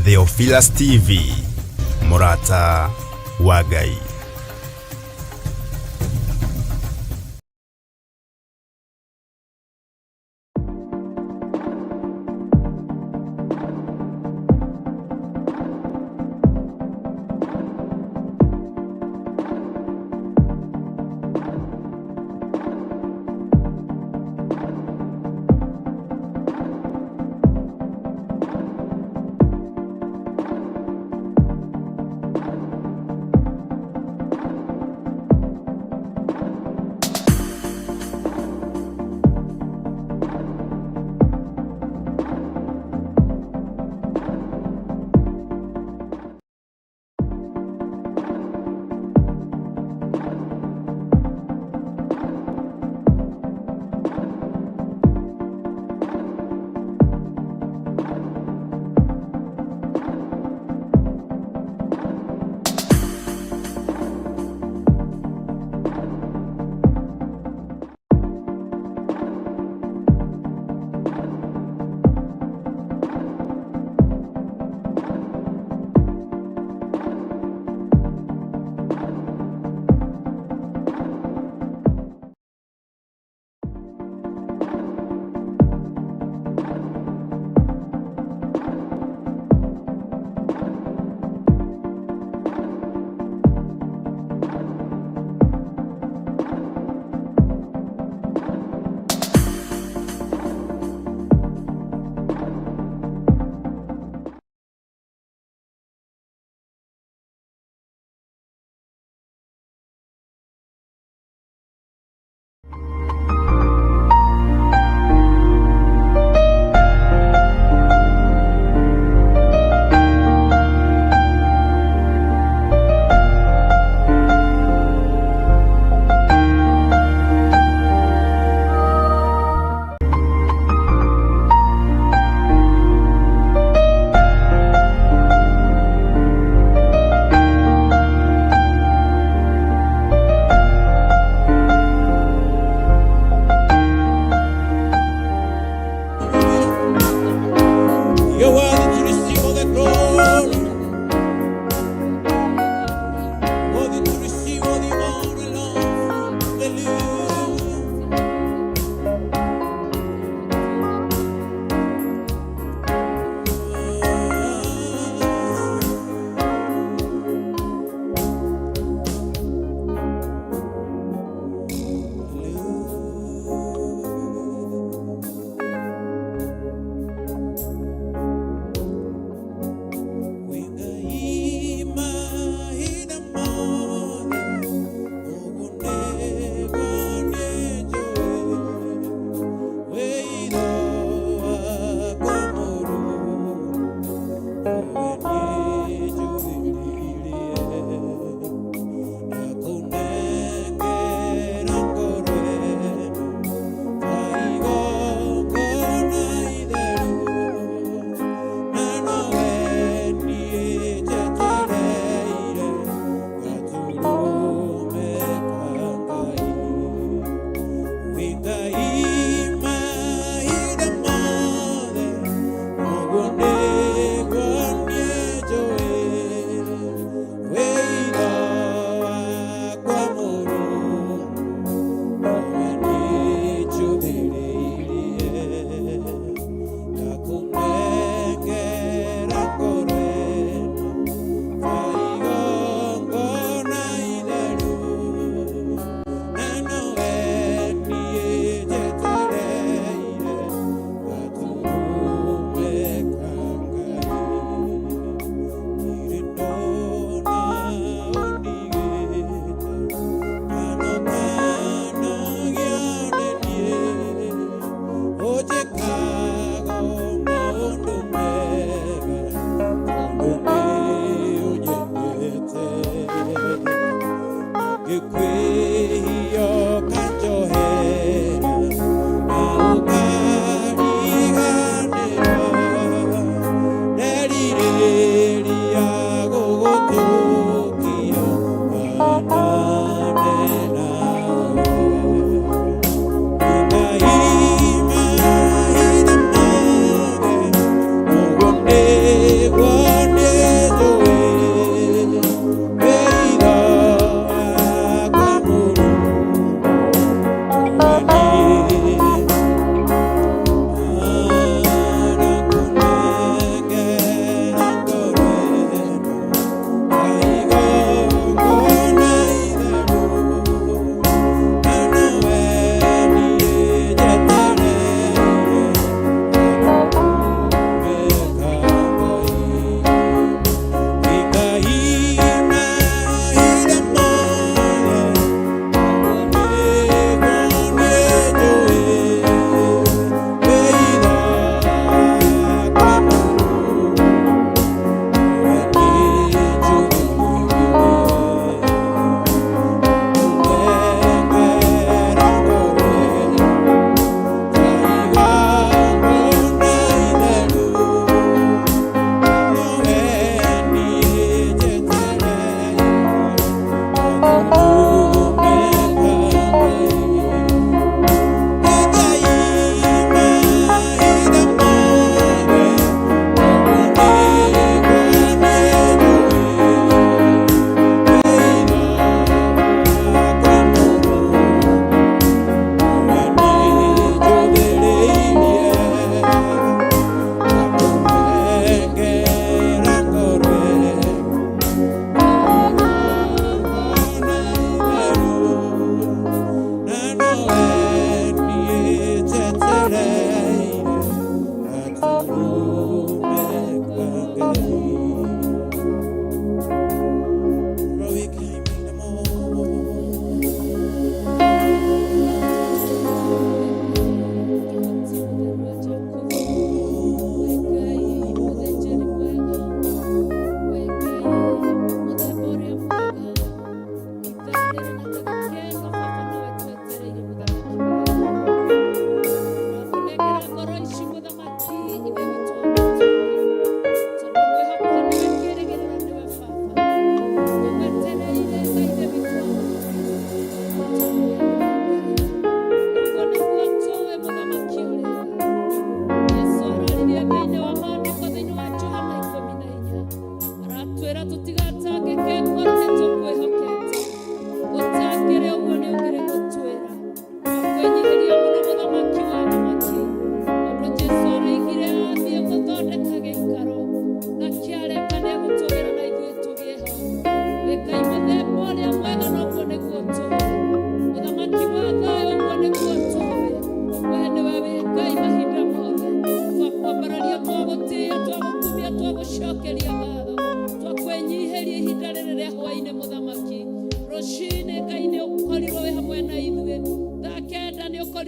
Theophilus TV, Mũrata wa Ngai.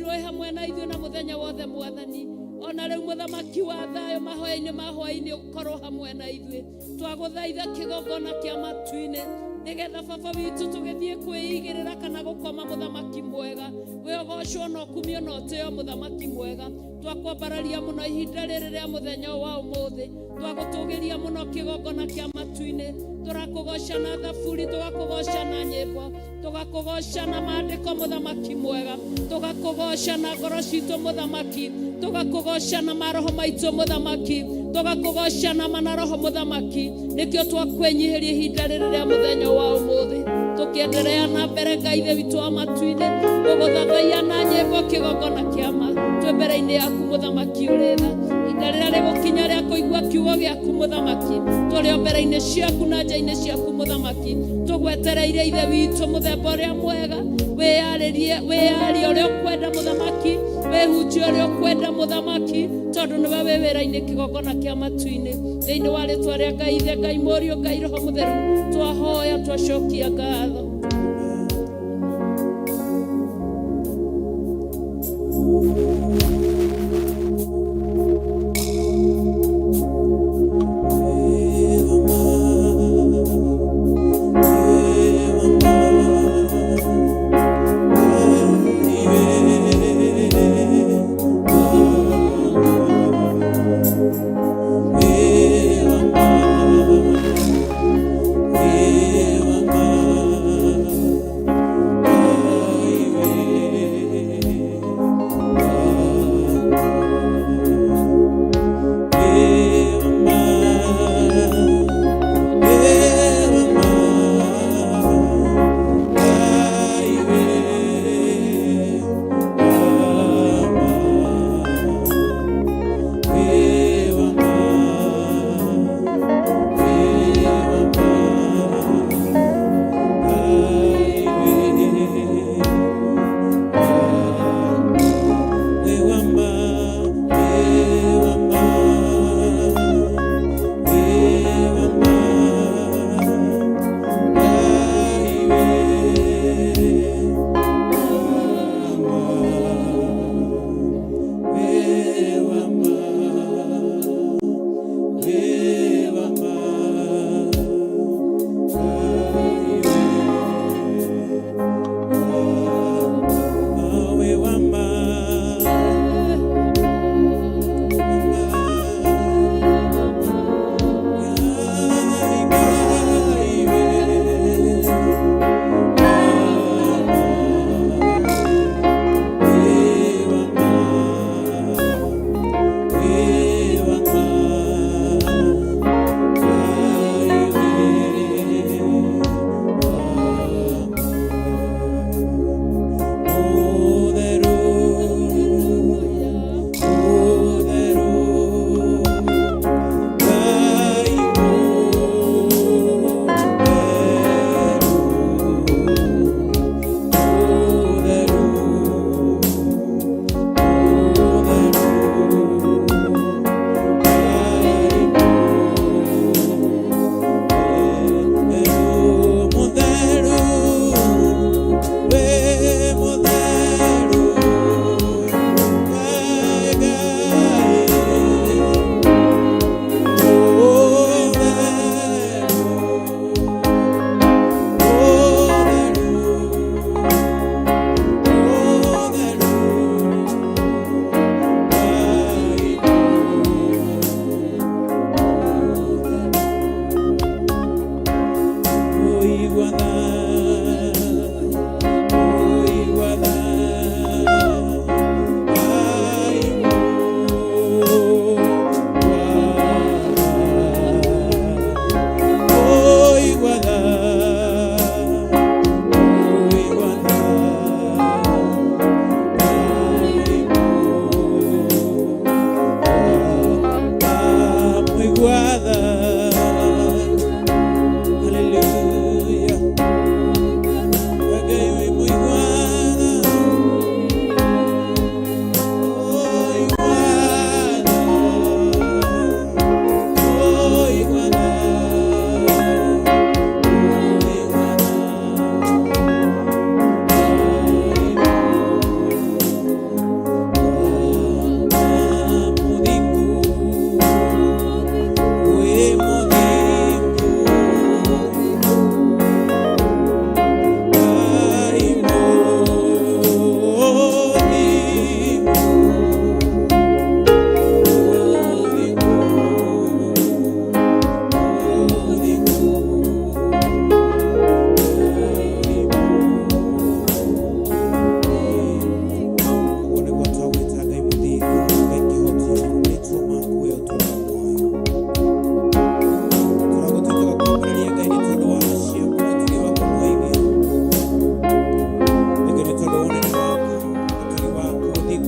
Wakorirwo wĩ hamwe na ithuĩ na mũthenya wothe Mwathani. Ona rĩu mũthamaki wa thayũ, mahoya-inĩ ma hwaĩ-inĩ ũkorwo hamwe na ithuĩ. Twagũthaitha kĩgongona kĩa matu-inĩ, nĩgetha baba witũ tũgĩthiĩ kwĩigĩrĩra kana gũkoma. Mũthamaki mwega, wĩ ũgocwo na ũkumio na ũtĩo. Mũthamaki mwega, twakwambararia mũno ihinda rĩrĩ rĩa mũthenya wa ũmũthĩ. Twagũtũgĩria mũno kĩgongona kĩa matu-inĩ. Tũrakũgoca na thaburi, tũgakũgoca na nyĩmbo, tũgakũgoca na maandĩko. Mũthamaki mwega, tũgakũgoca na ngoro citũ. Mũthamaki, tũgakũgoca na maroho maitũ. Mũthamaki, tũgakũgoca na manaroho. Mũthamaki, nĩkĩo twakwĩnyihĩria ihinda rĩrĩ rĩa mũthenya wa ũmũthĩ, tũkĩenderea na mbere, Ngai Ithe witũ wa matu-inĩ, gũgũthathaiya na nyĩmbo kĩgongona kĩa ma. Twĩ mbere-inĩ yaku, mũthamaki ũrĩ tha. Ihinda rĩrĩa rĩgũkinya rĩa kũigua kiugo gĩaku, mũthamaki, tũrĩ o mbere-inĩ ciaku na nja-inĩ ciaku, mũthamaki, tũgwetereire. Ithe witũ, mũthemba ũrĩa mwega, wĩyarĩrie, wĩyarie ũrĩa ũkwenda. Mũthamaki, wĩhunjie ũrĩa ũkwenda. Mũthamaki, tondũ nĩwe wĩ wĩra-inĩ kĩgongona kĩa matu-inĩ. Thĩinĩ wa rĩtwa rĩa Ngai Ithe, Ngai Mũriũ, Ngai Roho Mũtheru, twahoya, twacokia ngatho.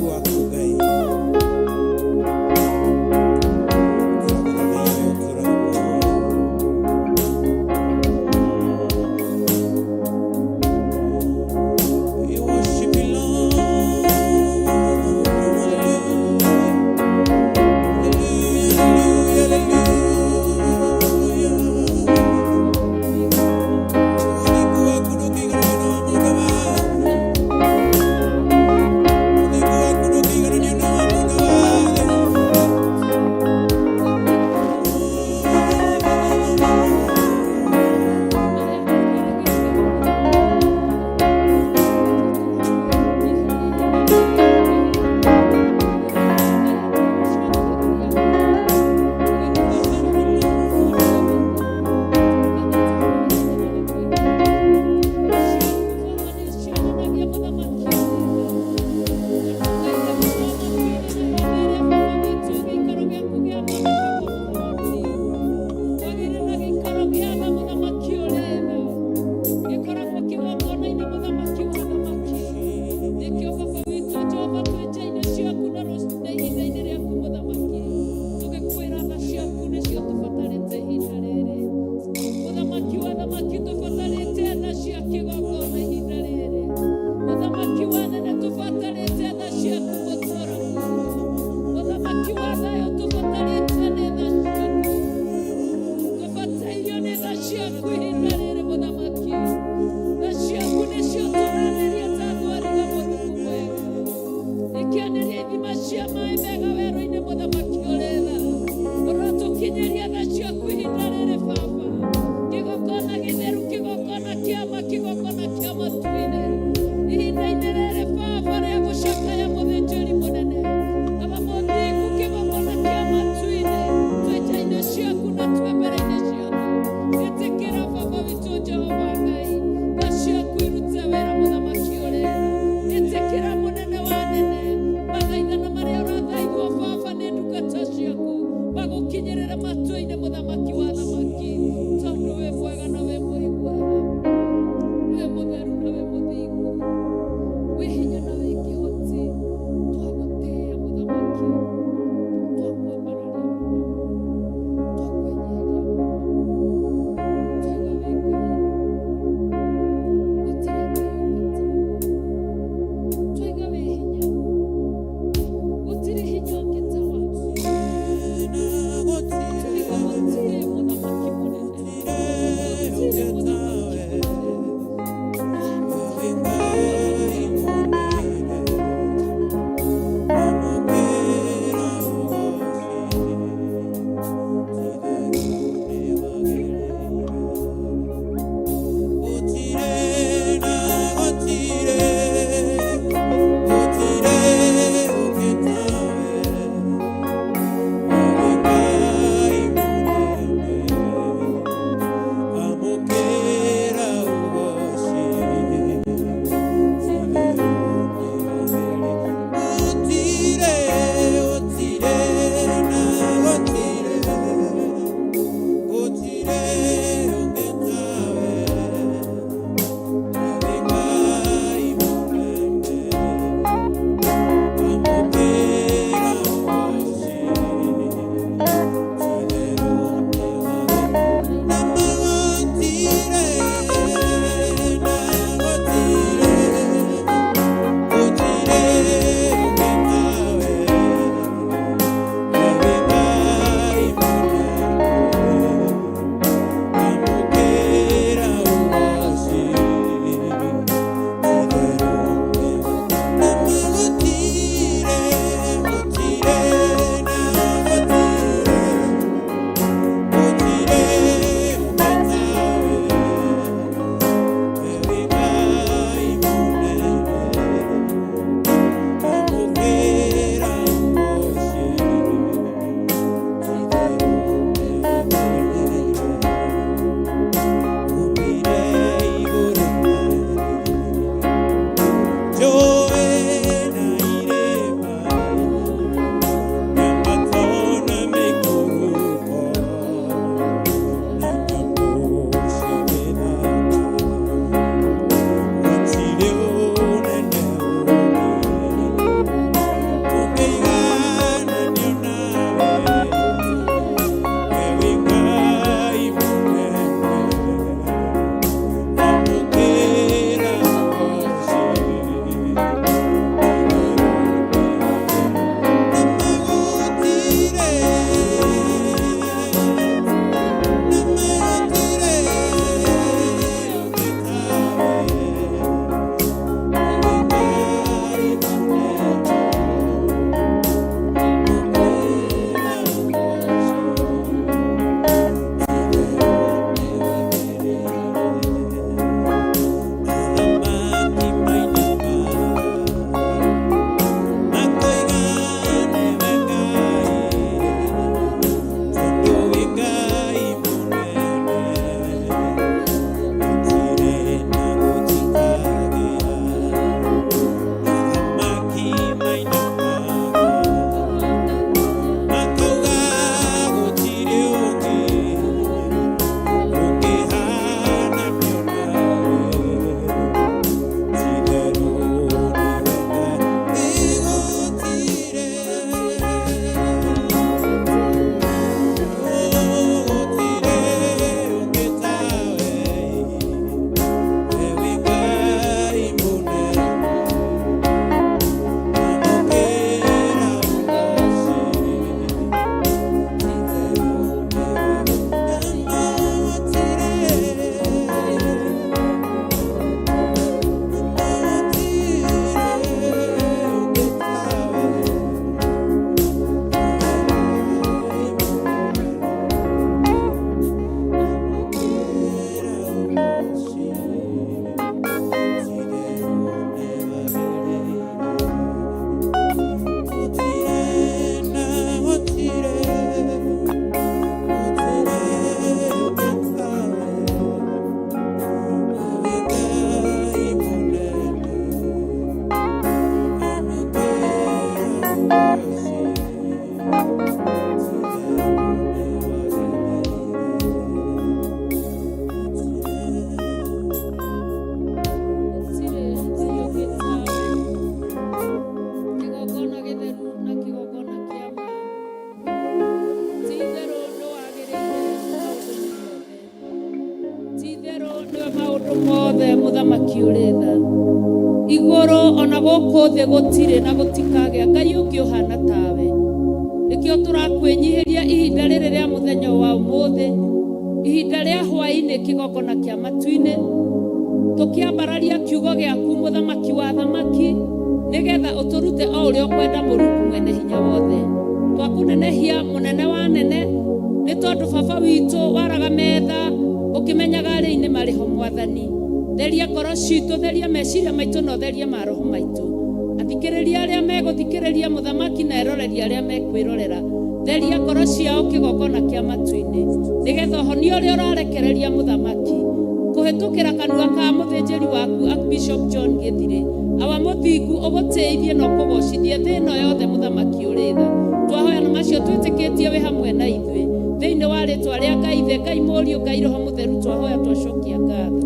Waku Ngai tũragũthathaiya we ũtũũraga muoyo. We worship you, Lord. Hallelujah, hallelujah, hallelujah. Ũthingu waku ndũngĩigananio na wa mũndũ wa thĩ. Ũthingu waku ndũngĩigananio na wa mũndũ wa thĩ. Gĩkoragwo kĩgongona-inĩ mũthamaki wa thamaki. Nĩkĩo baba witũ Jehova twĩ nja-inĩ ciaku na rũcinĩ ihinda-inĩ rĩaku mũthamaki. Tũgĩkwĩra tha ciaku nĩcio tũbatarĩte ihinda rĩrĩ. Mũthamaki wa thamaki tũbatarĩte tha cia kĩgongona ihinda rĩrĩ. Mũthamaki wa nene tũbatarĩte tha ciaku mũtũũra muoyo. Mũthamaki wa thayũ tũbatarĩte nĩ tha ciaku. Tũbatairio nĩ tha ciaku ihinda rĩrĩ mũthamaki. Tha ciaku nĩcio tũranĩria ta thwariga mũrungu mwega. Ikĩanĩria ithima cia maĩ mega werũ-inĩ mũthamaki ũrĩ tha. Ũrotũkinyĩria tha ciaku ihinda rĩrĩ baba. Kĩgongona gĩtheru, kĩgongona kĩa ma, kĩgongona kĩa matu-inĩ. Ihinda-inĩ rĩrĩ baba rĩa gũcakaya mũthĩnjĩri mũnene. Aba mũthingu kĩgongona kĩa matu-inĩ. Twĩ nja-inĩ ciaku na twĩ mbere-inĩ ciaku. Ĩtĩkĩra baba witũ Jehova Ngai. Tha ciaku irute wĩra mũthamaki ũrĩ tha. Ĩtĩkĩra mũnene wa nene. Mathaithana marĩa ũrathaithwo baba nĩ ndungata ciaku. Magũkinyĩrĩre matũ-inĩ mũthamaki wa thamaki. Tondũ wĩ mwega na wĩ mũigua tha. Wĩ mũtheru na wĩ mũthingu. Gũtirĩ Ngai ũngĩ tawe. Kĩgongona gĩtheru na kĩgongona kĩa ma. Ti itherũ nĩ wagĩrĩire maũndũ-inĩ mothe. Ti itherũ nĩwe maũndũ mothe mũthamaki ũrĩ tha. Igũrũ ona gũkũ thĩ gũtirĩ na gũtikagĩa Ngai ũngĩ ũhana tawe. Nĩkĩo tũrakwĩnyihĩria ihinda rĩrĩ rĩa mũthenya wa ũmũthĩ, ihinda rĩa hwaĩ-inĩ kĩgongona kĩa matu-inĩ, tũkĩambararia kiugo gĩaku mũthamaki wa thamaki, nĩgetha ũtũrute o ũrĩa ũkwenda Mũrungu mwene hinya wothe. Twakũnenehia mũnene wa nene, nĩ tondũ baba witũ waraga metha ũkĩmenyaga arĩi nĩ marĩ ho mwathani. Theria ngoro citũ, theria meciria maitũ na ũtherie maroho maitũ. Athikĩrĩria arĩa megũthikĩrĩria mũthamaki na eroreri arĩa mekwĩrorera, theria ngoro ciao kĩgongona kĩa matu-inĩ, nĩgetha ũhonia ũrĩa ũrarekereria mũthamaki kũhĩtũkĩra kanua ka mũthĩnjĩri waku Archbishop John Gĩthirĩ, awa mũthingu ũgũtĩithie na ũkũgocithie thĩ ĩno yothe mũthamaki ũrĩ tha. Twahoya na macio twĩtĩkĩtie wĩ hamwe na ithuĩ thĩinĩ wa rĩtwa rĩa Ngai Ithe, Ngai Mũriũ, Ngai Roho Mũtheru, twahoya twacokia ngatho.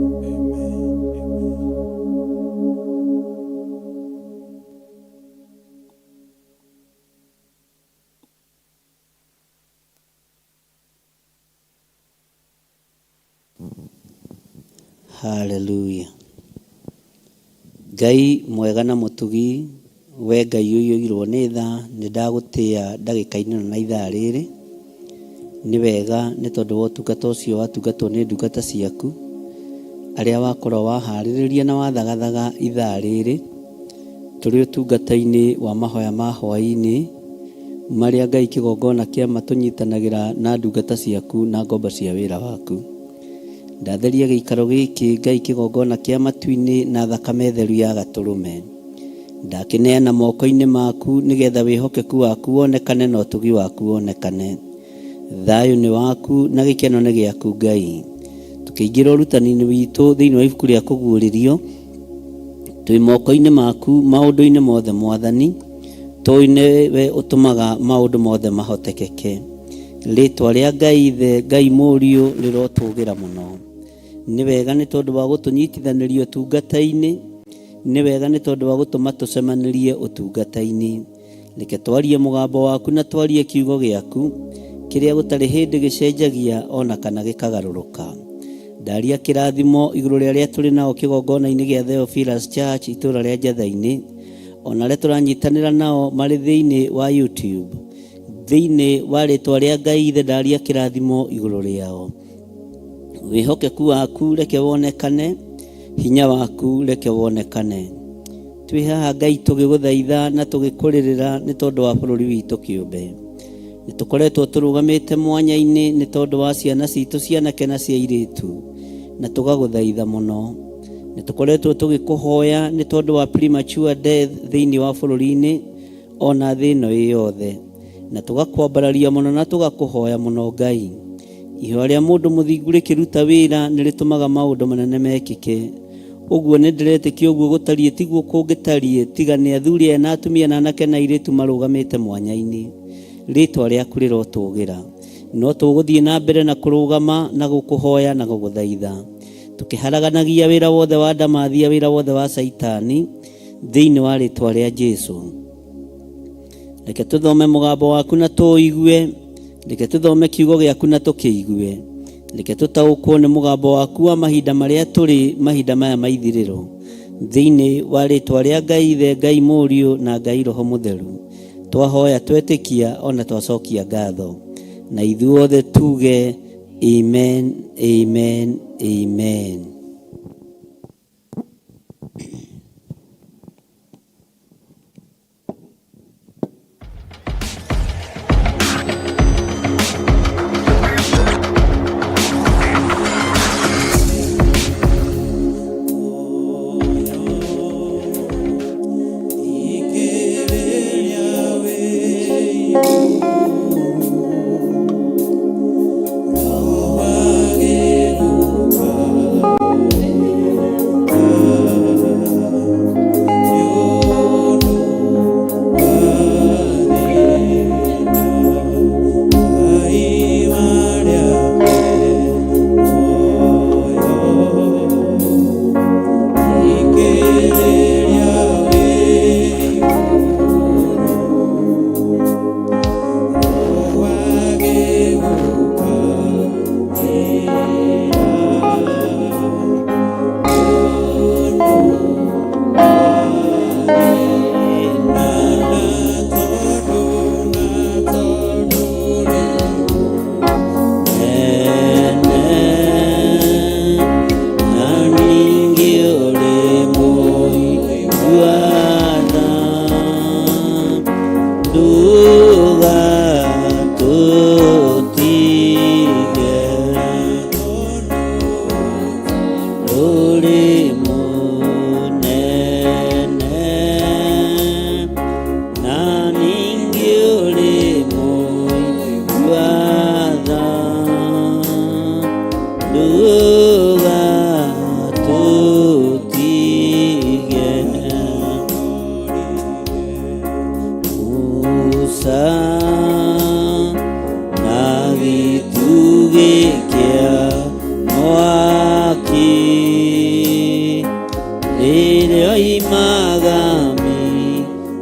Haleluya. Ngai mwega na mũtugi, we Ngai ũiyũirwo nĩ tha, nĩ ndagũtĩa ndagĩka-inĩ ĩno na ithaa rĩrĩ. Nĩ wega nĩ tondũ wa ũtungata ũcio watungatwo nĩ ndungata ciaku, arĩa wakorwo waharĩrĩria na wathagathaga ithaa rĩrĩ, tũrĩ ũtungata-inĩ wa mahoya ma hwaĩ-inĩ, marĩa Ngai kĩgongona kĩa ma tũnyitanagĩra na ndungata ciaku na ngombo cia wĩra waku. Ndatheria gĩikaro gĩkĩ Ngai kĩgongona kĩa matu-inĩ na thakame theru ya gatũrũme. Ndakĩneana moko-inĩ maku nĩgetha wĩhokeku waku wonekane na ũtugi waku wonekane. Thayũ nĩ waku na gĩkeno nĩ gĩaku Ngai. Tũkĩingĩra ũrutani-inĩ witũ thĩinĩ wa ibuku rĩa kũguũrĩrio, twĩ moko-inĩ maku maũndũ-inĩ mothe mwathani, tũĩ nĩwe ũtũmaga maũndũ mothe mahotekeke. Rĩtwa rĩa Ngai Ithe, Ngai Mũriũ rĩrotũgĩra mũno. Nĩ wega nĩ tondũ wa gũtũnyitithanĩria ũtungata-inĩ, nĩ wega nĩ tondũ wa gũtũma tũcemanĩrie ũtungata-inĩ. Reke twarie mũgambo waku na twarie kiugo gĩaku, kĩrĩa gũtarĩ hĩndĩ gĩcenjagia ona kana gĩkagarũrũka. Ndaria kĩrathimo igũrũ rĩa arĩa tũrĩ nao kĩgongona-inĩ gĩa Theophilus Church itũũra rĩa Njatha-inĩ, ona arĩa tũranyitanĩra nao marĩ thĩinĩ wa YouTube. Thĩinĩ wa rĩtwa rĩa Ngai Ithe ndaria kĩrathimo igũrũ rĩao. Wĩhokeku waku reke wonekane, hinya waku reke wonekane. Twĩ haha Ngai tũgĩgũthaitha na tũgĩkũrĩrĩra nĩ tondũ wa bũrũri witũ kĩũmbe. Nĩ tũkoretwo tũrũgamĩte mwanya-inĩ nĩ tondũ wa ciana citũ cianake na cia airĩtu, na tũgagũthaitha mũno. Nĩ tũkoretwo tũgĩkũhoya nĩ tondũ wa premature death thĩinĩ wa bũrũri-inĩ ona thĩ ĩno ĩ yothe, na tũgakwambararia mũno na tũgakũhoya mũno Ngai. Ihoya rĩa mũndũ mũthingu rĩkĩruta wĩra nĩ rĩtũmaga maũndũ manene mekĩke. Ũguo nĩ ndĩretĩkia ũguo gũtariĩ tiguo kũngĩtariĩ tiga nĩ athuri aya na atumia na anake na airĩtu marũgamĩte mwanya-inĩ. Rĩtwa rĩaku rĩrotũgĩra. No tũgũthiĩ na mbere na kũrũgama na gũkũhoya na gũgũthaitha. Tũkĩharaganagia wĩra wothe wa ndamathia, wĩra wothe wa Caitani, thĩinĩ wa rĩtwa rĩa Jesu. Reke tũthome mũgambo waku na tũũigue, reke tũthome kiugo gĩaku na tũkĩigue, reke tũtaũkwo nĩ mũgambo waku wa mahinda marĩa tũrĩ, mahinda maya ma ithirĩro, thĩinĩ wa rĩtwa rĩa Ngai Ithe, Ngai Mũriũ na Ngai Roho Mũtheru. Twahoya twetĩkia ona twacokia ngatho, na ithuothe tuge amen, amen, amen. Ndũgatũtige, ũrĩ mũnene na ningĩ ũrĩ mũigua tha. Ndũgatũtige. Musa na gĩtugĩ kĩa mwaki rĩrĩa oimaga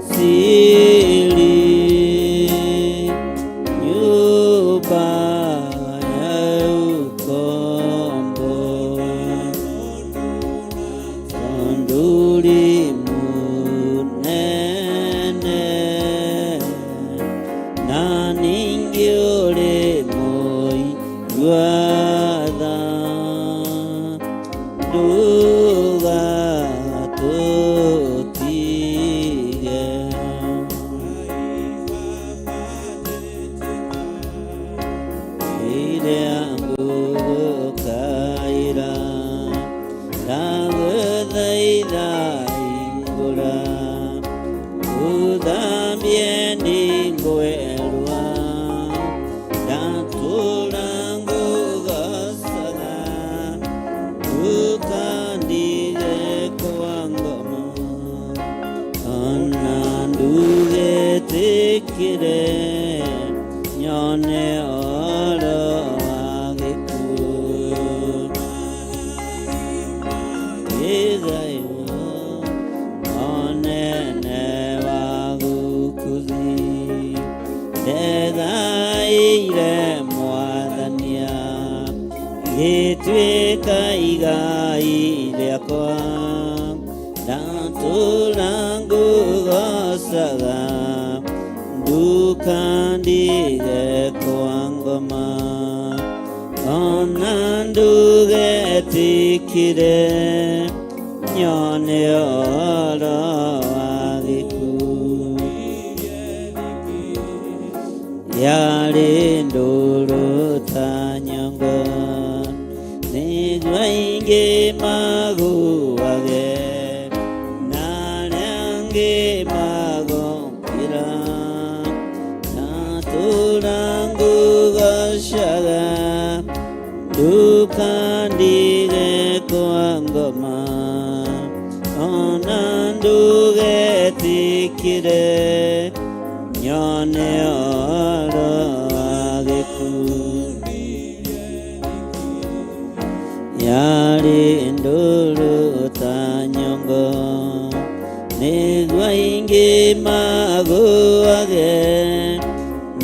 Misiri, nyũmba ya ũkombo, tondũ ũrĩ mũnene na ningĩ ũrĩ mũigua tha. Ndũgatũtige. Rĩrĩa ngũgũkaĩra, ndagũthaitha hingũra, ũthambie nĩngwerũa, ndatũra ngũgocaga, ndũkandige kwa ngoma, ona ndũgetĩkĩre nyone ũhoro wa gĩkuũ. Gĩthayũ onene wa gũkũ thĩ, ndegaĩire Mwathania, gĩtuĩka igai rĩakwa, ndatũra ngũgocaga, ndũkandige kwa ngoma, ona ndũgetĩkĩre nyone ũhoro wa gĩkuũ. Yarĩ ndũrũ ta nyongo, nĩguo aingĩ magũage, na arĩa angĩ magokĩra, ndatũra ngũgocaga, ndũkandige kwa ngoma, ona ndũgetĩkĩre nyone ũhoro wa gĩkuũ. Yarĩ ndũrũ ta nyongo, nĩguo aingĩ magũage,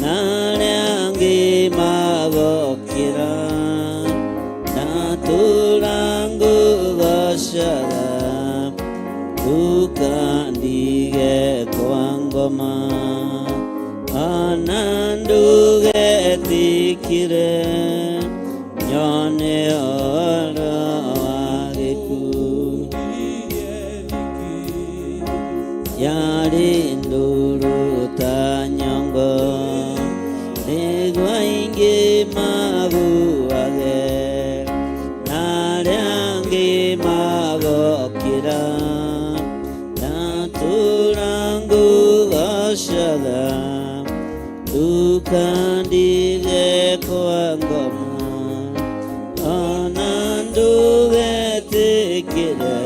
na arĩa angĩ magokĩra, ndatũra ngũgocaga, ndũkandige kwa ngoma, ona ndũgetĩkĩre nyone ũhoro wa gĩkuũ. Yarĩ ndũrũ ta nyongo, nĩguo aingĩ magũage, na arĩa angĩ magokĩra, ndatũra ngũgocaga, ndũkandige kwa ngoma, ona ndũgetĩkĩre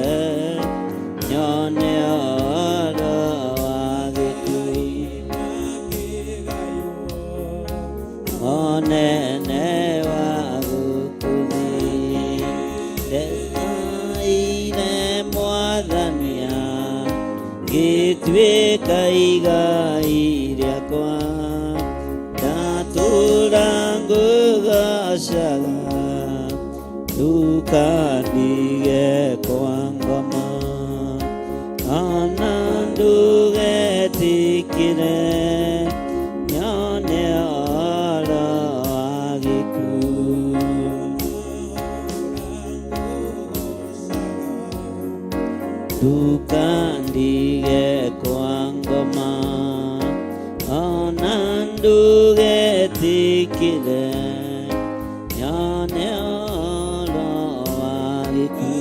nyone ũhoro wa gĩkuũ. Monene wa gũkũ thĩ, ndegaĩire Mwathania, gĩtuĩka igai rĩakwa, ndatũra ngũgocaga, ndũkandige kwa ngoma, ona ndũgetĩkĩre nyone ũhoro wa gĩkuũ. Ndũkandige kwa ngoma. Ndũgetĩkĩre nyone ũhoro wa gĩkuũ.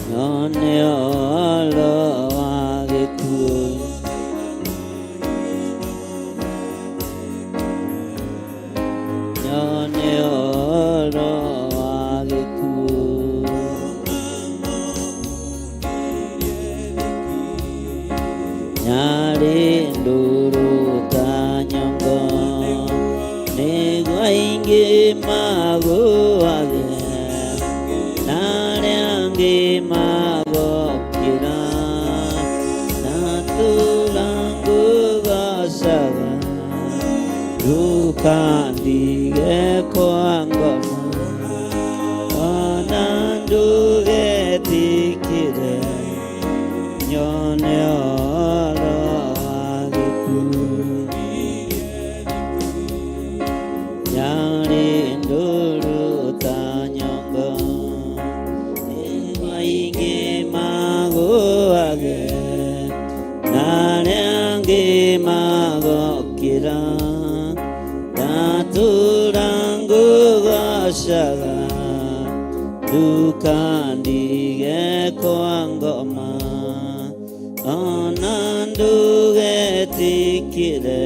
Nyone ũhoro wa gĩkuũ. Nyone ũhoro wa gĩkuũ. Nyarĩ ndũrũ ta nyongo, nĩguo aingĩ magũage, na arĩa angĩ magokĩra. Ndatũra ngũgoocaga, ndũkandige kwa ngoma, ona ndũgetĩkĩre nyone ũhoro wa gĩkuũ. Nyarĩ ndũrũ ta nyongo, nĩguo aingĩ magũage, na arĩa angĩ magokĩra. Ndatũra ngũgoocaga, ndũkandige kwa ngoma, ona ndũgetĩkĩre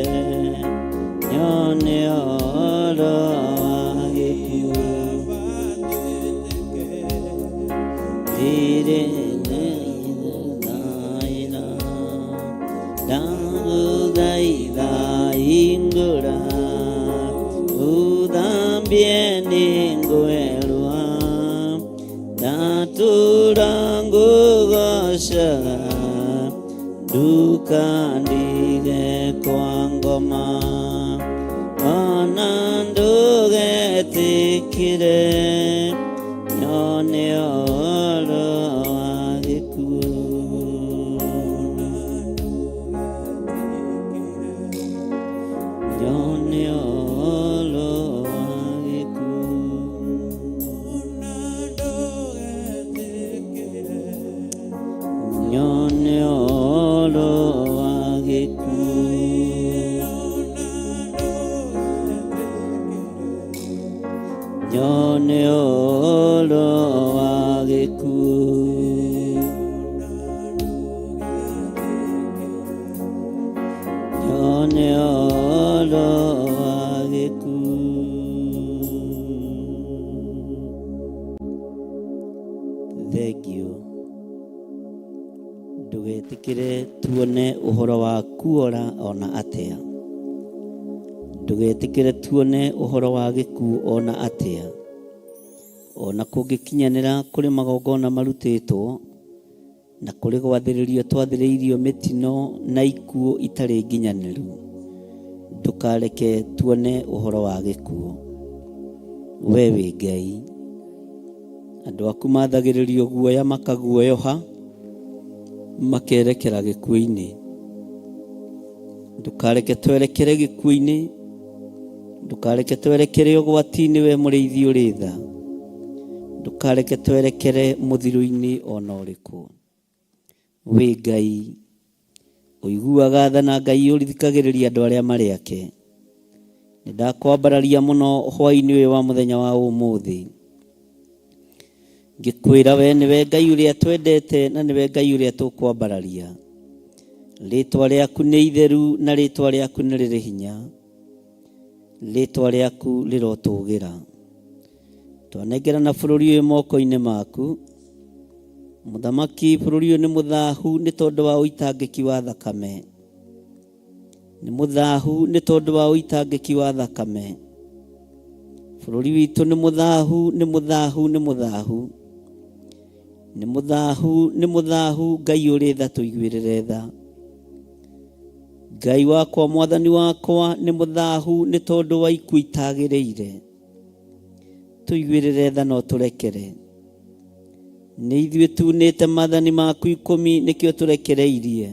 nyone ũhoro wa gĩkuũ. Rĩrĩ nĩ ndagũthaitha hingũra, ũthambie nĩngwerũha. Ndatũra ngũgoocaga, ndũkandige kwa ngoma, ona ndũgetĩkĩre nyone ũhoro wa gĩkuũ. Nyone ũhoro wa gĩkuũ. Nyone ũhoro wa gĩkuũ. Nyone ũhoro wa gĩkuũ. Nyone ũhoro wa gĩkuũ. Thengiũ. Ndũgetĩkĩre tuone ũhoro wa kuora ona atĩa. Ndũgetĩkĩre tuone ũhoro wa gĩkuũ ona atĩa. Ona kũngĩkinyanĩra kũrĩ magongona marutĩtwo na kũrĩ gwathĩrĩrio twathĩrĩirio mĩtino na ikuũ itarĩ nginyanĩru, ndũkareke tuone ũhoro wa gĩkuũ. We wĩ Ngai. Andũ aku mathagĩrĩrio guoya makaguoyoha, makerekera gĩkuũ-inĩ. Ndũkareke twerekere gĩkuũ-inĩ, ndũkareke twerekere ũgwati-inĩ we mũrĩithi ũrĩ tha. Ndũkareke twerekere mũthiro-inĩ ona ũrĩkũ. Wĩ Ngai ũiguaga tha na Ngai ũthikagĩrĩria andũ arĩa marĩ ake. Nĩ ndakwambararia mũno hwaĩ-inĩ ũyũ wa mũthenya wa ũmũthĩ, ngĩkwĩra we nĩwe Ngai ũrĩa twendete na nĩwe Ngai ũrĩa tũkwambararia. Rĩtwa rĩaku nĩ itheru na rĩtwa rĩaku nĩ rĩrĩ hinya. Rĩtwa rĩaku rĩrotũgĩra. Twanengerana bũrũri ũyũ moko-inĩ maku. Mũthamaki, bũrũri ũyũ nĩ mũthahu nĩ tondũ wa ũitangĩki wa thakame. Nĩ mũthahu nĩ tondũ wa ũitangĩki wa thakame. Bũrũri witũ nĩ mũthahu, nĩ mũthahu, nĩ mũthahu. Nĩ mũthahu, nĩ mũthahu, Ngai ũrĩ tha tũiguĩrĩre tha. Ngai wakwa, mwathani wakwa, nĩ mũthahu nĩ tondũ wa ikuũ itagĩrĩire. Tũiguĩrĩre tha no tũrekere. Nĩ ithuĩ tunĩte maathani maku ikũmi nĩkĩo tũrekereirie.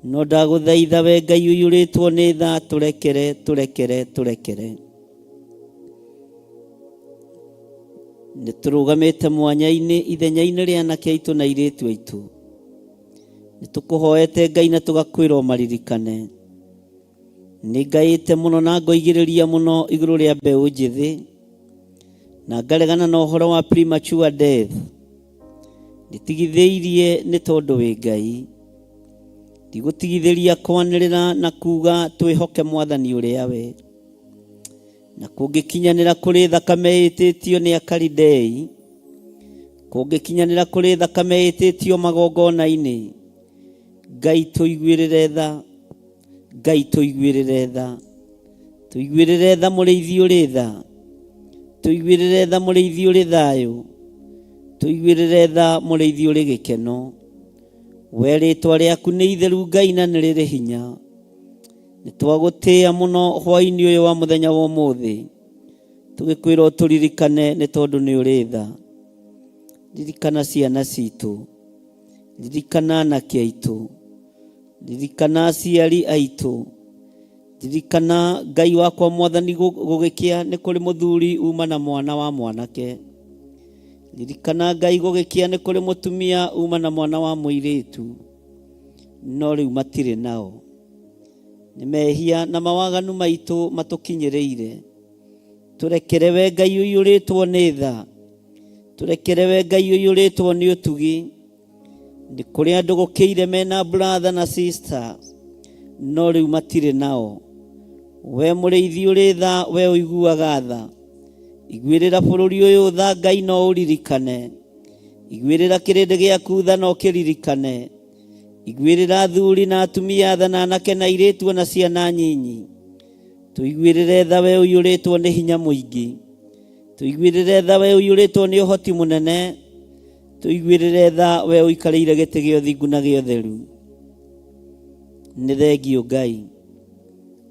No ndagũthaitha we Ngai ũiyũrĩtwo nĩ tha, tũrekere, tũrekere, tũrekere. Nĩ tũrũgamĩte mwanya-inĩ ithenya-inĩ rĩa anake aitũ na airĩtu aitũ. Nĩ tũkũhoete Ngai na tũgakwĩra ũmaririkane. Nĩ ngaĩte mũno na ngoigĩrĩria mũno igũrũ rĩa mbeũ njĩthĩ na ngaregana na ũhoro wa premature death. Ndĩtigithĩirie nĩ tondũ wĩ Ngai. Ndigũtigithĩria kwanĩrĩra na kuga twĩhoke mwathani ũrĩa we. Na kũngĩkinyanĩra kũrĩ thakame ĩtĩtio nĩ Akalidei, kũngĩkinyanĩra kũrĩ thakame ĩtĩtio magongona-inĩ, Ngai tũiguĩrĩre tha, Ngai tũiguĩrĩre tha, tũiguĩrĩre tha mũrĩithi ũrĩ tha, tũiguĩrĩre tha mũrĩithi ũrĩ thayũ, tũiguĩrĩre tha mũrĩithi ũrĩ gĩkeno. We rĩtwa rĩaku nĩ itheru Ngai na nĩ rĩrĩ hinya. Nĩ twagũtĩĩa mũno hwaĩ-inĩ ũyũ wa mũthenya wa ũmũthĩ, tũgĩkwĩra ũtũririkane nĩ tondũ nĩ ũrĩ tha. Ririkana ciana citũ, ririkana anake aitũ, ririkana aciari aitũ, ririkana Ngai wakwa mwathani gũgĩkĩa nĩ kũrĩ mũthuri uma na mwana wa mwanake. Ririkana Ngai gũgĩkĩa nĩ kũrĩ mũtumia uma na mwana wa mũirĩtu, no rĩu matirĩ nao. Nĩ mehia na mawaganu maitũ matũkinyĩrĩire. Tũrekere we Ngai ũiyũrĩtwo nĩ tha, tũrekere we Ngai ũiyũrĩtwo nĩ ũtugi. Nĩ kũrĩ andũ gũkĩire mena brother na sister, no rĩu matirĩ nao. We mũrĩithi ũrĩ tha, we ũiguaga tha, iguĩrĩra bũrũri ũyũ tha Ngai no ũririkane. Iguĩrĩra kĩrĩndĩ gĩaku tha no ũkĩririkane. Iguĩrĩra athuri na atumia tha na anake na airĩtu ona ciana nyinyi. Tũiguĩrĩre tha we ũiyũrĩtwo nĩ hinya mũingĩ. Tũiguĩrĩre tha we ũiyũrĩtwo nĩ ũhoti mũnene. Tũiguĩrĩre tha we ũikarĩire gĩtĩ gĩa ũthingu na gĩa ũtheru. Nĩ thengiũ Ngai.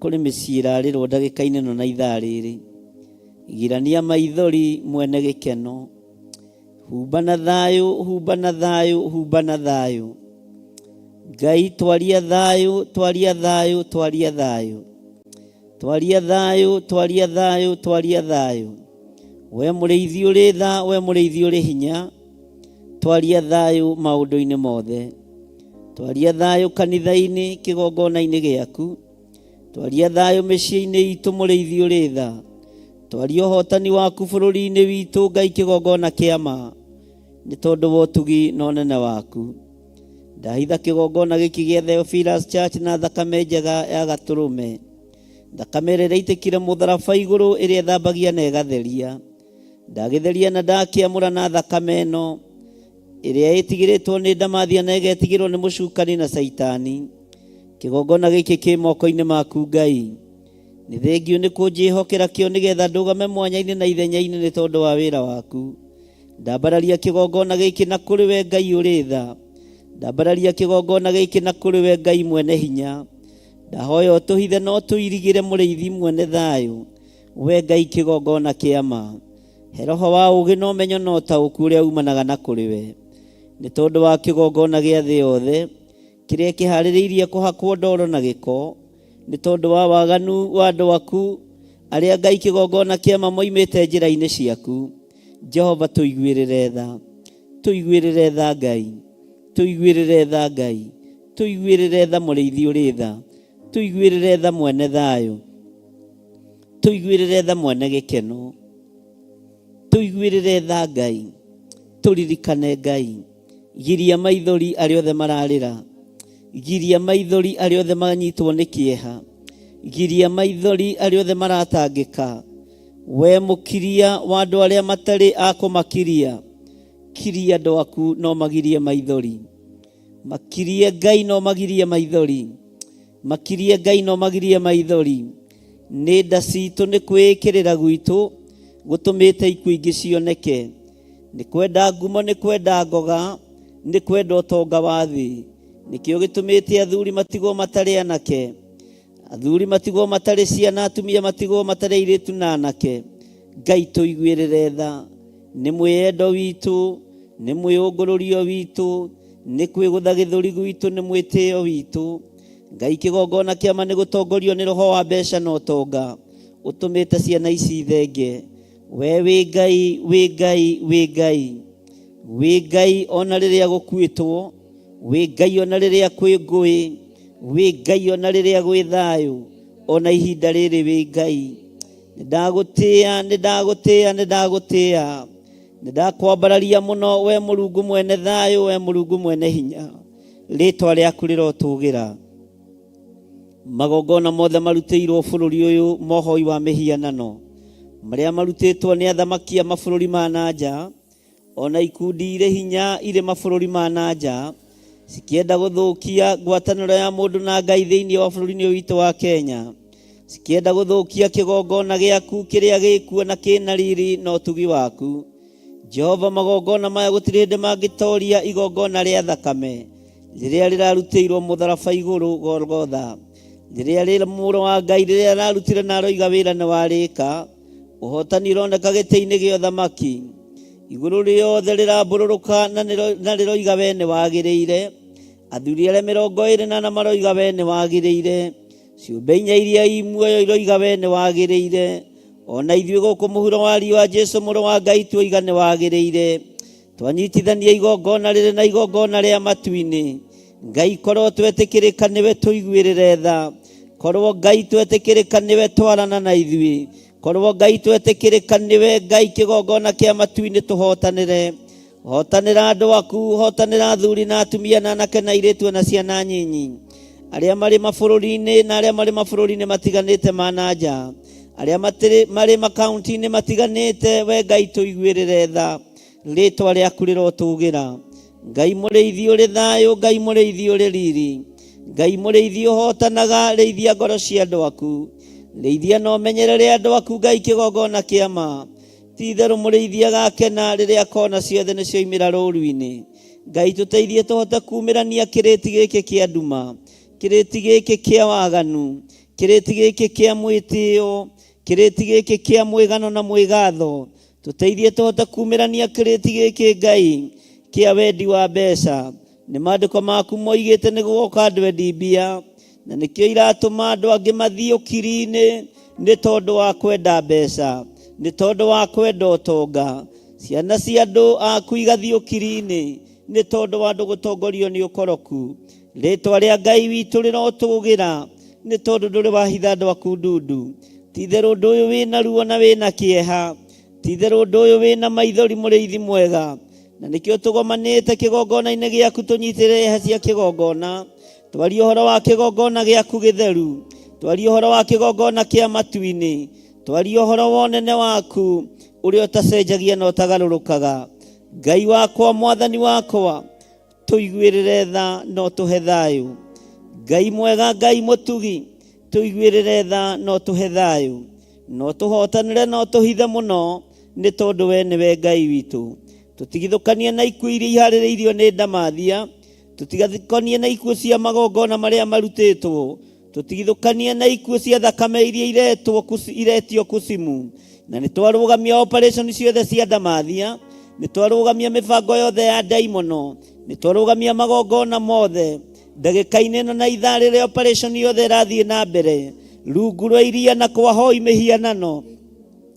Kũrĩ mĩciĩ ĩrarĩrwo ndagĩka-inĩ ĩno na ithaa rĩrĩ. Girania maithori mwene gĩkeno. Humba na thayũ, humba na thayũ, humba na thayũ. Ngai twaria thayũ, twaria thayũ, twaria thayũ. Twaria thayũ, twaria thayũ, twaria thayũ. We mũrĩithi ũrĩ tha, we mũrĩithi ũrĩ hinya, twaria thayũ maũndũ-inĩ mothe. Twaria thayũ kanitha-inĩ, kĩgongona-inĩ gĩaku. Twaria thayũ mĩciĩ-inĩ itũ mũrĩithi ũrĩ tha. Twaria ũhotani waku bũrũri-inĩ witũ Ngai kĩgongona kĩa ma, nĩ tondũ wa ũtugi na ũnene waku. Ndahitha kĩgongona gĩkĩ gĩa Theophilus Church na thakame njega ya gatũrũme, thakame ĩrĩa ĩraitĩkire mũtharaba igũrũ ĩrĩa ĩthambagia na ĩgatheria. Ndagĩtheria na ndakĩamũra na thakame ĩno ĩrĩa ĩtigĩrĩtwo nĩ ndamathia na ĩgetigĩrwo nĩ mũcukani na caitani. Kĩgongona gĩkĩ kĩ moko-inĩ maku Ngai. Nĩ thengiũ nĩ kũnjĩhokera kĩo nĩgetha ndũgame mwanya-inĩ na ithenya-inĩ nĩ tondũ wa wĩra waku. Ndambararia kĩgongona gĩkĩ na kũrĩ we Ngai ũrĩ tha. Ndambararia kĩgongona gĩkĩ na kũrĩ we Ngai mwene hinya. Ndahoya ũtũhithe na ũtũirigĩre mũrĩithi mwene thayũ. We Ngai kĩgongona kĩa ma. He roho wa ũũgĩ na ũmenyo na ũtaũku ũrĩa umanaga na kũrĩ we. Nĩ tondũ wa kĩgongona gĩa thĩ yothe kĩrĩa kĩharĩrĩirie kũhakwo ndoro na gĩko, nĩ tondũ wa waganu wa andũ aku arĩa Ngai kĩgongona kĩa ma moimĩte njĩra-inĩ ciaku. Jehova tũiguĩrĩre tha, tũiguĩrĩre tha Ngai, tũiguĩrĩre tha Ngai, tũiguĩrĩre tha mũrĩithi ũrĩ tha, tũiguĩrĩre tha mwene thayũ, tũiguĩrĩre tha mwene gĩkeno, tũiguĩrĩre tha Ngai, tũririkane Ngai. Giria maithori arĩa othe mararĩra, giria maithori arĩa othe manyitwo nĩ kĩeha, giria maithori arĩa othe maratangĩka. We mũkiria wa andũ arĩa matarĩ a kũmakiria, kiria andũ aku no magirie maithori. Makirie Ngai no magirie maithori, makirie Ngai no magirie maithori. Nĩ nda citũ nĩ kwĩĩkĩrĩra gwitũ gũtũmĩte ikuũ ingĩ cioneke. Nĩ kwenda ngumo, nĩ kwenda ngoga, nĩ kwenda ũtonga wa thĩ. Nĩkĩo gĩtũmĩte athuri matigwo matarĩ anake, athuri matigwo matarĩ ciana, atumia matigwo matarĩ airĩtu na anake. Ngai tũiguĩrĩre tha. Nĩ mwĩyendo witũ, nĩ mwĩũngũrũrio witũ, nĩ kwĩgũtha gĩthũri gwitũ, nĩ mwĩtĩo witũ. Ngai kĩgongona kĩama nĩ gũtongorio nĩ roho wa mbeca na ũtonga ũtũmĩte ciana ici ithenge. We wĩ Ngai, wĩ Ngai, wĩ Ngai, wĩ Ngai ona rĩrĩa gũkuĩtwo, Wĩ Ngai ona rĩrĩa kwĩ ngũĩ, wĩ Ngai ona rĩrĩa gwĩ thayũ, ona ihinda rĩrĩ wĩ Ngai. Nĩ ndagũtĩĩa, nĩ ndagũtĩĩa, nĩ ndagũtĩĩa. Nĩ ndakwambararia mũno we Mũrungu mwene thayũ, we Mũrungu mwene hinya. Rĩtwa rĩaku rĩrotũgĩra. Magongona mothe marutĩirwo bũrũri ũyũ mohoi wa mĩhianano, marĩa marutĩtwo nĩ athamaki a mabũrũri ma na nja, o na ikundi irĩ hinya irĩ mabũrũri ma na nja, cikĩenda gũthũkia ngwatanĩro ya mũndũ na Ngai thĩinĩ wa bũrũri-inĩ ũyũ witũ wa Kenya, cikĩenda gũthũkia kĩgongona gĩaku kĩrĩa gĩkuo na kĩna riri na ũtugi waku. Jehova, magongona maya gũtirĩ hĩndĩ mangĩtoria igongona rĩa thakame rĩrĩa rĩrarutĩirwo mũtharaba igũrũ Golgotha, rĩrĩa rĩrĩ mũrũ wa Ngai rĩrĩa ararutire na aroiga wĩra nĩ warĩka. Ũhotani ũroneka gĩtĩ-inĩ gĩa ũthamaki, igũrũ rĩothe rĩrambũrũrũka na rĩroiga we nĩ wagĩrĩire. Athuri arĩa 24 maroiga we nĩ wagĩrĩire. Ciũmbe inya iria i muoyo iroiga we nĩ wagĩrĩire. O na ithuĩ gũkũ mũhuro wa riũa Jesu mũrũ wa Ngai tuoiga nĩ wagĩrĩire. Twanyitithania igongona rĩrĩ na igongona rĩa matu-inĩ. Ngai korwo twetĩkĩrĩka nĩwe tũiguĩrĩre tha. Korwo Ngai twetĩkĩrĩka nĩwe twarana na ithuĩ. Korwo Ngai twetĩkĩrĩka nĩwe Ngai kĩgongona kĩa matu-inĩ tũhotanĩre. Hotanĩra andũ aku, hotanĩra athuri na atumia na anake na airĩtu na ciana nyinyi. Arĩa marĩ mabũrũri-inĩ na arĩa marĩ mabũrũri-inĩ matiganĩte ma na nja. Arĩa marĩ makaunti-inĩ matiganĩte, we Ngai tũiguĩrĩre tha. Rĩtwa rĩaku rĩrotũgĩra. Ngai mũrĩithi ũrĩ thayũ, Ngai mũrĩithi ũrĩ riri. Ngai mũrĩithi ũhotanaga, rĩithia ngoro cia andũ aku. Rĩithia na ũmenyerere andũ aku, Ngai kĩgongona kĩa ma. Ti itherũ mũrĩithi agakena rĩrĩa akona ciothe nĩ cioimĩra rũũru-inĩ. Ngai tũteithie tũhote kumĩrania kĩrĩti gĩkĩ kĩa nduma, kĩrĩti gĩkĩ kĩa waganu, kĩrĩti gĩkĩ kĩa mwĩtĩo, kĩrĩti gĩkĩ kĩa mwĩgano na mwĩgatho. Tũteithie tũhote kumĩrania kĩrĩti gĩkĩ Ngai kĩa wendi wa mbeca. Nĩ maandĩko maku moigĩte nĩ gũgoka andũ endi mbia, na nĩkĩo iratũma andũ angĩ mathiĩ ũkiri-inĩ nĩ tondũ wa kwenda mbeca, nĩ tondũ wa kwenda ũtonga. Ciana cia andũ aku igathiĩ ũkiri-inĩ nĩ tondũ wa andũ gũtongorio nĩ ũkoroku. Rĩtwa rĩa Ngai witũ rĩrotũgĩra nĩ tondũ ndũrĩ wahitha andũ aku ndundu. Ti itherũ ũndũ ũyũ wĩna ruo na wĩna kĩeha. Ti itherũ ũndũ ũyũ wĩna maithori mũrĩithi mwega. Na nĩkĩo tũgomanĩte kĩgongona-inĩ gĩaku tũnyitĩrĩre hĩa cia kĩgongona. Twarie ũhoro wa kĩgongona gĩaku gĩtheru. Twarie ũhoro wa kĩgongona kĩa matu-inĩ. Twarie ũhoro wa ũnene waku ũrĩa ũtacenjagia na ũtagarũrũkaga. Ngai wakwa, Mwathani wakwa, tũiguĩrĩre tha na ũtũhe thayũ. Ngai mwega, Ngai mũtugi, tũiguĩrĩre tha na ũtũhe thayũ. Na ũtũhotanĩre na ũtũhithe mũno, nĩ tondũ we nĩwe Ngai witũ. Tũtigithũkanie na ikuũ iria iharĩrĩirio nĩ ndamathia, tũtigathikanie na ikuũ cia magongona marĩa marutĩtwo, tũtigithũkanie na ikuũ cia thakame iria iretio kucimu. Na nĩ twarũgamia operation ciothe cia ndamathia, nĩ twarũgamia mĩbango yothe ya ndaimono, nĩ twarũgamia magongona mothe. Ndagĩka-inĩ ĩno na ithaa rĩrĩa operation yothe ĩrathiĩ na mbere, rungu rwa iria na kwa hoi mĩhianano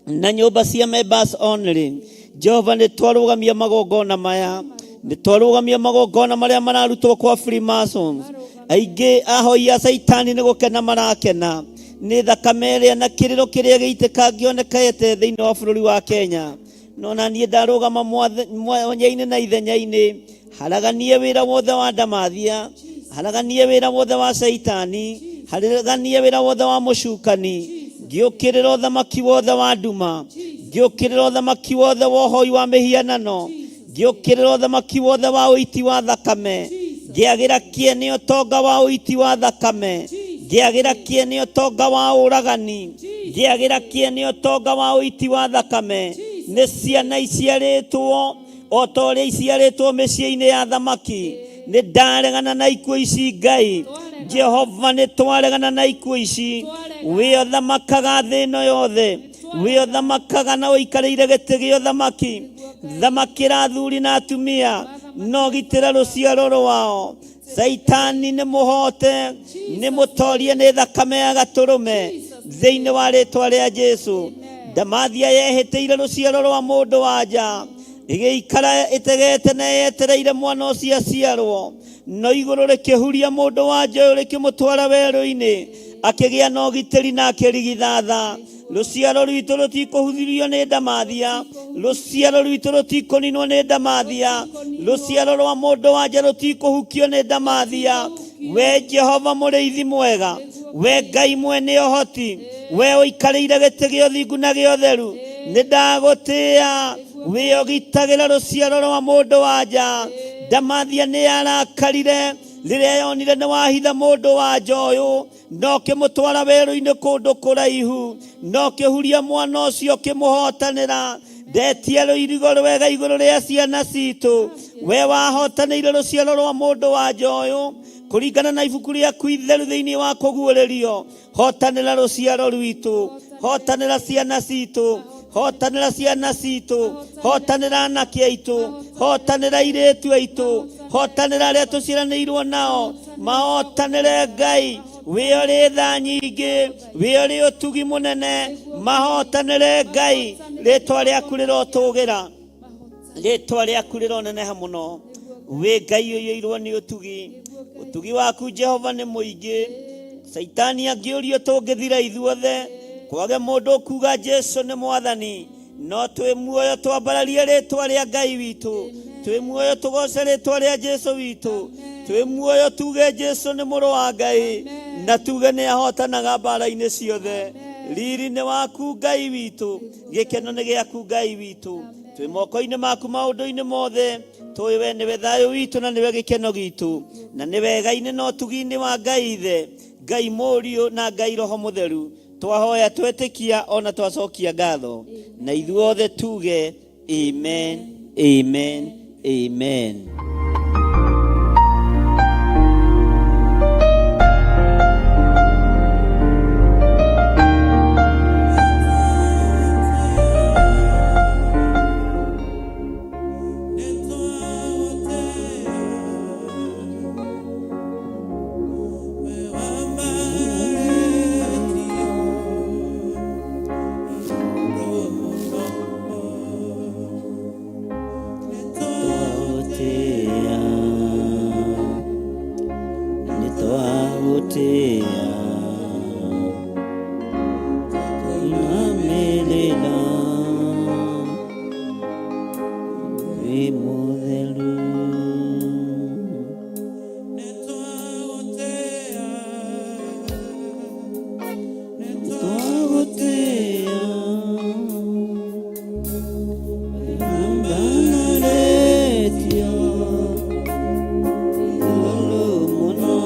na nyũmba cia members only, Jehova nĩ twarũgamia magongona maya, nĩ twarũgamia magongona marĩa mararutwo kwa Freemasons. Aingĩ ahoi a Caitani nĩ gũkena marakena nĩ thakame ĩrĩa na kĩrĩro kĩrĩa gĩitĩkangĩonekete thĩinĩ wa bũrũri wa Kenya. No na niĩ ndarũgama mwanya-inĩ na ithenya-inĩ, haraganie wĩra wothe wa ndamathia, haraganie wĩra wothe wa Caitani, haraganie wĩra wothe wa mũcukani, ngĩũkĩrĩra ũthamaki wothe wa nduma, ngĩũkĩrĩra ũthamaki wothe wa ũhoi wa mĩhianano, ngĩũkĩrĩra ũthamaki wothe wa ũiti wa thakame, ngĩagĩra kĩene ũtonga wa ũiti wa thakame, ngĩagĩra kĩene ũtonga wa ũragani, ngĩagĩra kĩene ũtonga wa ũiti wa thakame. Nĩ ciana iciarĩtwo o ta ũrĩa iciarĩtwo mĩciĩ-inĩ ya thamaki. Nĩ ndaregana na ikuũ ici Ngai. Jehova nĩ twaregana na ikuũ ici. Wĩ ũthamakaga thĩ ĩno yothe, wĩ ũthamakaga na ũikarĩire gĩtĩ gĩa ũthamaki. Thamakĩra athuri na atumia, no gitĩra rũciaro rwao. Caitani nĩ mũhote, nĩ mũtorie nĩ thakame ya gatũrũme thĩinĩ wa rĩtwa rĩa Jesu. Ndamathia yehĩtĩire rũciaro rwa mũndũ wa nja. Ĩgĩikara ĩtegete na yetereire mwana ũcio aciarwo, no igũrũ rĩkĩhuria mũndũ wa nja ũyũ rĩkĩmũtwara werũ-inĩ, akĩgĩa na ũgitĩri na akĩrigithatha. Rũciaro rwitũ rũtikũhuthirio nĩ ndamathia, rũciaro rwitũ rũtikũninwo nĩ ndamathia, rũciaro rwa mũndũ wa nja rũtikũhukio nĩ ndamathia. We Jehova mũrĩithi mwega, we Ngai mwene ũhoti, we ũikarĩire gĩtĩ gĩa ũthingu na gĩa ũtheru, nĩ ndagũtĩĩa. Wĩogitagĩra rũciaro rwa mũndũ wa nja. Ndamathia nĩ yarakarire rĩrĩa yonire nĩ wahitha mũndũ wa nja ũyũ, na ũkĩmũtwara werũ-inĩ kũndũ kũraihu, na ũkĩhuria mwana ũcio ũkĩmũhotanĩra. Ndetia rũirigo rwega igũrũ rĩa ciana citũ. We wahotanĩire rũciaro rwa mũndũ wa nja ũyũ kũringana na ibuku rĩaku itheru thĩinĩ wa kũguũrĩrio. Hotanĩra rũciaro rwitũ, hotanĩra ciana citũ, hotanĩra ciana citũ, hotanĩra anake aitũ, hotanĩra airĩtu aitũ, hotanĩra arĩa tũciaranĩirwo nao, mahotanĩre Ngai. Wĩ ũrĩ tha nyingĩ, wĩ ũrĩ ũtugi mũnene, mahotanĩre Ngai. Rĩtwa rĩaku rĩrotũgĩra, rĩtwa rĩaku rĩroneneha mũno. Wĩ Ngai ũiyũirwo nĩ ũtugi, ũtugi waku Jehova nĩ mũingĩ. Caitani angĩũrio tũngĩthira ithuothe, kwage mũndũ ũkuga Jesu nĩ mwathani, no twĩ muoyo twambararie rĩtwa rĩa Ngai witũ, twĩ muoyo tũgoce rĩtwa rĩa Jesu witũ, twĩ muoyo tuge Jesu nĩ mũrũ wa Ngai, na tuge nĩ ahotanaga mbara-inĩ ciothe. Riri nĩ waku Ngai witũ, gĩkeno nĩ gĩaku Ngai witũ. Twĩ moko-inĩ maku maũndũ-inĩ mothe, tũĩ we nĩwe thayũ witũ na nĩwe gĩkeno gitũ, na nĩ wega-inĩ na ũtugi-inĩ wa Ngai Ithe, Ngai Mũriũ na Ngai Roho Mũtheru. Twahoya twetĩkia ona twacokia ngatho, na ithuothe tuge amen, amen, amen. Nĩtwagũtĩa, tũinamĩrĩra wĩ mũtheru. Nĩtwagũtĩa, wambararĩtio igũrũ mũno.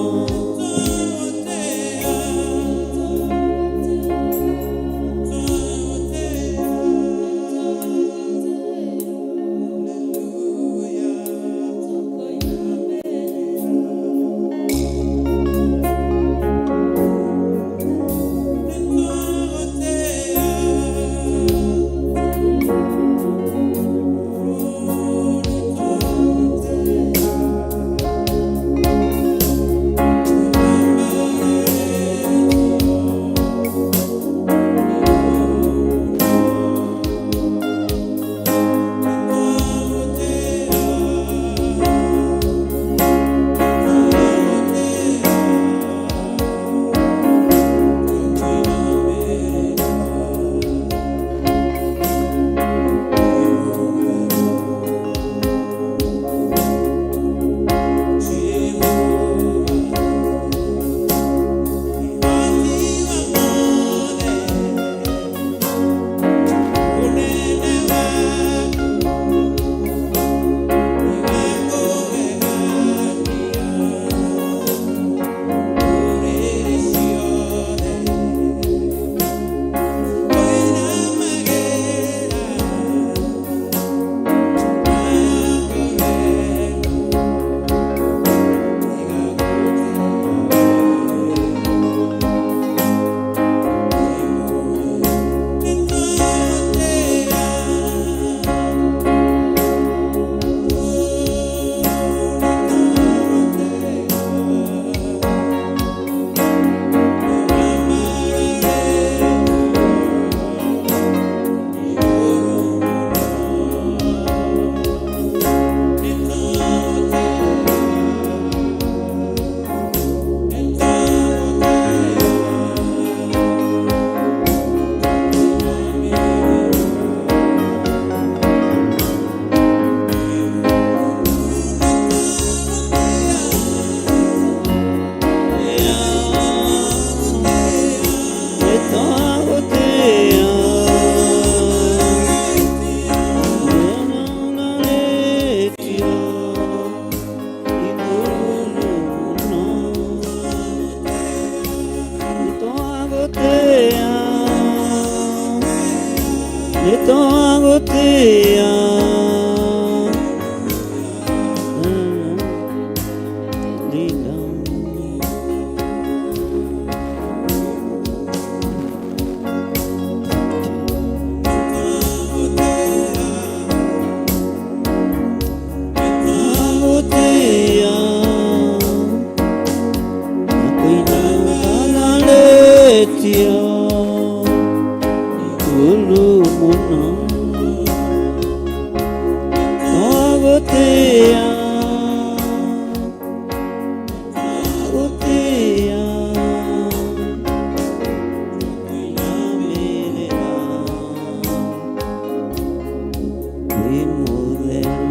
Twagũtĩĩa Lila. Twagũtĩĩa na kũinambararĩtio igũrũ mũno. Twagũtĩĩa, twagũtĩĩa, kũinamĩrĩra wĩ mũtheru.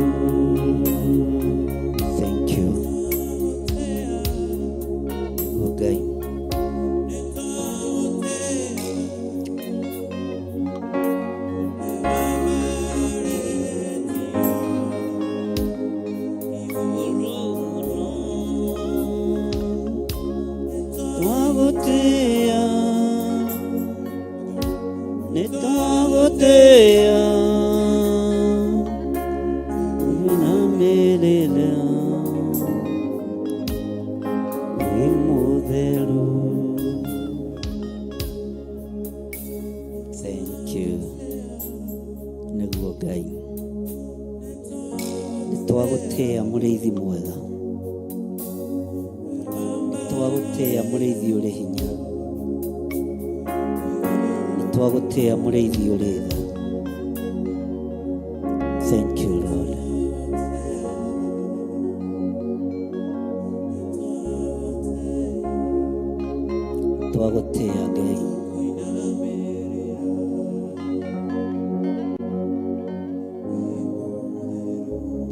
Thank you. Nĩguo Ngai. Twagũtĩĩa, nĩ twagũtĩĩa, kũinamĩrĩra wĩ mũtheru. Thank you. Nĩguo Ngai. Nĩ twagũtĩĩa mũrĩithi mwega. Nĩ twagũtĩĩa mũrĩithi ũrĩ hinya. Nĩ twagũtĩĩa mũrĩithi ũrĩ tha. Thank you Lord. Twagũtĩĩa Ngai.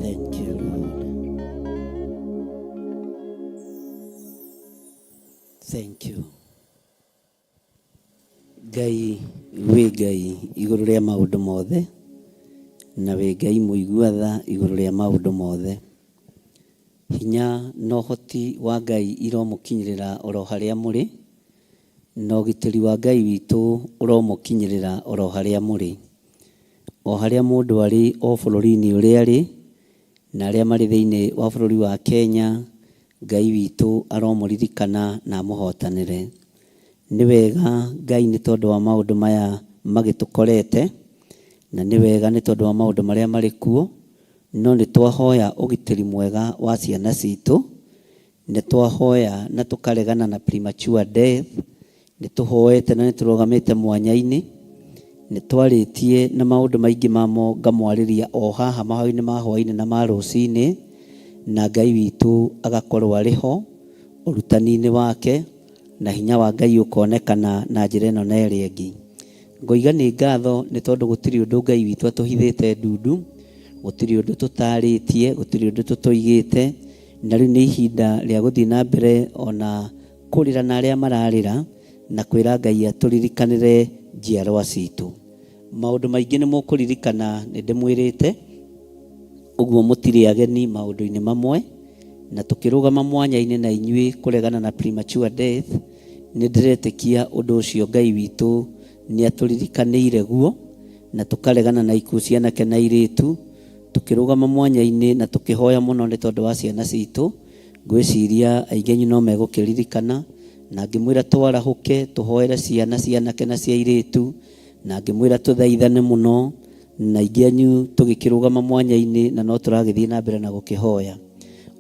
Thank you Lord. Thank you. Ngai wĩ Ngai igũrũ rĩa maũndũ mothe na wĩ Ngai mũigua tha igũrũ rĩa maũndũ mothe. Hinya na ũhoti wa Ngai iromũkinyĩrĩra oro harĩa mũrĩ, na ũgitĩri wa Ngai witũ ũromũkinyĩrĩra oro harĩa mũrĩ. O harĩa mũndũ arĩ o bũrũri-inĩ ũrĩa arĩ, na arĩa marĩ thĩinĩ wa bũrũri wa Kenya, Ngai witũ aromũririkana na amũhotanĩre. Nĩ wega Ngai nĩ tondũ wa maũndũ maya magĩtũkorete, na nĩ wega nĩ tondũ wa maũndũ marĩa marĩ kuo, no nĩ twahoya ũgitĩri mwega wa ciana citũ, nĩ twahoya na tũkaregana na premature death, nĩ tũhoete na nĩ tũrũgamĩte mwanya-inĩ, nĩ twarĩtie na maũndũ maingĩ mamo ngamwarĩria o haha mahoya-inĩ ma hwaĩ-inĩ na ma rũcinĩ, na Ngai witũ agakorwo arĩ ho ũrutani-inĩ wake, na hinya wa Ngai ũkonekana na njĩra ĩno na ĩrĩa ĩngĩ. Ngoiga nĩ ngatho nĩ tondũ gũtirĩ ũndũ Ngai witũ atũhithĩte ndundu, gũtirĩ ũndũ tũtarĩtie, gũtirĩ ũndũ tũtoigĩte, na rĩu nĩ ihinda rĩa gũthiĩ na mbere ona kũrĩra na arĩa mararĩra, na kwĩra Ngai atũririkanĩre njiarwa citũ. Maũndũ maingĩ nĩ mũkũririkana nĩ ndĩmwĩrĩte, ũguo mũtirĩ ageni maũndũ-inĩ mamwe, na tũkĩrũgama mwanya-inĩ na inyuĩ kũregana na premature death, nĩ ndĩretĩkia ũndũ ũcio Ngai witũ nĩ atũririkanĩire guo, na tũkaregana na ikuũ cia anake na airĩtu, tũkĩrũgama mwanya-inĩ na tũkĩhoya mũno nĩ tondũ wa ciana citũ. Ngwĩciria aingĩ anyu no megũkĩririkana, na ngĩmwĩra twarahũke tũhoere ciana cia anake na cia airĩtu, na ngĩmwĩra tũthaithane mũno, na aingĩ anyu tũgĩkĩrũgama mwanya-inĩ na no tũragĩthiĩ na mbere na gũkĩhoya.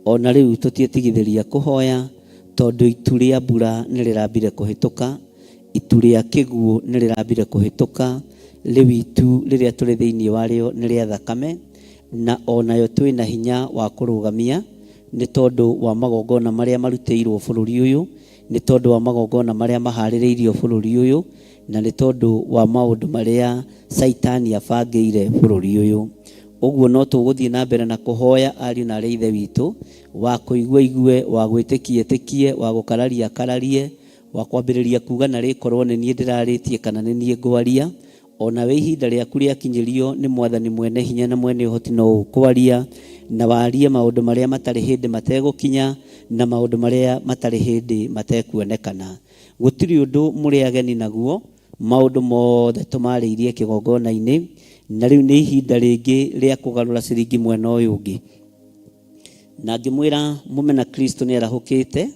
Ona rĩu tũtiĩtigithĩria kũhoya, tondũ itu rĩa mbura nĩ rĩrambire kũhĩtũka, itu rĩa kĩguũ nĩ rĩrambire kũhĩtũka, rĩu itu rĩrĩa tũrĩ thĩinĩ warĩo nĩ rĩa thakame, na onayo twĩna hinya wa kũrũgamia nĩ tondũ wa magongona marĩa marutĩirwo bũrũri ũyũ, nĩ tondũ wa magongona marĩa maharĩrĩirio bũrũri ũyũ, na nĩ tondũ wa maũndũ marĩa Caitani abangĩire bũrũri ũyũ. Ũguo no tũgũthiĩ na mbere na kũhoya ariũ na aarĩ a Ithe witũ, wa kũigua aigue, wa gwĩtĩkia etĩkie, wa gũkararia akararie, wa kwambĩrĩria kuga narĩ korwo nĩ niĩ ndĩrarĩtie kana nĩ niĩ ngwaria. Onawe ihinda rĩaku rĩakinyĩrio nĩ Mwathani mwene hinya na mwene ũhoti no ũkwaria, na warie maũndũ marĩa matarĩ hĩndĩ mategũkinya, na maũndũ marĩa matarĩ hĩndĩ matekuonekana. Gũtirĩ ũndũ mũrĩ ageni naguo, maũndũ mothe tũmarĩirie kĩgongona-inĩ, Na rĩu nĩ ihinda rĩngĩ rĩa kũgarũra ciringi mwena ũyũ ũngĩ. Na ngĩmwĩra mũmena Kristo nĩ arahũkĩte,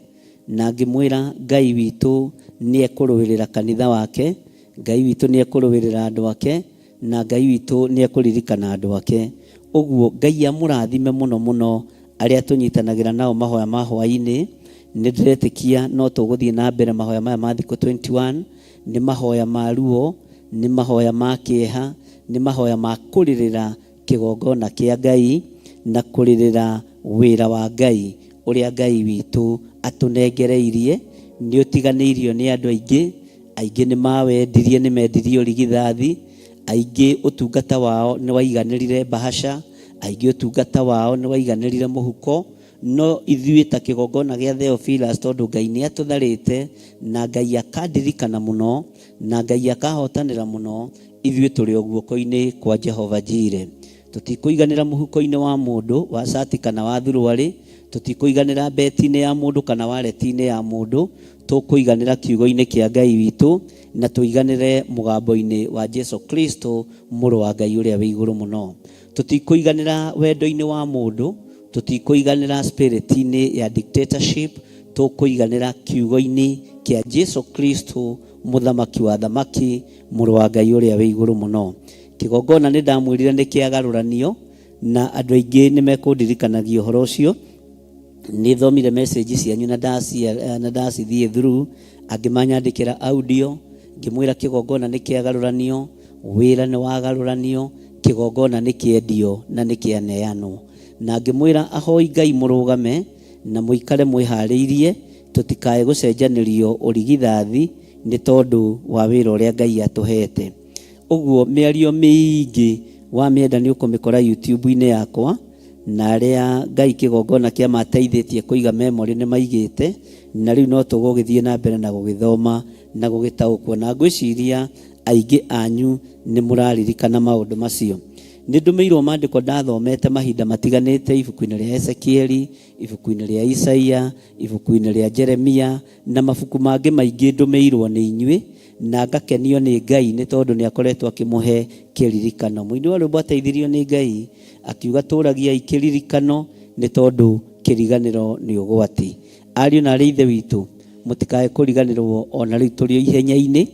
na ngĩmwĩra Ngai witũ nĩ ekũrũĩrĩra kanitha wake, Ngai witũ nĩ ekũrũĩrĩra andũ ake, na Ngai witũ nĩ ekũririkana andũ ake. Ũguo Ngai amũrathime mũno mũno arĩa tũnyitanagĩra nao mahoya ma hwaĩ-inĩ. Nĩ ndĩretĩkia no tũgũthiĩ na mbere mahoya maya ma thikũ 21. Nĩ mahoya ma ruo, nĩ mahoya ma kĩeha, nĩ mahoya ma kũrĩrĩra kĩgongona kĩa Ngai na kũrĩrĩra wĩra wa Ngai ũrĩa Ngai witũ atũnengereirie. Nĩ ũtiganĩirio nĩ andũ aingĩ, aingĩ nĩ mawendirie, nĩ mendirie ũrigithathi, aingĩ ũtungata wao nĩ waiganĩrire bahasha, aingĩ ũtungata wao nĩ waiganĩrire mũhuko. No ithuĩ ta kĩgongona gĩa Theophilus, tondũ Ngai nĩ atũtharĩte na Ngai akandirikana mũno na Ngai akahotanĩra mũno, ithuĩ tũrĩ o guoko-inĩ kwa Jehova Jireh. Tũtikũiganĩra mũhuko-inĩ wa mũndũ, wa cati kana wa thuruarĩ, tũtikũiganĩra mbeti-inĩ ya mũndũ kana wareti-inĩ ya mũndũ, tũkũiganĩra kiugo-inĩ kĩa Ngai witũ na tũiganĩre mũgambo-inĩ wa Jesu Kristo, Mũrũ wa Ngai ũrĩa wĩ igũrũ mũno. Tũtikũiganĩra wendo-inĩ wa mũndũ, tũtikũiganĩra spirit-inĩ ya dictatorship, tũkũiganĩra kiugo-inĩ kĩa Jesu Kristo, Mũthamaki wa athamaki, Mũrũ wa Ngai ũrĩa wĩ igũrũ mũno. Kĩgongona nĩ ndamwĩrire nĩ kĩagarũranio, na andũ aingĩ nĩ mekũndirikanagia ũhoro ũcio. Nĩ thomire message cianyu na ndacithiĩ through, angĩ manyandĩkĩra audio, ngĩmwĩra kĩgongona nĩ kĩagarũranio, wĩra nĩ wagarũranio, kĩgongona nĩ kĩendio na nĩ kĩaneanwo. Na ngĩmwĩra ahoi Ngai mũrũgame na mũikare mwĩharĩirie, tũtikae gũcenjanĩrio ũrigithathi nĩ tondũ wa wĩra ũrĩa Ngai atũhete. Ũguo mĩario mĩingĩ wamĩenda nĩ ũkũmĩkora YouTube-inĩ yakwa, na arĩa Ngai kĩgongona kĩa mateithĩtie kũiga memory nĩ maigĩte, na rĩu no tũgũgĩthiĩ na mbere na gũgĩthoma na gũgĩtaũkwo, na ngwĩciria aingĩ anyu nĩ mũraririkana maũndũ macio. Nĩ ndũmĩirwo maandĩko ndathomete mahinda matiganĩte ibuku-inĩ rĩa Ezekieli, ibuku-inĩ rĩa Isaia, ibuku-inĩ rĩa Jeremia, na mabuku mangĩ maingĩ ndũmĩirwo nĩ inyuĩ, na ngakenio nĩ Ngai nĩ tondũ nĩ akoretwo akĩmũhe kĩririkano. Mũini wa rwĩmbo ateithirio nĩ Ngai akiuga tũragiai kĩririkano nĩ tondũ kĩriganĩro nĩ ũgwati. Ariũ na aarĩ a Ithe witũ, mũtikae kũriganĩrwo o na rĩu tũrĩ o ihenya-inĩ,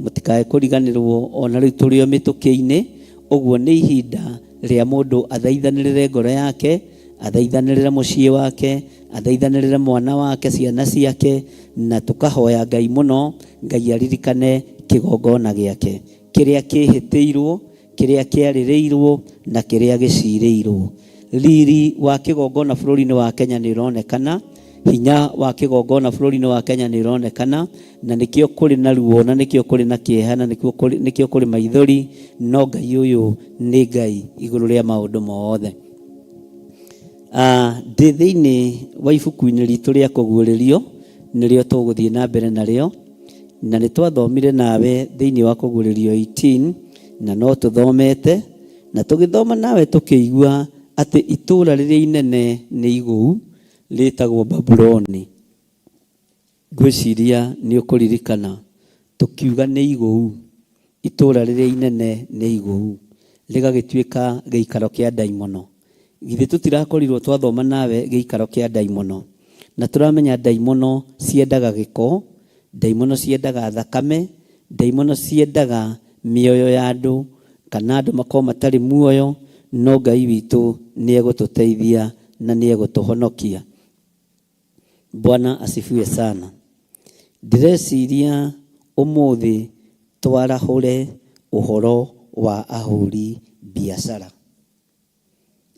mũtikae kũriganĩrwo o na rĩu tũrĩ o mĩtũkĩ-inĩ. Ũguo nĩ ihinda rĩa mũndũ athaithanĩrĩre ngoro yake, athaithanĩrĩre mũciĩ wake, athaithanĩrĩre mwana wake, ciana ciake, na tũkahoya Ngai mũno, Ngai aririkane kĩgongona gĩake, kĩrĩa kĩhĩtĩirwo, kĩrĩa kĩarĩrĩirwo, na kĩrĩa gĩcirĩirwo. Riri wa kĩgongona bũrũri-inĩ wa Kenya nĩ ũronekana, hinya wa kĩgongona bũrũri-inĩ wa Kenya nĩ ũronekana, na nĩkĩo kũrĩ na ruo, na nĩkĩo kũrĩ na kĩeha, na nĩkĩo kũrĩ maithori, no Ngai ũyũ nĩ Ngai igũrũ rĩa maũndũ mothe. Ndĩ thĩinĩ wa ibuku-inĩ ritũ rĩa kũguũrĩrio, nĩrĩo tũgũthiĩ na mbere narĩo, na nĩ twathomire nawe thĩinĩ wa kũguũrĩrio 18, na no tũthomete, na tũgĩthoma nawe tũkĩigua atĩ itũũra rĩrĩa inene nĩ igũu, rĩtagwo Babuloni. Ngwĩciria nĩ ũkũririkana tũkiuga nĩ igũu, itũũra rĩrĩa inene nĩ igũu, rĩgagĩtuĩka gĩikaro kĩa ndaimono. Githĩ tũtirakorirwo twathoma nawe gĩikaro kĩa ndaimono? Na tũramenya ndaimono ciendaga gĩko, ndaimono ciendaga thakame, ndaimono ciendaga mĩoyo ya andũ, kana andũ makorwo matarĩ muoyo, no Ngai witũ nĩ egũtũteithia na nĩ egũtũhonokia. Bwana asifiwe sana. Ndĩreciria ũmũthĩ twarahũre ũhoro wa ahũri biacara.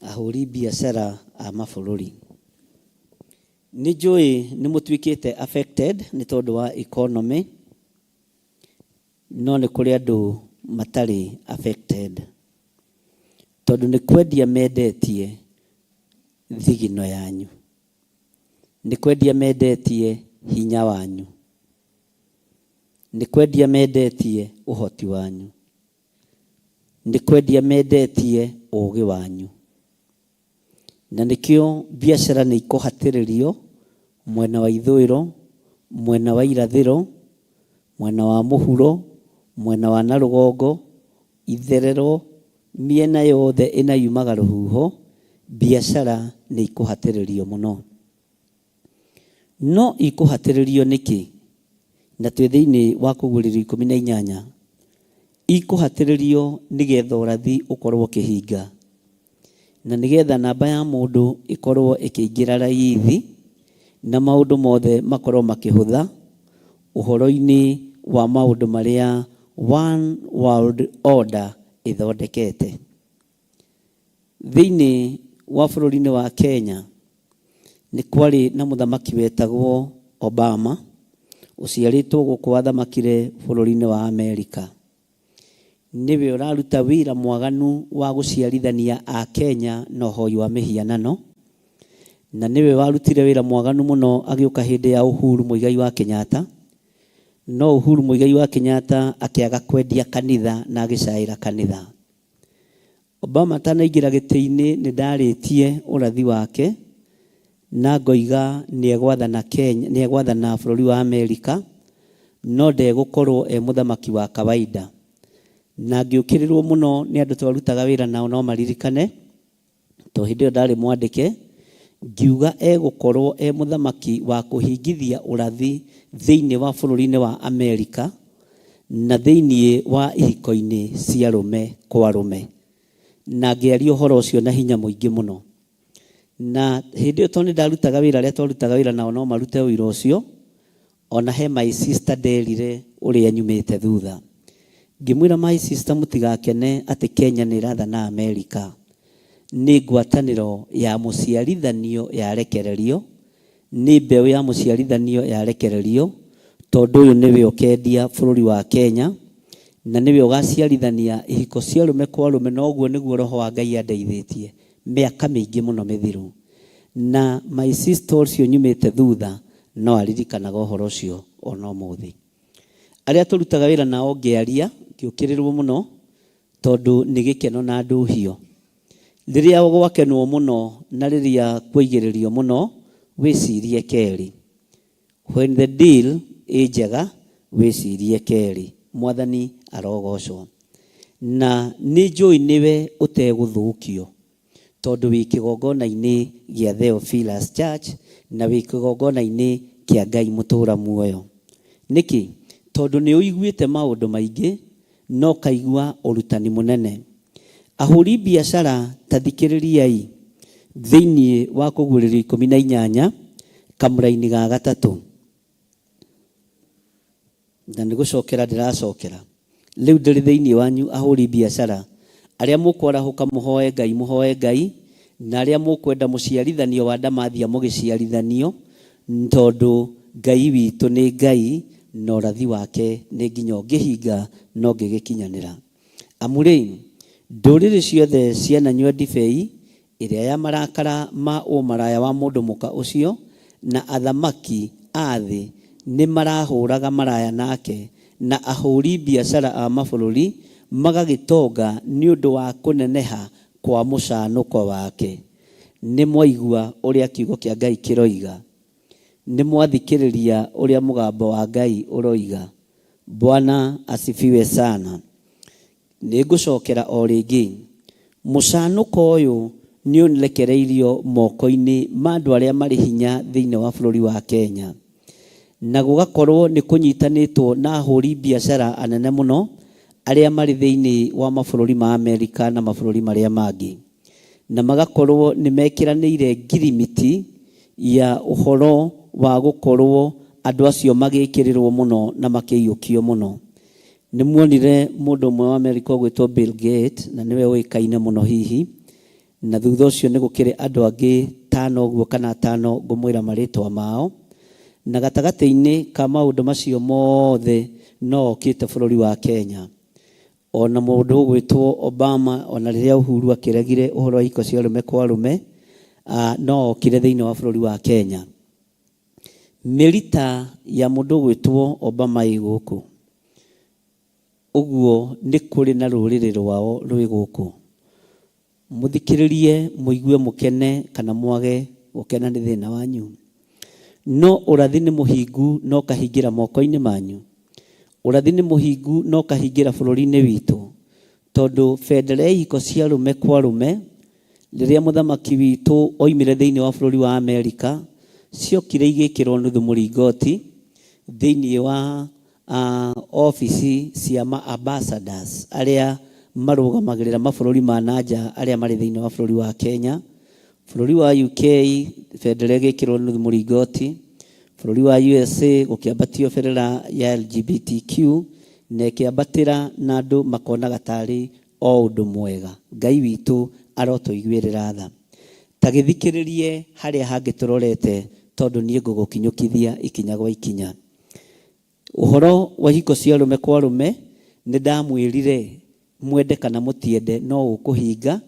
Ahũri biacara a mabũrũri. Nĩ njũĩ nĩ mũtuĩkĩte affected nĩ tondũ wa economy, no nĩ kũrĩ andũ matarĩ affected. Tondũ nĩ kwendia mendetie thigino yanyu. Nĩ kwendia mendetie hinya wanyu. Nĩ kwendia mendetie ũhoti wanyu. Nĩ kwendia mendetie ũgĩ wanyu. Na nĩkĩo biacara nĩ ikũhatĩrĩrio mwena wa ithũĩro, mwena wa irathĩro, mwena wa mũhuro, mwena wa na rũgongo, itherero Mĩena yothe ĩna yumaga rũhuho, biacara nĩ ikũhatĩrĩrio mũno. No ikũhatĩrĩrio nĩkĩ? Na twĩ thĩinĩ wa Kũguũrĩrio 18. Ikũhatĩrĩrio nĩgetha ũrathi ũkorwo ũkĩhinga. Na nĩgetha namba ya mũndũ ĩkorwo ĩkĩingĩra raithi, na maũndũ mothe makorwo makĩhũtha ũhoro-inĩ wa maũndũ marĩa One World Order ĩthondekete. Thĩinĩ wa bũrũri-inĩ wa Kenya nĩ kwarĩ na mũthamaki wetagwo Obama, ũciarĩtwo gũkũ wathamakire bũrũri-inĩ wa Amerika. Nĩwe ũraruta wĩra mwaganu wa gũciarithania a Kenya na ũhoi wa mĩhianano, na nĩwe warutire wĩra mwaganu mũno agĩũka hĩndĩ ya Uhuru Muigai wa Kenyatta. No Uhuru Muigai wa Kenyatta akĩaga kwendia kanitha na agĩcaĩra kanitha. Obama atanaingĩra gĩtĩ-inĩ nĩ ndarĩtie ũrathi wake na ngoiga nĩ egwathana Kenya, nĩ egwathana bũrũri wa Amerika no ndegũkorwo e mũthamaki wa kawaida. Na ngĩũkĩrĩrwo mũno nĩ andũ twarutaga wĩra nao no maririkane, to hĩndĩ ĩyo ndarĩ mwandĩke, ngiuga egũkorwo e mũthamaki wa kũhingithia ũrathi thĩinĩ wa bũrũri-inĩ wa Amerika na thĩinĩ wa ihiko-inĩ cia arũme kwa arũme. Na ngĩaria ũhoro ũcio na hinya mũingĩ mũno. Na hĩndĩ ĩyo tondũ nĩ ndarutaga wĩra, arĩa twarutaga wĩra nao no marute ũira ũcio, ona he my sister nderire ũrĩa nyumĩte thutha. Ngĩmwĩra my sister mũtigakene atĩ Kenya nĩ ĩrathana Amerika. Nĩ ngwatanĩro ya mũciarithanio yarekererio, nĩ mbeũ ya mũciarithanio yarekererio, tondũ ũyũ nĩwe ũkendia bũrũri wa Kenya, na nĩwe ũgaciarithania ihiko cia arũme kwa arũme, na ũguo nĩguo Roho wa Ngai andeithĩtie mĩaka mĩingĩ mũno mĩthiru. Na my sister ũcio nyumĩte thutha no aririkanaga ũhoro ũcio ona ũmũthĩ. Arĩa tũrutaga wĩra nao ngĩaria, ngĩũkĩrĩrwo mũno, tondũ nĩ gĩkeno na ndũhio. Rĩrĩa gwakenwo mũno na rĩrĩa kwoigĩrĩrio mũno, wĩcirie kerĩ. When the deal ĩ njega, wĩcirie kerĩ. Mwathani arogocwo. Na nĩ njũĩ nĩwe ũtegũthũkio, tondũ wĩ kĩgongona-inĩ gĩa Theophilus Church na wĩ kĩgongona-inĩ kĩa Ngai mũtũra muoyo. Nĩkĩ? Tondũ nĩ ũiguĩte maũndũ maingĩ na ũkaigua ũrutani mũnene. Ahũri biacara ta thikĩrĩriai thĩinĩ wa Kũguũrĩrio 18 kamũraini ga gatatũ. Na nĩ gũcokera ndĩracokera. Rĩu ndĩrĩ thĩinĩ wanyu ahũri biacara arĩa mũkwarahũka mũhoe Ngai, mũhoe Ngai, na arĩa mũkwenda mũciarithanio wa ndamathia mũgĩciarithanio, tondũ Ngai witũ nĩ Ngai na ũrathi wake nĩ nginya ũngĩhinga na ũngĩgĩkinyanĩra. Amu rĩ, ndũrĩrĩ ciothe ciananyua ndibei ĩrĩa ya marakara ma ũmaraya wa mũndũ mũka ũcio, na athamaki a thĩ nĩmarahũraga maraya nake, na ahũri biacara a mabũrũri magagĩtonga nĩ ũndũ wa kũneneha kwa mũcanũko wake. Nĩmwaigua ũrĩa kiugo kĩa Ngai kĩroiga? Nĩmwathikĩrĩria ũrĩa mũgambo wa Ngai ũroiga? Bwana asifiwe sana. Nĩngũcokera o rĩngĩ, mũcanũko ũyũ nĩũrekereirio moko-inĩ ma andũ arĩa marĩ hinya thĩinĩ wa bũrũri wa Kenya, na gũgakorwo nĩ kũnyitanĩtwo na ahũri biacara anene mũno arĩa marĩ thĩinĩ wa mabũrũri ma Amerika na mabũrũri marĩa mangĩ, na magakorwo nĩ mekĩranĩire ngirimiti ya ũhoro wa gũkorwo andũ acio magĩkĩrĩrwo mũno na makĩiyũkio mũno. Nĩ muonire mũndũ ũmwe wa Amerika ũgwĩtwo Bill Gates, na nĩwe ũĩkaine mũno hihi, na thutha ũcio nĩ gũkĩrĩ andũ angĩ tano ũguo kana atano ngũmwĩra marĩtwa mao, na gatagatĩ-inĩ ka maũndũ macio mothe no okĩte bũrũri wa Kenya. Ona mũndũ ũgwĩtwo Obama, ona rĩrĩa Uhuru akĩregire ũhoro wa ihiko cia arũme kwa arũme, no okire thĩinĩ wa bũrũri wa Kenya. Mĩrita ya mũndũ ũgwĩtwo Obama ĩ gũkũ. Ũguo nĩ kũrĩ na rũrĩrĩ rwao rwĩ gũkũ. Mũthikĩrĩrie mũigue mũkene kana mwage gũkena nĩ thĩna wanyu. No ũrathi nĩ mũhingu na ũkahingĩra moko-inĩ manyu. Ũrathi nĩ mũhingu na ũkahingĩra bũrũri-inĩ witũ. Tondũ bendera ya ihiko cia arũme kwa arũme, rĩrĩa mũthamaki witũ oimire thĩinĩ wa bũrũri wa Amerika, ciokire igĩkĩrwo nuthu mũringoti thĩinĩ wa obici cia ma ambassadors arĩa marũgamagĩrĩra mabũrũri ma nanja arĩa marĩ thĩinĩ wa bũrũri wa Kenya. Bũrũri wa UK bendera ĩgĩkĩrwo nuthu mũringoti, bũrũri wa USA gũkĩambatio bendera ya LGBTQ na ĩkĩambatĩra na andũ makonaga tarĩ o ũndũ mwega. Ngai witũ arotũiguĩrĩra tha. Ta gĩthikĩrĩrie harĩa hangĩ tũrorete tondũ niĩ ngũgũkinyũkithia ikinya gwa ikinya. Ũhoro wa ihiko cia arũme kwa arũme nĩ ndamwĩrire mwende kana mũtiende no ũkũhinga,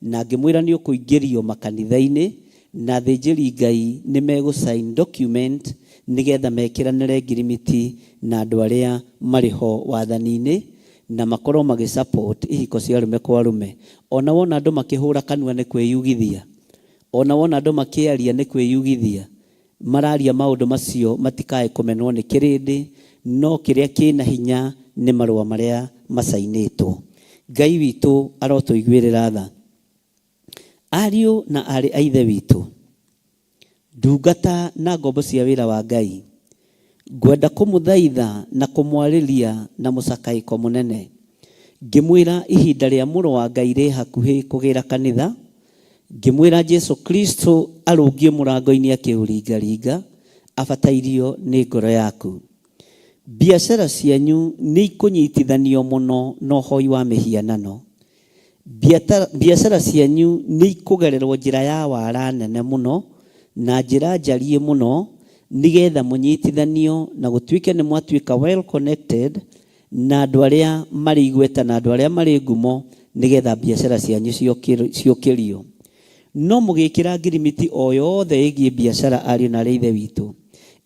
na ngĩmwĩra nĩ ũkũingĩrio makanitha-inĩ na athĩnjĩri Ngai nĩ megũ sign document nĩgetha mekĩranĩre ngirimiti na andũ arĩa marĩ ho wathani-inĩ na makorwo magĩ support ihiko cia arũme kwa arũme. Ona wona andũ makĩhũra kanua nĩ kwĩyugithia, ona wona andũ makĩaria nĩ kwĩyugithia, mararia maũndũ macio matikae kũmenwo nĩ kĩrĩndĩ, no kĩrĩa kĩna hinya nĩ marũa marĩa macainĩtwo. Ngai witũ arotũiguĩrĩra tha. Ariũ na aarĩ a Ithe witũ, ndungata na ngombo cia wĩra wa Ngai, ngwenda kũmũthaitha na kũmwarĩria na mũcakaĩko mũnene, ngĩmwĩra ihinda rĩa Mũrũ wa Ngai rĩ hakuhĩ kũgĩra kanitha, ngĩmwĩra Jesu Kristo arũngiĩ mũrango-inĩ akĩũringaringa, abatairio nĩ ngoro yaku. Biacara cianyu nĩ ikũnyitithanio mũno na ũhoi wa mĩhianano. Biacara cianyu nĩ ikũgererwo njĩra ya wara nene mũno na njĩra njariĩ mũno nĩgetha mũnyitithanio na gũtuĩke nĩ mwatuĩka well connected na andũ arĩa marĩ igweta na andũ arĩa marĩ ngumo nĩgetha biacara cianyu ciũkĩrio. No mũgĩkĩra ngirimiti o yothe ĩgiĩ biacara ariũ na aarĩ a Ithe witũ,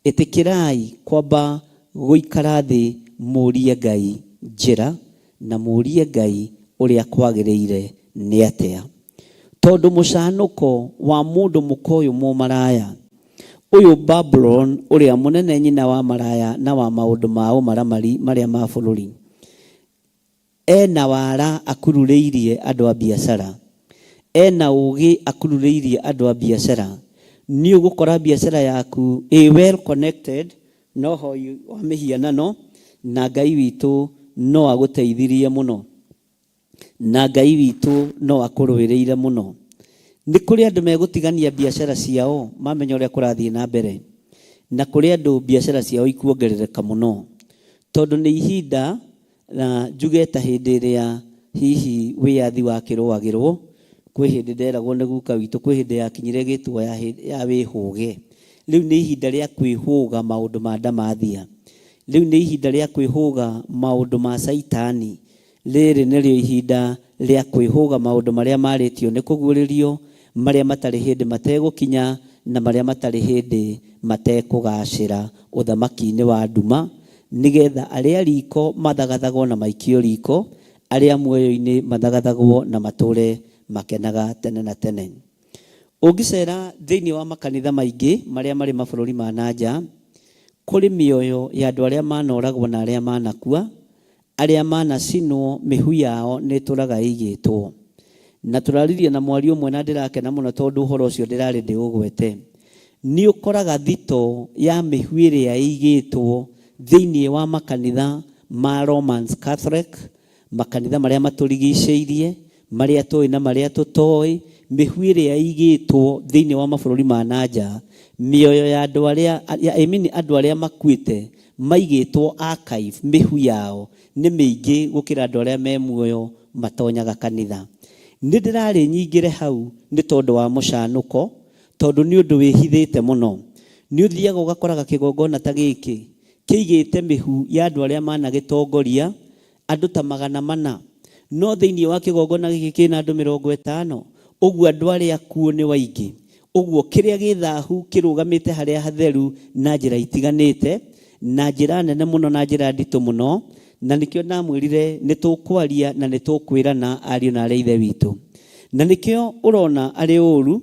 ĩtĩkĩrai kwamba gũikara thĩ mũrie Ngai njĩra na mũrie Ngai ũrĩa kwagĩrĩire nĩ atĩa. Tondũ mũcanũko wa mũndũ mũka ũyũ mũmaraya, ũyũ Babulon ũrĩa mũnene nyina wa maraya na wa maũndũ ma ũmaramari marĩa ma bũrũri, ena wara akururĩirie andũ a biacara, ena ũgĩ akururĩirie andũ a biacara. Nĩ ũgũkora biacara yaku ĩ well connected na ũhoi wa mĩhianano, na Ngai witũ no agũteithirie mũno, na Ngai witũ no akũrũĩrĩire mũno. Nĩ kũrĩ andũ megũtigania biacara ciao mamenya ũrĩa kũrathiĩ na mbere, na kũrĩ andũ biacara ciao ikuongerereka mũno, tondũ nĩ ihinda na njuge ta hĩndĩ ĩrĩa hihi wĩyathi wakĩrũagĩrwo, kwĩ hĩndĩ nderagwo nĩ guka witũ, kwĩ hĩndĩ yakinyire ĩgĩtwo ya wĩhũge. Rĩu nĩ ihinda rĩa kwĩhũga maũndũ ma ndamathia. Rĩu nĩ ihinda rĩa kwĩhũga maũndũ ma caitani. Rĩrĩ nĩrĩo ihinda rĩa kwĩhũga maũndũ marĩa marĩtio nĩ kũguũrĩrio, marĩa matarĩ hĩndĩ mategũkinya, na marĩa matarĩ hĩndĩ matekũgaacĩra ũthamaki-inĩ wa nduma, nĩgetha arĩa riko mathagathagwo na maikio riko, arĩa muoyo-inĩ mathagathagwo na matũũre makenaga tene na tene. Ũngĩceera thĩinĩ wa makanitha maingĩ marĩa marĩ mabũrũri ma na nja, kũrĩ mĩoyo ya andũ arĩa manoragwo na arĩa manakua, arĩa manacinwo mĩhu yao nĩ ĩtũraga ĩigĩtwo. Na tũraririe na mwaria ũmwe na ndĩrakena mũno tondũ ũhoro ũcio ndĩrarĩ ndĩũgwete. Nĩ ũkoraga thito ya mĩhu ĩrĩa ĩigĩtwo thĩinĩ wa makanitha ma Romans Catholic, makanitha marĩa matũrigicĩirie, marĩa tũĩ na marĩa tũtoĩ, mĩhu ĩrĩa ĩigĩtwo thĩinĩ wa mabũrũri ma na nja, mĩoyo ya andũ arĩa, I mean andũ arĩa makuĩte maigĩtwo archive, mĩhu yao nĩ mĩingĩ gũkĩra andũ arĩa me muoyo matonyaga kanitha. Nĩ ndĩrarĩ nyingĩre hau nĩ tondũ wa mũcanũko, tondũ nĩ ũndũ wĩhithĩte mũno. Nĩ ũthiaga ũgakoraga kĩgongona ta gĩkĩ kĩigĩte mĩhu ya andũ arĩa managĩtongoria andũ ta 400, no thĩinĩ wa kĩgongona gĩkĩ kĩna andũ 50, ũguo andũ arĩa akuũ nĩ waingĩ. Ũguo kĩrĩa gĩ thahu kĩrũgamĩte harĩa hatheru na njĩra itiganĩte, na njĩra nene mũno na njĩra nditũ mũno, na nĩkĩo ndamwĩrire nĩ tũkwaria na nĩ tũkwĩrana ariũ na aarĩ a Ithe witũ. Na nĩkĩo ũrona arĩ ũru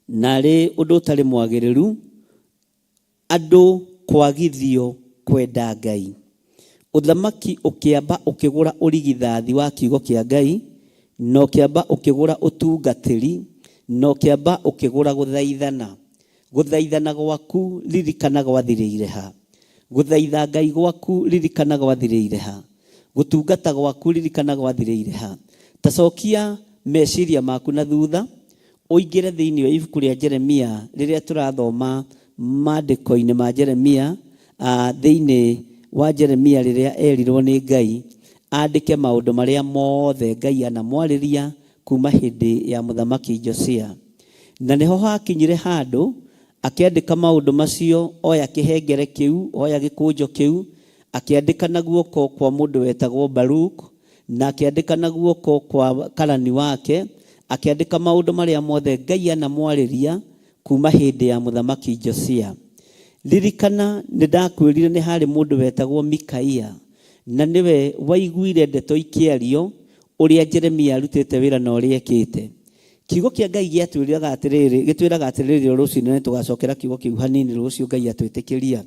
na arĩ ũndũ ũtarĩ mwagĩrĩru andũ kwagithio kwenda Ngai. Ũthamaki ũkĩamba ũkĩgũra ũrigithathi wa kiugo kĩa Ngai, na ũkĩamba ũkĩgũra ũtungatĩri, na ũkĩamba ũkĩgũra gũthaithana. Gũthaithana gwaku ririkana gwathirĩire ha? Gũthaitha Ngai gwaku ririkana gwathirĩire ha? Gũtungata gwaku ririkana gwathirĩire ha? Ta cokia meciria maku na thutha, Ũingĩre thĩinĩ wa ibuku rĩa Jeremia rĩrĩa tũrathoma maandĩko-inĩ ma Jeremia, thĩinĩ wa Jeremia rĩrĩa erirwo nĩ Ngai andĩke maũndũ marĩa mothe Ngai anamwarĩria kuma hĩndĩ ya mũthamaki Josia. Na nĩho hakinyire handũ akĩandĩka maũndũ macio, oya kĩhengere kĩu, oya gĩkũnjo kĩu, akĩandĩka na guoko kwa mũndũ wetagwo Baruk, Na akĩandĩka na guoko kwa karani wake, akĩandĩka maũndũ marĩa mothe Ngai anamwarĩria kuuma hĩndĩ ya mũthamaki Josia. Ririkana, nĩndakwĩrire nĩ haarĩ mũndũ wetagwo Mikaia, na nĩwe waiguire ndeto ikĩario, ũrĩa Jeremia arutĩte wĩra na ũrĩa ekĩte. Kiugo kĩa Ngai gĩatwĩraga atĩrĩrĩ, gĩtwĩraga atĩrĩrĩ o rũcinĩ, na nĩtũgacokera kiugo kĩu hanini rũciũ Ngai atwĩtĩkĩria.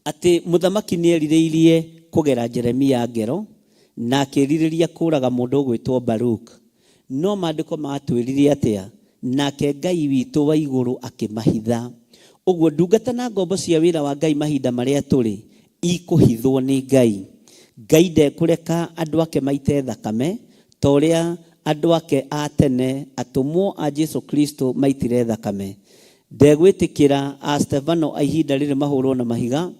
Atĩ mũthamaki nĩerirĩirie kũgera Jeremia ngero, na akĩĩrirĩria kũũraga mũndũ ũgwĩtwo Baruk. No Maandĩko maatwĩrire atĩa? Nake Ngai witũ wa igũrũ akĩmahitha. Ũguo ndungata na ngombo cia wĩra wa Ngai mahinda marĩa tũrĩ, ikũhithwo nĩ Ngai. Ngai ndekũreka andũ ake maite thakame, ta ũrĩa andũ ake a tene, atũmwo a Jesu Kristo maitire thakame. Ndegwĩtĩkĩra a Stefano a ihinda rĩrĩ mahũrwo na mahiga,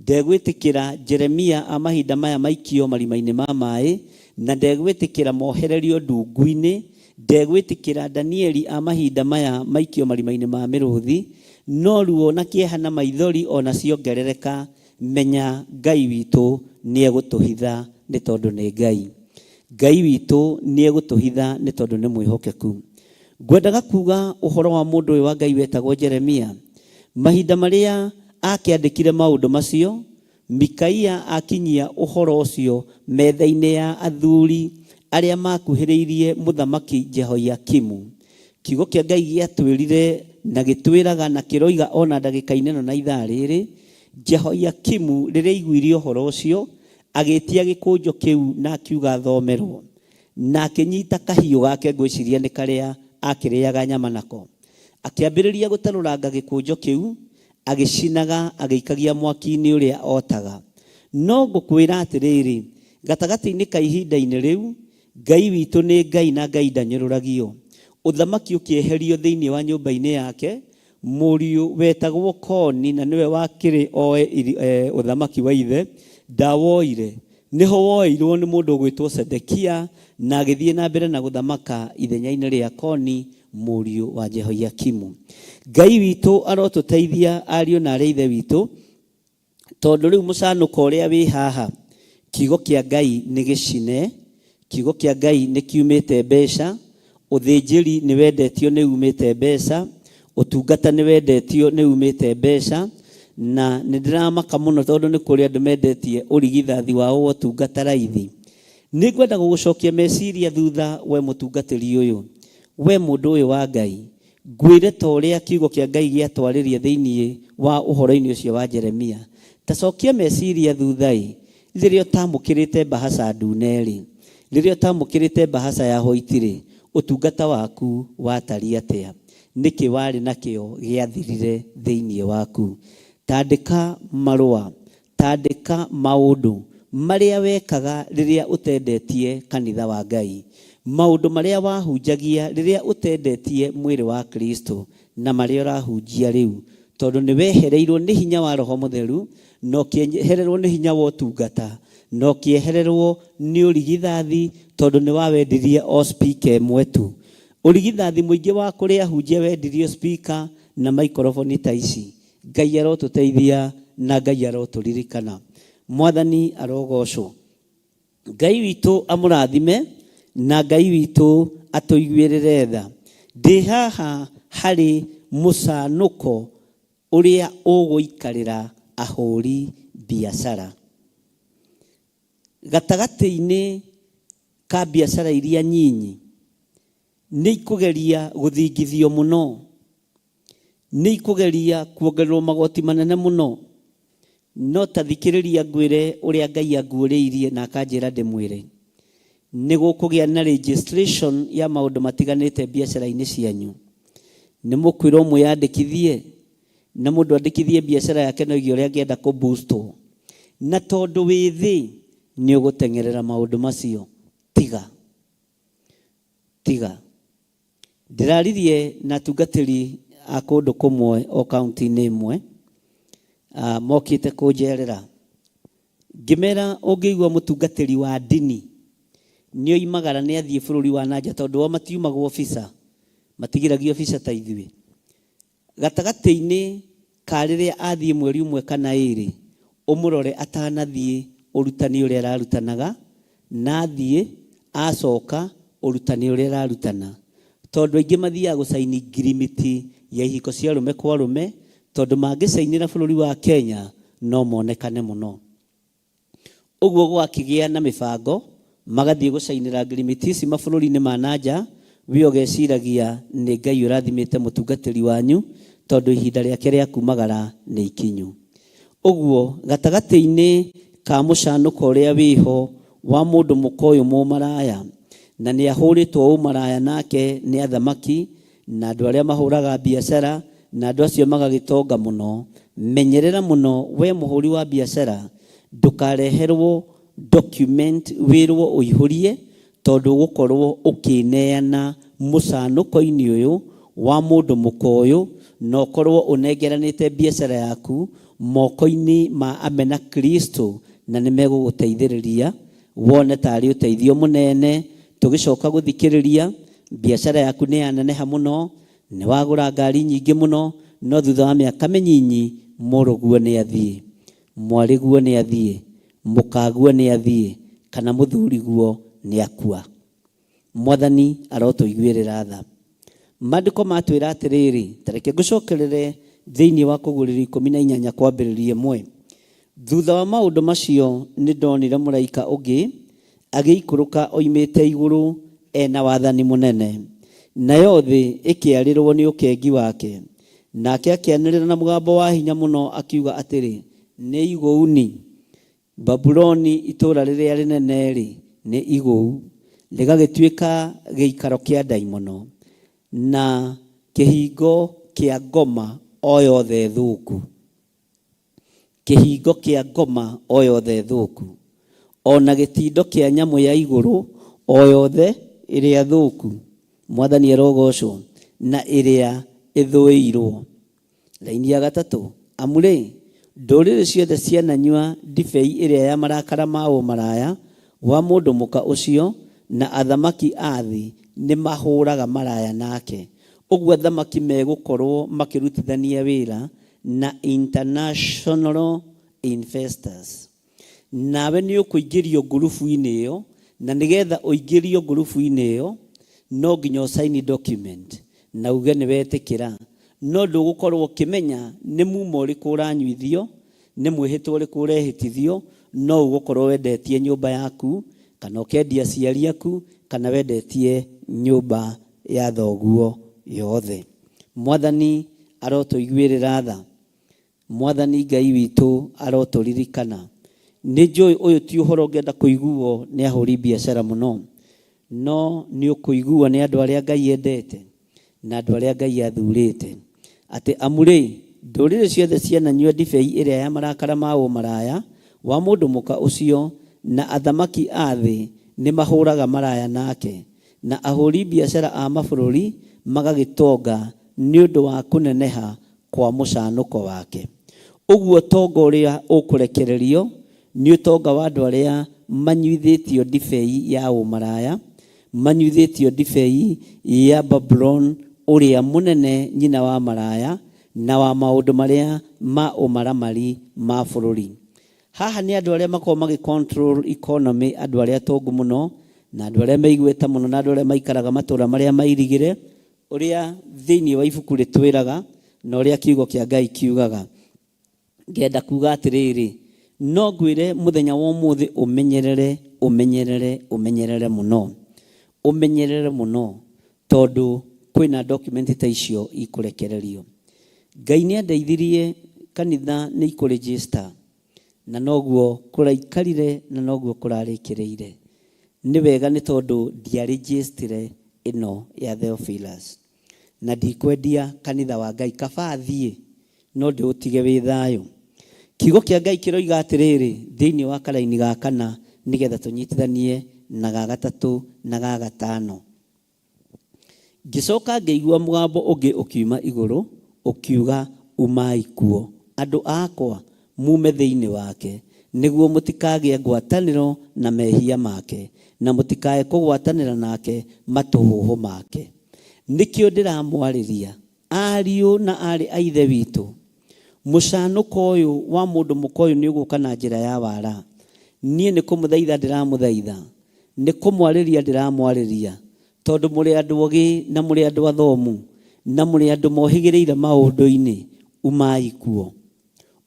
ndegwĩtĩkĩra Jeremia a mahinda maya maikio marima-inĩ ma maĩ, na ndegwĩtĩkĩra mohererio ndungu-inĩ, ndegwĩtĩkĩra Danieli a mahinda maya maikio marima-inĩ ma mĩrũthi. No ruo na kĩeha na maithori o na ciongerereka, menya Ngai witũ nĩegũtũhitha nĩ tondũ nĩ Ngai. Ngai witũ nĩegũtũhitha nĩ tondũ nĩ mwĩhokeku. Ngwendaga kuuga ũhoro wa mũndũ ũyũ wa Ngai wetagwo Jeremia. Mahinda marĩa aakĩandĩkire maũndũ macio, Mikaia akinyia ũhoro ũcio metha-inĩ ya athuri arĩa maakuhĩrĩirie Mũthamaki Jehoiakimu. Kiugo kĩa Ngai gĩatwĩrire na gĩtwĩraga na kĩroiga o na ndagĩka-inĩ ĩno na ithaa rĩrĩ, Jehoiakimu rĩrĩa aiguire ũhoro ũcio, agĩtia gĩkũnjo kĩu na akiuga athomerwo. Na akĩnyita kahiũ gake, ngwĩciria nĩ karĩa aakĩrĩaga nyama nako, akĩambĩrĩria gũtarũranga gĩkũnjo kĩu, agĩcinaga agĩikagia mwaki-inĩ ũrĩa otaga. No ngũkwĩra atĩrĩrĩ, gatagatĩ-inĩ ka ihinda-inĩ rĩu, Ngai witũ nĩ Ngai na Ngai ndanyũrũragio. Ũthamaki ũkĩeherio thĩinĩ wa nyũmba-inĩ yake, Mũriũ wetagwo Koni na nĩwe wakĩrĩ oe ũthamaki wa ithe, ndawoire. Nĩho woeirwo nĩ mũndũ ũgwĩtwo Sedekia na agĩthiĩ na mbere na gũthamaka ithenya-inĩ rĩa Koni mũriũ wa Jehoiakimu. Ngai witũ arotũteithia ariũ na aarĩ a Ithe witũ. Tondũ rĩu mũcanũko ũrĩa wĩ haha, kiugo kĩa Ngai nĩ gĩcine, kiugo kĩa Ngai nĩ kiumĩte mbeca, ũthĩnjĩri nĩ wendetio nĩ umĩte mbeca, ũtungata nĩ wendetio nĩ umĩte mbeca, na nĩ ndĩramaka mũno tondũ nĩ kũrĩ andũ mendetie ũrigithathi wao wa ũtungata raithi. Nĩ ngwenda gũgũcokia meciria thutha we mũtungatĩri ũyũ, we mũndũ ũyũ wa Ngai, Ngwĩre ta ũrĩa kiugo kĩa Ngai gĩatwarĩria thĩinĩ wa ũhoro-inĩ ũcio wa Jeremia. Ta cokia meciria thutha-ĩ, rĩrĩa ũtaamũkĩrĩte mbahaca ndune-rĩ, rĩrĩa ũtaamũkĩrĩte mbahaca ya hwaiti-rĩ, ũtungata waku watariĩ atĩa? Nĩkĩ warĩ nakĩo gĩathirire thĩinĩ waku? Ta andĩka marũa Tandĩka maũndũ marĩa wekaga rĩrĩa ũtendetie kanitha wa Ngai, maũndũ marĩa wahunjagia rĩrĩa ũtendetie mwĩrĩ wa Kristo, na marĩa ũrahunjia rĩu, tondũ nĩ wehereirwo nĩ hinya wa Roho Mũtheru, na ũkĩehererwo nĩ hinya wa ũtungata, na ũkĩehererwo nĩ ũrigithathi, tondũ nĩ wawendirie o speaker ĩmwe tu. Ũrigithathi mũingĩ wa kũrĩ ahunjia wendirio speaker na maikoroboni ta ici. Ngai arotũteithia na Ngai arotũririkana. Mwathani arogocwo. Ngai witũ amũrathime na Ngai witũ atũiguĩrĩre tha. Ndĩ haha harĩ mũcanũko ũrĩa ũgũikarĩra ahũri biacara. Gatagatĩ-inĩ ka biacara iria nyinyi nĩ ikũgeria gũthingithio mũno. Nĩ ikũgeria kuongererwo magoti manene mũno. No ta thikĩrĩria ngwĩre ũrĩa Ngai anguũrĩirie na akanjĩra ndĩmwĩre. Nĩ gũkũgĩa na registration ya maũndũ matiganĩte biacara-inĩ cianyu. Nĩ mũkwĩrwo mwĩyandĩkithie, na mũndũ andĩkithie biacara yake no igia ũrĩa angĩenda kũ boostwo. Na tondũ wĩ thĩ nĩ ũgũteng'erera maũndũ macio, tiga. Tiga. Ndĩraririe na atungatĩri a kũndũ kũmwe o kaunti-inĩ ĩmwe, mokĩte kũnjerera. Ngĩmera ũngĩigua mũtungatĩri wa ndini nĩ oimagara nĩ athiĩ bũrũri wa nanja, tondũ o matiumagwo visa, matigiragio visa ta ithuĩ. Gatagatĩ-inĩ ka rĩrĩa athiĩ mweri ũmwe kana ĩrĩ, ũmũrore atanathiĩ ũrutani ũrĩa ararutanaga, na athiĩ acoka ũrutani ũrĩa ararutana. Tondũ aingĩ mathiaga gũcaini ngirimiti ya ihiko cia arũme kwa arũme, tondũ mangĩcainĩra bũrũri wa Kenya no monekane mũno. Ũguo gwakĩgĩa na mĩbango, magathiĩ gũcainĩra ngirimiti ici mabũrũri-inĩ ma na nja, we ũgeciragia nĩ Ngai ũrathimĩte mũtungatĩri wanyu tondũ ihinda rĩake rĩa kumagara nĩ ikinyu. Ũguo gatagatĩ-inĩ ka mũcanũko ũrĩa wĩho wa mũndũ mũka ũyũ mũmaraya, na nĩ ahũrĩtwo ũmaraya nake nĩ athamaki na andũ arĩa mahũraga biacara, na andũ acio magagĩtonga mũno, menyerera mũno we mũhũri wa biacara, ndũkareherwo document wĩrwo ũihũrie, tondũ ũgũkorwo ũkĩneana mũcanũko-inĩ ũyũ wa mũndũ mũka ũyũ, na ũkorwo ũnengeranĩte biacara yaku moko-inĩ ma amena Kristo, na nĩ megũgũteithĩrĩria wone tarĩ ũteithio mũnene. Tũgĩcoka gũthikĩrĩria, biacara yaku nĩ yaneneha mũno, nĩ wagũra ngari nyingĩ mũno, no thutha wa mĩaka mĩnyinyi mũrũguo nĩ athiĩ, mwarĩguo nĩ athiĩ, mũkaguo nĩ athiĩ, kana mũthuriguo nĩ akua. Mwathani arotũiguĩrĩra tha. Maandĩko matwĩra atĩrĩrĩ, ta reke ngũcokerere thĩinĩ wa Kũguũrĩrio 18 kwambĩrĩria 1. Thutha wa maũndũ macio nĩ ndonire mũraika ũngĩ agĩikũrũka oimĩte igũrũ e na wathani mũnene, nayo thĩ ĩkĩarĩrwo nĩ ũkengi wake. Nake akĩanĩrĩra na mũgambo wa hinya mũno akiuga atĩrĩ, nĩ igũuni! Babuloni itũũra rĩrĩa rĩnene-rĩ, nĩ igũu, rĩgagĩtuĩka gĩikaro kĩa ndaimono, na kĩhingo kĩa ngoma o yothe thũku. Kĩhingo kĩa ngoma o yothe thũku, o na gĩtindo kĩa nyamũ ya igũrũ o yothe ĩrĩa thũku, Mwathani arogocwo, na ĩrĩa ĩthũĩirwo. Raini ya gatatũ, amu-rĩ, ndũrĩrĩ ciothe ciananyua ndibei ĩrĩa ya marakara ma ũmaraya wa mũndũ mũka ũcio, na athamaki a thĩ nĩmahũraga maraya nake. Ũguo athamaki megũkorwo makĩrutithania wĩra na international investors. Nawe nĩ ũkũingĩrio ngurubu-inĩ ĩyo, na nĩgetha ũingĩrio ngurubu-inĩ ĩyo, no nginya ũcaini document na uge nĩ wetĩkĩra, no ndũgũkorwo ũkĩmenya nĩ mumo ũrĩkũ ũranyuithio, nĩ mwĩhĩtwa ũrĩkũ ũrehĩtithio, no ũgũkorwo wendetie nyũmba yaku, kana ũkendia aciari aku, kana wendetie nyũmba ya thoguo yothe. Mwathani arotũiguĩrĩra tha. Mwathani Ngai witũ arotũririkana. Nĩ njũĩ ũyũ ti ũhoro ũngĩenda kũiguo nĩ ahũri biacara mũno, no nĩ ũkũiguo nĩ andũ arĩa Ngai endete na andũ arĩa Ngai athurĩte. Atĩ amu-rĩ, ndũrĩrĩ ciothe ciananyua ndibei ĩrĩa ya marakara ma ũmaraya wa mũndũ mũka ũcio, na athamaki a thĩ nĩmahũraga maraya nake, na ahũri biacara a mabũrũri magagĩtonga nĩ ũndũ wa kũneneha kwa mũcanũko wake. Ũguo ũtonga ũrĩa ũkũrekererio nĩ ũtonga wa andũ arĩa manyuithĩtio ndibei ya ũmaraya, manyuithĩtio ndibei ya Babuloni ũrĩa mũnene, nyina wa maraya, na wa maũndũ marĩa ma ũmaramari ma bũrũri. Haha nĩ andũ arĩa makoragwo magĩ control economy, andũ arĩa atongu mũno, na andũ arĩa me igweta mũno, na andũ arĩa maikaraga matũũra marĩa mairigĩre, ũrĩa thĩinĩ wa ibuku rĩtwĩraga na ũrĩa kiugo kĩa Ngai kiugaga. Ngenda kuga atĩrĩrĩ, no ngwĩre mũthenya wa ũmũthĩ ũmenyerere, ũmenyerere, ũmenyerere mũno. Ũmenyerere mũno, tondũ kwĩna document ta icio ikũrekererio. Ngai nĩ andeithirie kanitha nĩ ikũregister. Na noguo kũraikarire na noguo kũrarĩkĩrĩire. Nĩ wega nĩ tondũ ndiarĩnjĩstire ĩno ya Theophilus. Na ndikwendia kanitha wa Ngai, kaba thiĩ no ndĩũtige wĩ thayũ. Kiugo kĩa Ngai kĩroiga atĩrĩrĩ thĩinĩ wa karaini ga kana nĩgetha tũnyitithanie na ga gatatũ na ga gatano. Ngĩcoka ngĩigua mũgambo ũngĩ ũkiuma igũrũ, ũkiuga, Umai kuo, andũ akwa, muume thĩinĩ wake, nĩguo mũtikagĩe ngwatanĩro na mehia make, na mũtikae kũgwatanĩra nake matũhũhũ make. Nĩkĩo ndĩramwarĩria, ariũ na aarĩ a Ithe witũ, mũcanũko ũyũ wa mũndũ mũka ũyũ nĩũgũka na njĩra ya wara. Niĩ nĩ kũmũthaitha ndĩramũthaitha, nĩ kũmwarĩria ndĩramwarĩria, tondũ mũrĩ andũ ogĩ na mũrĩ andũ athomu, na mũrĩ andũ mohĩgĩrĩire maũndũ-inĩ, umai kuo.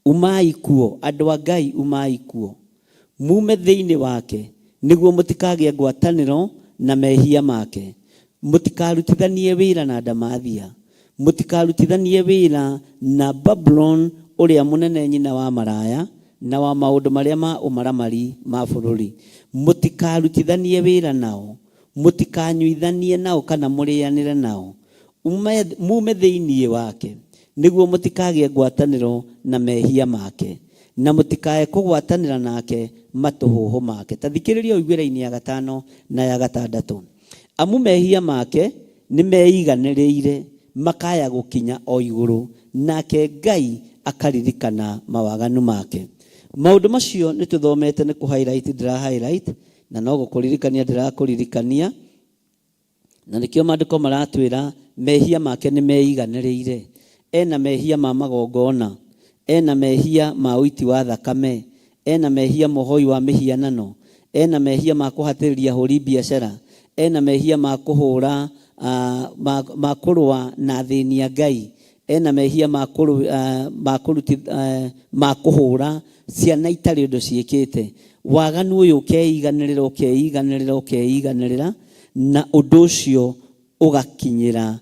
Umai kuo, andũ a Ngai, umai kuo. Muume thĩinĩ wake, nĩguo mũtikagĩe ngwatanĩro na mehia make. Mũtikarutithanie wĩra na ndamathia. Mũtikarutithanie wĩra na Babuloni ũrĩa mũnene nyina wa maraya na wa maũndũ marĩa ma ũmaramari ma bũrũri. Mũtikarutithanie wĩra nao. Mũtikanyuithanie nao kana mũrĩanĩre nao. Muume thĩinĩ wake, nĩguo mũtikagĩe ngwatanĩro na mehia make, na mũtikae kũgwatanĩra nake matũhũhũ make. Ta thikĩrĩria ũigue raini ya gatano na ya gatandatũ. Amu mehia make nĩmeiganĩrĩire, makaya gũkinya o igũrũ, nake Ngai akaririkana mawaganu make. Maũndũ macio nĩtũthomete, nĩ kũ highlight ndĩra highlight, na no gũkũririkania ndĩrakũririkania. Na nĩkĩo maandĩko maratwĩra mehia make nĩ meiganĩrĩire. Ena mehia ma magongona, ena mehia ma ũiti wa thakame, ena mehia ma ũhoi wa mĩhianano, ena mehia ma kũhatĩrĩria ahũri biacara, ena mehia ma kũhũra, ma kũrũa na athĩni a Ngai, ena mehia ma ma kũhũra ciana itarĩ ũndũ ciĩkĩte. Waganu ũyũ ũkeiganĩrĩra, ũkeiganĩrĩra, ũkeiganĩrĩra, na ũndũ ũcio ũgakinyĩra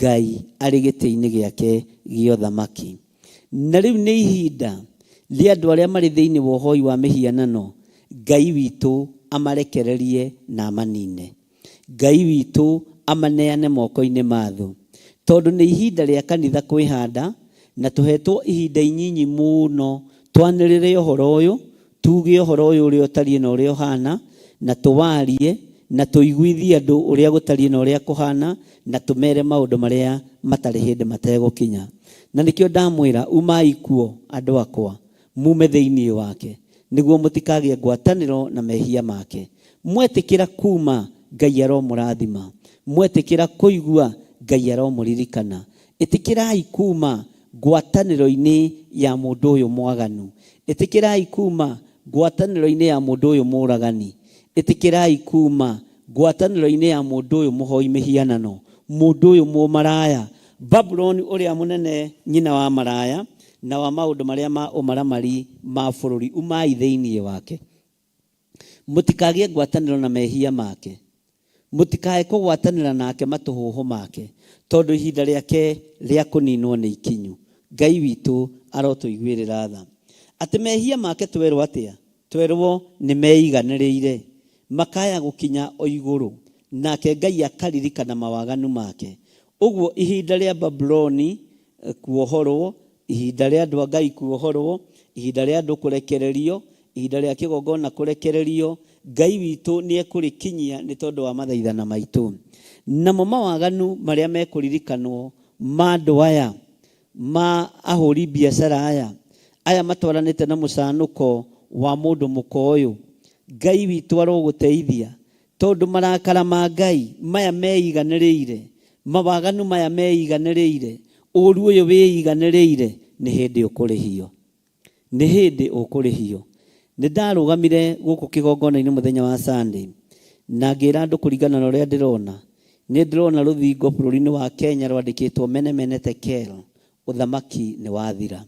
Ngai arĩ gĩtĩ-inĩ gĩake gĩa ũthamaki. Na rĩu nĩ ihinda rĩa andũ arĩa marĩ thĩinĩ wa ũhoi wa mĩhianano, Ngai witũ amarekererie na amanine. Ngai witũ amaneane moko-inĩ ma thũ. Tondũ nĩ ihinda rĩa kanitha kwĩhanda, na tũhetwo ihinda inyinyi mũno twanĩrĩre ũhoro ũyũ, tuge ũhoro ũyũ ũrĩa ũtariĩ na ũrĩa ũhana, na tũwarie, na tũiguithie andũ ũrĩa gũtariĩ na ũrĩa kũhana, na tũmere maũndũ marĩa matarĩ hĩndĩ mategũkinya. Na nĩkĩo ndamwĩra, umai kuo, andũ akwa, mume thĩinĩ wake, nĩguo mũtikagĩe ngwatanĩro na mehia make. Mwetĩkĩra kuuma, Ngai aromũrathima. Mwetĩkĩra kũigua, Ngai aromũririkana. Ĩtĩkĩrai kuuma ngwatanĩro-inĩ ya mũndũ ũyũ mwaganu. Ĩtĩkĩrai kuuma ngwatanĩro-inĩ ya mũndũ ũyũ mũũragani. Ĩtĩkĩrai kuuma ngwatanĩro-inĩ ya mũndũ ũyũ mũhoi mĩhianano, mũndũ ũyũ mũmaraya, Babuloni ũrĩa mũnene, nyina wa maraya, na wa maũndũ marĩa ma ũmaramari ma bũrũri. Umai thĩinĩ wake. Mũtikagĩe ngwatanĩro na mehia make. Mũtikae kũgwatanĩra nake matũhũhũ make, tondũ ihinda rĩake rĩa kũninwo nĩ ikinyu. Ngai witũ arotũiguĩrĩra tha. Atĩ mehia make twerwo atĩa? Twerwo nĩ meiganĩrĩire, makaya gũkinya o igũrũ, nake Ngai akaririkana mawaganu make. Ũguo ihinda rĩa Babuloni kuohorwo, ihinda rĩa andũ a Ngai kuohorwo, ihinda rĩa andũ kũrekererio, ihinda rĩa kĩgongona kũrekererio, Ngai witũ nĩekũrĩkinyia nĩ tondũ wa mathaithana maitũ. Namo mawaganu marĩa mekũririkanwo ma andũ aya, ma ahũri biacara aya, aya matwaranĩte na mũcanũko wa mũndũ mũka ũyũ, Ngai witũ arogũteithia, tondũ marakara ma Ngai maya meiganĩrĩire, mawaganu maya meiganĩrĩire, ũru ũyũ wĩiganĩrĩire, nĩ hĩndĩ ũkũrĩhio. Nĩ hĩndĩ ũkũrĩhio. Nĩ ndarũgamire gũkũ kĩgongona-inĩ mũthenya wa Sunday na ngĩra andũ kũringana na ũrĩa ndĩrona, nĩ ndĩrona rũthingo bũrũri-inĩ wa Kenya rwandĩkĩtwo Mene Mene Tekel, ũthamaki nĩ wathira.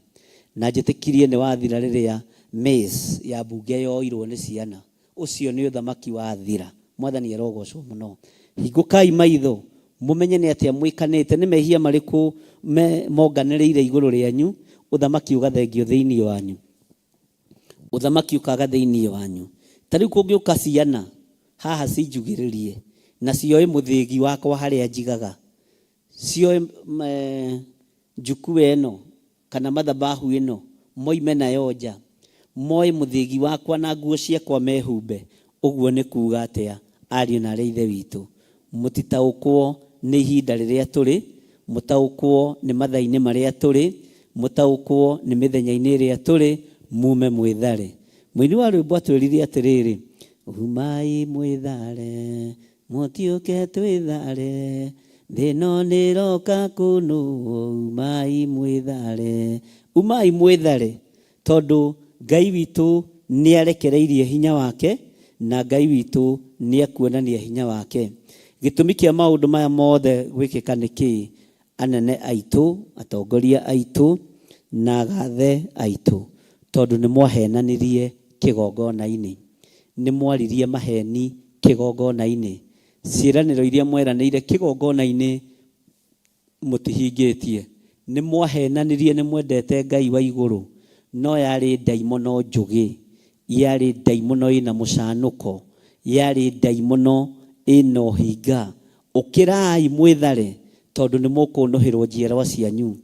Na njĩtĩkirie nĩ wathira rĩrĩa mace ya mbunge yoirwo nĩ ciana. Ũcio nĩ ũthamaki wathira. Mwathani arogocwo mũno. Hingũkai maitho mũmenye nĩ atĩa mwĩkanĩte, nĩ mehia marĩkũ monganĩrĩire igũrũ rĩanyu, ũthamaki ũgathengio thĩinĩ wanyu. Ũthamaki ũkaga thĩinĩ wanyu. Ta rĩu kũngĩũka ciana haha cinjugĩrĩrie na cioĩ mũthĩgi wakwa harĩa njigaga, cioĩ njukua ĩno kana mathabahu ĩno, moime nayo nja, moe mũthĩgi wakwa na nguo ciakwa mehumbe, ũguo nĩ kuuga atĩa, ariũ na aarĩ a Ithe witũ? Mũtitaũkwo nĩ ihinda rĩrĩa tũrĩ, mũtaũkwo nĩ mathaa-inĩ marĩa tũrĩ, mũtaũkwo nĩ mĩthenya-inĩ ĩrĩa tũrĩ, mume mwĩthare. Mũini wa rwĩmbo atwĩrire atĩrĩrĩ, Umai mwĩthare, mũtiũke twĩthare, thĩ ĩno nĩĩroka kũnũwo, umai mwĩthare. Umai mwĩthare, tondũ Ngai witũ nĩarekereirie hinya wake, na Ngai witũ nĩekuonania hinya wake. Gĩtũmi kĩa maũndũ maya mothe gwĩkĩka nĩ kĩĩ? Anene aitũ, atongoria aitũ, na agathe aitũ, tondũ nĩmwahenanirie kĩgongona-inĩ. Nĩmwaririe maheni kĩgongona-inĩ. Ciĩranĩro iria mweranĩire kĩgongona-inĩ mũtihingĩtie. Nĩmwahenanirie nĩmwendete Ngai wa igũrũ, no yarĩ ndaimono njũgĩ, yarĩ ndaimono ĩna mũcanũko, yarĩ ndaimono ĩna ũhinga. Ũkĩrai mwĩthare, tondũ nĩmũkũnũhĩrwo njiarwa cianyu,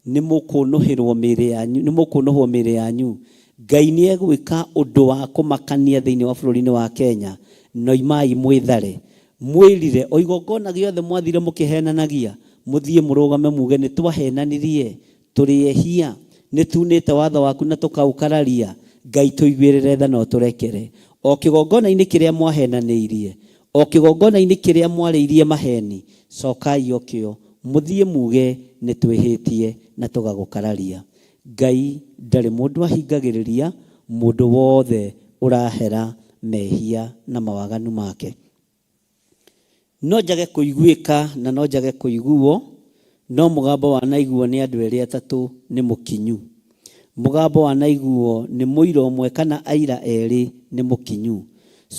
nĩmũkũnũhĩrwo mĩĩrĩ yanyu, nĩmũkũnũhwo mĩĩrĩ yanyu. Ngai nĩegwĩka ũndũ wa kũmakania thĩinĩ wa bũrũri-inĩ wa Kenya, noimai mwĩthare. Mwĩrire, o igongona gĩothe mwathire mũkĩhenanagia, mũthiĩ mũrũgame muge, Nĩtwahenanirie, tũrĩ ehia, nĩtunĩte watho waku na tũkaũkararia, Ngai tũiguĩrĩre tha na ũtũrekere. O kĩgongona-inĩ kĩrĩa mwahenanĩirie, o kĩgongona-inĩ kĩrĩa mwarĩirie maheni, cokai o kĩo, mũthiĩ muge, Nĩtwĩhĩtie na tũgagũkararia. Ngai ndarĩ mũndũ ahingagĩrĩria, mũndũ wothe ũrahera mehia na mawaganu make. No njage kũiguĩka na no njage kũiguo, no mũgambo wanaiguo nĩ andũ erĩ atatũ nĩ mũkinyu. Mũgambo wanaiguo nĩ mũira ũmwe kana aira erĩ nĩ mũkinyu.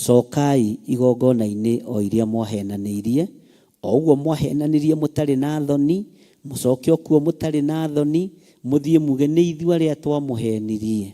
Cokai igongona-inĩ o iria mwahenanĩirie, o ũguo mwahenanirie mũtarĩ na thoni, mũcoke o kuo mũtarĩ na thoni, mũthiĩ muge nĩ ithuĩ arĩa twamũhenirie,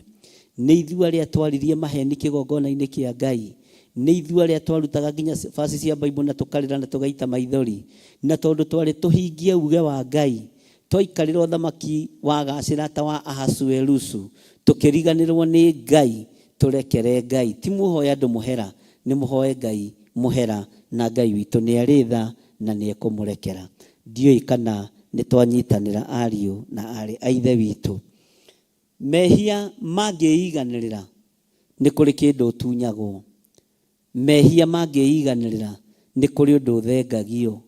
nĩ ithuĩ arĩa twaririe maheni kĩgongona-inĩ kĩa Ngai, Nĩ ithuĩ arĩa twarutaga nginya verse cia Bible na tũkarĩra na tũgaita maithori. Na tondũ twarĩ tũhingie uge wa Ngai, twaikarĩra ũthamaki wagacĩra ta wa Ahasuerusu, tũkĩriganĩrwo nĩ Ngai. Tũrekere Ngai. Ti mũhoe andũ mũhera, nĩ mũhoe Ngai mũhera na Ngai witũ nĩ arĩ tha na nĩ ekũmũrekera. Ndiũĩ kana nĩ twanyitanĩra ariũ na aarĩ a Ithe witũ. Mehia mangĩiganĩrĩra, nĩ kũrĩ kĩndũ ũtunyagwo. Mehia mangĩiganĩrĩra, nĩ kũrĩ ũndũ ũthengagio.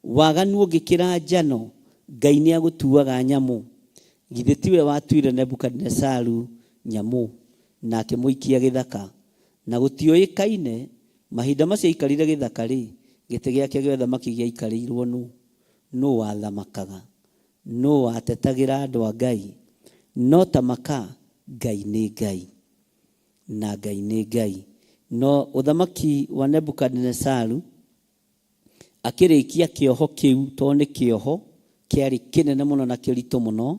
Waganu ũngĩkĩra njano, Ngai nĩ agũtuaga nyamũ. Githĩ tiwe watuire Nebukadinesaru nyamũ na akĩmũikia gĩthaka? Na gũtiũĩkaine, mahinda macio aikarire gĩthaka-rĩ, gĩtĩ gĩake gĩa ũthamaki gĩaikarĩirwo nũ? Nũ wathamakaga? Nũũ watetagĩra andũ a Ngai? No ta maka, Ngai nĩ Ngai, na Ngai nĩ Ngai. No ũthamaki wa Nebukadinesaru akĩrĩkia kĩoho kĩu, tondũ nĩ kĩoho kĩarĩ kĩnene mũno na kĩritũ mũno,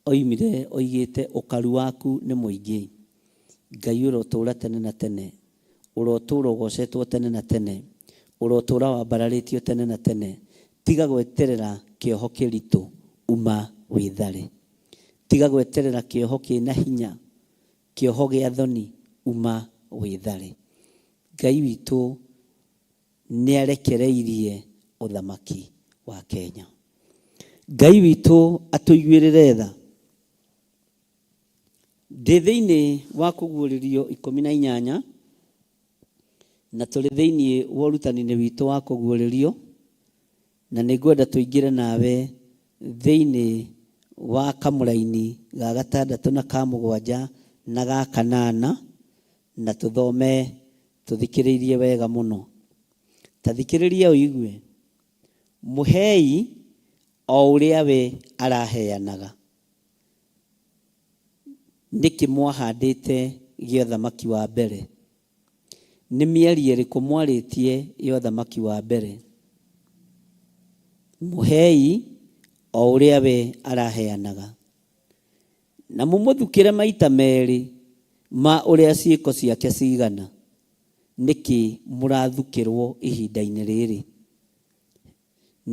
oimire oigĩte, ũkaru waku nĩ mũingĩ. Ngai ũrotũũra tene na tene. Ũrotũũra ũgoocetwo tene na tene, ũrotũũra wambararĩtio tene na tene. Tiga gweterera kĩoho kĩritũ, uma wĩthare. Tiga gweterera kĩoho kĩna hinya, kĩoho gĩa thoni, uma wĩthare. Ngai witũ nĩarekereirie ũthamaki wa Kenya. Ngai witũ atũiguĩrĩre tha. Ndĩ thĩinĩ wa kũguũrĩrio 18, na tũrĩ thĩinĩ wa ũrutani-inĩ witũ wa kũguũrĩrio, na nĩ ngwenda tũingĩre nawe thĩinĩ wa kamũraini ga gatandatũ na ka mũgwanja na ga kanana, na tũthome tũthikĩrĩirie wega mũno. Ta thikĩrĩria ũigue, mũhei o ũrĩa we araheanaga. Nĩkĩ mwahandĩte gĩa ũthamaki wa mbere? Nĩ mĩario ĩrĩkũ mwarĩtie ya ũthamaki wa mbere? Mũhei o ũrĩa we araheanaga. Na mũmũthukĩre maita merĩ. Ma ũrĩa ciĩko ciake cigana. Nĩkĩ mũrathukĩrwo ihinda-inĩ rĩrĩ?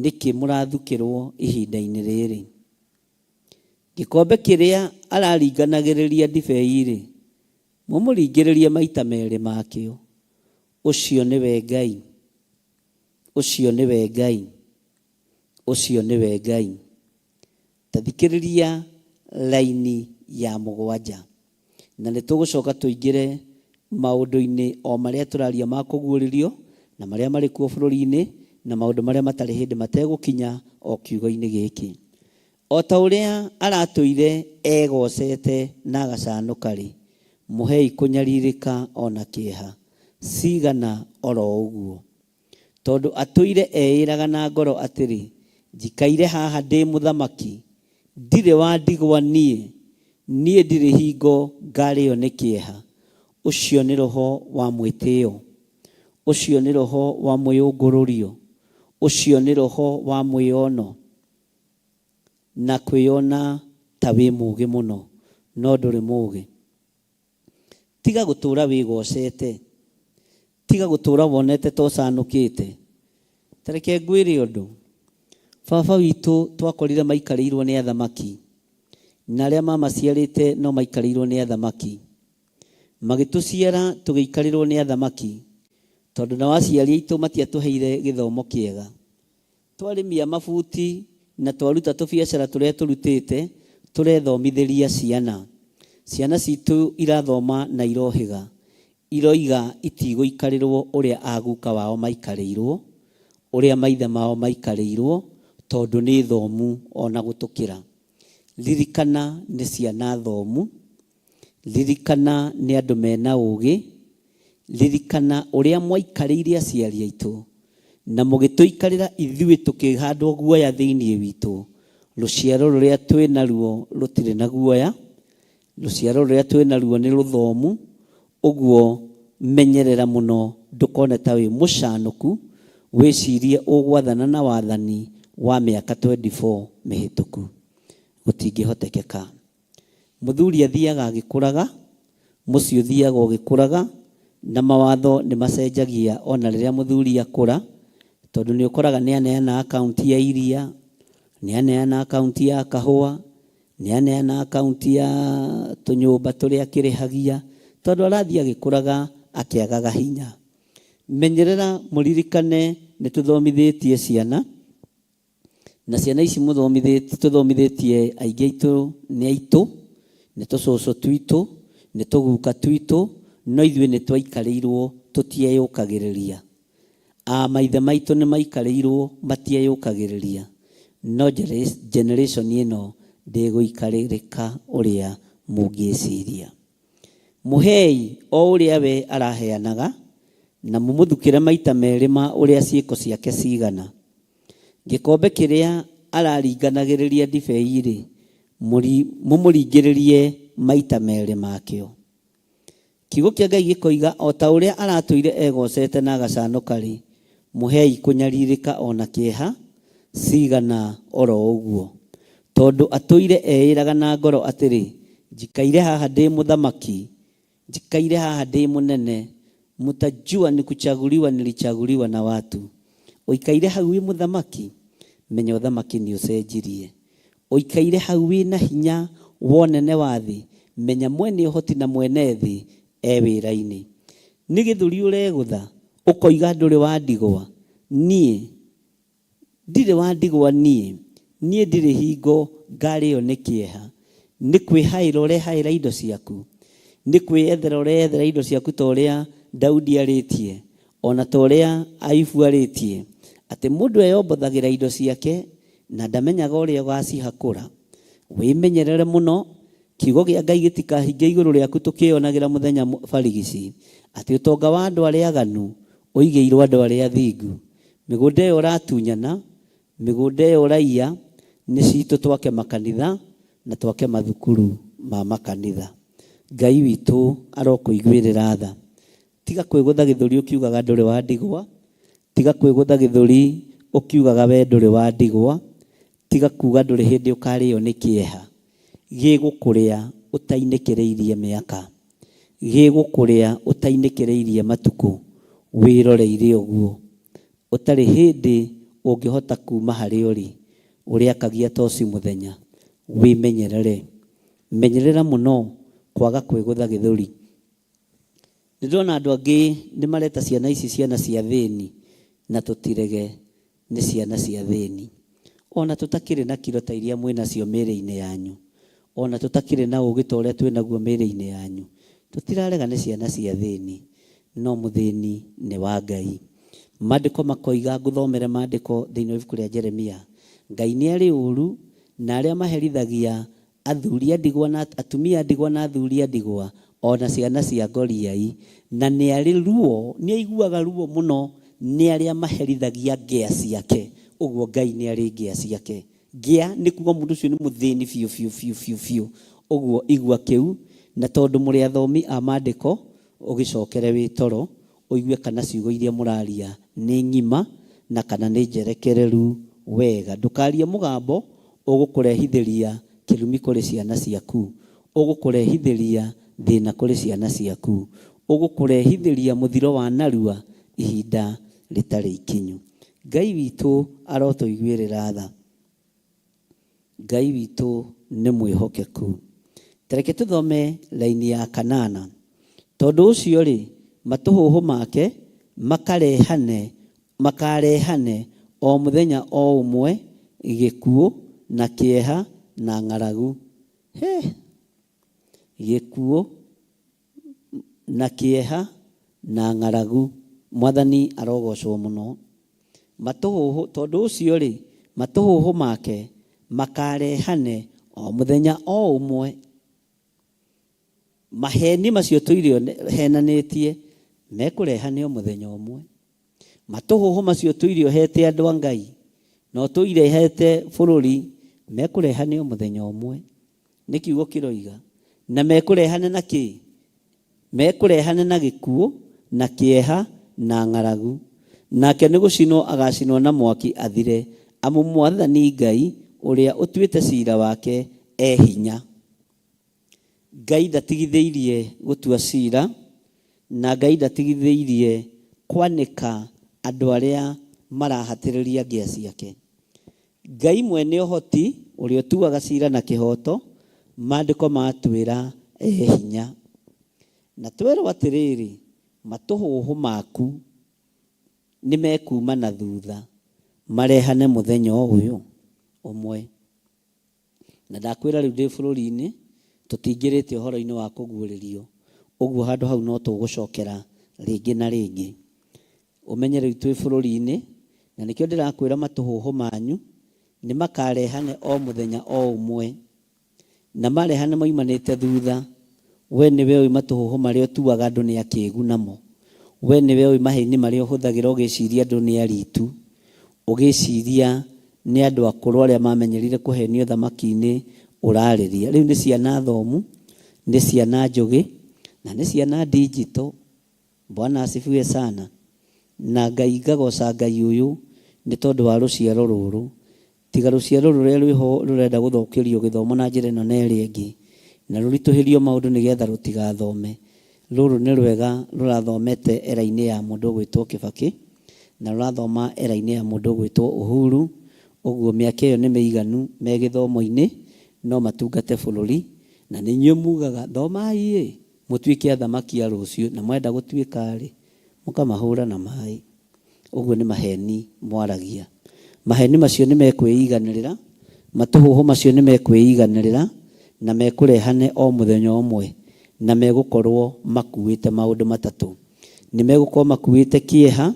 Nĩkĩ mũrathukĩrwo ihinda-inĩ rĩrĩ? Gĩkombe kĩrĩa araringanagĩrĩria ndibei-rĩ, mũmũringĩrĩrie maita merĩ makĩo. Ũcio nĩwe Ngai. Ũcio nĩwe Ngai. Ũcio nĩwe Ngai. Ta thikĩrĩria raini ya mũgwanja. Na nĩ tũgũcoka tũingĩre maũndũ-inĩ o marĩa tũraria ma kũguũrĩrio, na marĩa marĩ kuo bũrũri-inĩ, na maũndũ marĩa matarĩ hĩndĩ mategũkinya o kiugo-inĩ gĩkĩ. O ta ũrĩa aratũire egocete na agacanũka-rĩ, mũhei kũnyarirĩka o na kĩeha, cigana o ro ũguo. Tondũ atũire eĩraga na ngoro atĩrĩ, Njikaire haha ndĩ mũthamaki, ndirĩ wa ndigwa niĩ, niĩ ndirĩ hingo ngarĩo nĩ kĩeha. Ũcio nĩ roho wa mwĩtĩo, ũcio nĩ roho wa mwĩũngũrũrio, ũcio nĩ roho wa mwĩono na kwĩona ta wĩ mũũgĩ mũno, no ndũrĩ mũũgĩ. Tiga gũtũũra wĩgocete. Tiga gũtũũra wonete ta ũcanũkĩte. Ta reke ngwĩre ũndũ. Baba witũ twakorire maikarĩirwo nĩ athamaki, na arĩa mamaciarĩte no maikarĩirwo nĩ athamaki. Magĩtũciara tũgĩikarĩrwo nĩ athamaki, tondũ nao aciari aitũ matiatũheire gĩthomo kĩega. Twarĩmia mabuti na twaruta tũbiacara tũrĩa tũrutĩte, tũrethomithĩria ciana. Ciana citũ irathoma na irohĩga. Iroiga itigũikarĩrwo ũrĩa a guka wao maikarĩirwo, ũrĩa maithe mao maikarĩirwo, tondũ nĩ thomu ona gũtũkĩra. Ririkana nĩ ciana thomu, ririkana nĩ andũ mena ũgĩ, ririkana ũrĩa mwaikarĩire aciari aitũ, na mũgĩtũikarĩra ithuĩ tũkĩhandwo guoya thĩinĩ witũ. Rũciaro rũrĩa twĩ naruo rũtirĩ na guoya, rũciaro rũrĩa twĩ naruo nĩ rũthomu, ũguo menyerera mũno ndũkone ta wĩ mũcanũku, wĩcirie ũgwathana na wathani wa mĩaka 24 mĩhĩtũku. Gũtingĩhotekeka. Mũthuri athiaga agĩkũraga, mũciĩ ũthiaga ũgĩkũraga, na mawatho nĩ macenjagia ona rĩrĩa mũthuri akũra, tondũ nĩ ũkoraga nĩ aneana akaunti ya iria, nĩ aneana akaunti ya kahũa, nĩ aneana akaunti ya tũnyũmba tũrĩa akĩrĩhagia, tondũ arathiĩ agĩkũraga akĩagaga hinya. Menyerera mũririkane nĩ tũthomithĩtie ciana, Na ciana ici mũthomithĩtie, tũthomithĩtie aingĩ aitũ nĩ aitũ, nĩ tũcũcũ twitũ, nĩ tũguka twitũ, no ithuĩ nĩ twaikarĩirwo tũtieyũkagĩrĩria. A maithe maitũ nĩ maikarĩirwo matieyũkagĩrĩria, no generation ĩno ndĩgũikarĩrĩka ũrĩa mũngĩciria. Mũhei o ũrĩa we araheanaga, na mũmũthukĩre maita merĩ ma ũrĩa ciĩko ciake ciigana. Gĩkombe kĩrĩa araringanagĩrĩria ndibei-rĩ, mũmũringĩrĩrie maita merĩ makĩo. Kiugo kĩa Ngai gĩkoiga, o ta ũrĩa aratũire egocete na agacanũka-rĩ, mũhei kũnyarirĩka o na kĩeha cigana o ro ũguo. Tondũ atũire eĩraga na ngoro atĩrĩ, Njikaire haha ndĩ mũthamaki, Njikaire haha ndĩ mũnene, Mtajua ni kuchaguliwa nilichaguliwa na watu. Ũikaire hau wĩ mũthamaki, menya ũthamaki nĩ ũcenjirie. Ũikaire hau wĩna hinya wa ũnene wa thĩ, menya mwene ũhoti na mwene thĩ e wĩra-inĩ. Nĩ gĩthũri ũregũtha, ũkoiga ndũrĩ wa ndigwa, niĩ. Ndirĩ wa ndigwa niĩ, niĩ ndirĩ hingo ngarĩo nĩ kĩeha. Nĩ kwĩhaĩra ũrehaĩra indo ciaku? Nĩ kwĩyethera ũreyethera indo ciaku ta ũrĩa Daudi arĩtie, o na ta ũrĩa Ayubu arĩtie, atĩ mũndũ eyombothagĩra indo ciake na ndamenyaga ũrĩa ũgacihakũra? Wĩmenyerere mũno, kiugo kĩa Ngai gĩtikahinge igũrũ rĩaku tũkĩyonagĩra mũthenya barigici, atĩ ũtonga wa andũ arĩa aganu ũigĩirwo andũ arĩa athingu. Mĩgũnda ĩyo ũratunyana, mĩgũnda ĩyo ũraiya, nĩ citũ twake makanitha na twake mathukuru ma makanitha. Ngai witũ arokũiguĩrĩra tha. Tiga kwĩgũtha gĩthũri ũkiugaga ndũrĩ wa ndigwa, tiga kwĩgũtha gĩthũri ũkiugaga we ndũrĩ wa ndigwa, tiga kuga ndũrĩ hĩndĩ ũkarĩo nĩ kĩeha gĩgũkũrĩa ũtainĩkĩrĩirie mĩaka. Gĩgũkũrĩa ũtainĩkĩrĩirie matukũ wĩroreire ũguo. Ũtarĩ hĩndĩ ũngĩhota kuuma harĩa ũrĩ. Ũrĩakagia toci mũthenya. Wĩmenyerere. Menyerera mũno kwaga kwĩgũtha gĩthũri. Nĩ ndĩrona andũ angĩ nĩ mareta ciana ici ciana cia thĩni, na tũtirege nĩ ciana cia thĩni. Ona tũtakĩrĩ na kiro ta iria mwĩ nacio mĩĩrĩ-inĩ yanyu, ona tũtakĩrĩ na ũũgĩ ta ũrĩa twĩ naguo mĩĩrĩ-inĩ yanyu, tũtirarega nĩ ciana cia thĩni, no mũthĩni nĩ wa Ngai. Maandĩko makoiga, ngũthomere maandĩko thĩinĩ wa ibuku rĩa Jeremia, Ngai nĩ arĩ ũũru na arĩa maherithagia Athuri a ndigwa na atumia a ndigwa na athuri a ndigwa, o na ciana cia ngoriai, na nĩ arĩ ruo, nĩ aiguaga ruo mũno nĩ arĩa maherithagia ngĩa ciake. Ũguo Ngai nĩ arĩ ngĩa ciake. Ngĩa nĩ kuuga mũndũ ũcio nĩ mũthĩni biũ biũ biũ biũ biũ. Ũguo igua kĩu, na tondũ mũrĩ athomi a maandĩko, ũgĩcokere wĩ toro, ũigue kana ciugo iria mũraria nĩ ng'ima na kana nĩ njerekereru wega. Ndũkarie mũgambo ũgũkũrehithĩria kĩrumi kũrĩ ciana ciaku, ũgũkũrehithĩria thĩna kũrĩ ciana ciaku, ũgũkũrehithĩria mũthiro wa narua ihinda rĩtarĩ ikinyu. Ngai witũ arotũiguĩrĩra tha. Ngai witũ nĩ mwĩhokeku. Ta reke tũthome raini ya kanana. Tondũ ũcio-rĩ, matũhũhũ make makarehane, makarehane o mũthenya o ũmwe gĩkuũ, na kĩeha, na ng'aragu. He! Gĩkuũ, na kĩeha, na ng'aragu. Mwathani arogocwo mũno. Matũhũhũ, tondũ ũcio-rĩ, matũhũhũ make makarehane o mũthenya o ũmwe. Maheni macio tũire henanĩtie mekũrehane o mũthenya ũmwe. Matũhũhũ macio tũire ũhete andũ a Ngai na ũtũire hete bũrũri mekũrehane o mũthenya ũmwe. Nĩ kiugo kĩroiga. Na mekũrehane na kĩ? Mekũrehane na gĩkuũ, na kĩeha, na ng'aragu. Nake nĩ gũcinwo agacinwo na mwaki athire, amu Mwathani Ngai ũrĩa ũtuĩte cira wake e hinya. Ngai ndatigithĩirie gũtua cira, na Ngai ndatigithĩirie kwanĩka andũ arĩa marahatĩrĩria ngĩa ciake. Ngai mwene ũhoti, ũrĩa ũtuaga cira na kĩhooto, Maandĩko matwĩra e hinya. Na twerwo atĩrĩrĩ, matũhũhũ maku nĩ mekuuma na thutha marehane mũthenya o ũyũ ũmwe. Na ndakwĩra rĩu ndĩ bũrũri-inĩ, tũtingĩrĩte ũhoro-inĩ wa kũguũrĩrio, ũguo handũ hau no tũgũcokera rĩngĩ na rĩngĩ. Ũmenye rĩu twĩ bũrũri-inĩ, na nĩkĩo ndĩrakwĩra matũhũhũ manyu nĩ makarehane o mũthenya o ũmwe. Na marehane moimanĩte thutha, wee nĩwe ũĩ matũhũhũ marĩa ũtuaga andũ nĩ akĩgu namo. Wee nĩwe ũĩ maheni marĩa ũhũthagĩra ũgĩciria andũ nĩ aritu, ũgĩciria nĩ andũ akũrũ arĩa mamenyerire kũhenio thamaki-inĩ ũrarĩria. Rĩu nĩ ciana thomu, nĩ ciana njũgĩ, na nĩ ciana digital. Bwana asifiwe sana. Na Ngai ngagoca Ngai ũyũ nĩ tondũ wa rũciaro rũrũ. Tiga rũciaro rũrĩa rwĩho rũrenda gũthũkĩrio gĩthomo na njĩra ĩno na ĩrĩa ĩngĩ, na rũritũhĩrio maũndũ nĩgetha rũtigathome. Rũrũ nĩ rwega rũrathomete era-inĩ ya mũndũ ũgwĩtwo Kĩbakĩ, na rũrathoma era-inĩ ya mũndũ ũgwĩtwo Uhuru, ũguo mĩaka ĩyo nĩ mĩiganu me gĩthomo-inĩ, no matungate bũrũri. Na nĩ inyuĩ mugaga, thomai ĩ, mũtuĩke athamaki a rũciũ, na mwenda gũtuĩka-rĩ, mũkamahũra na maĩ. Ũguo nĩ maheni mwaragia. Maheni macio nĩ mekwĩiganĩrĩra, matũhũhũ macio nĩ mekwĩiganĩrĩra, na mekũrehane o mũthenya ũmwe, na megũkorwo makuĩte maũndũ matatũ. Nĩ megũkorwo makuĩte kĩeha,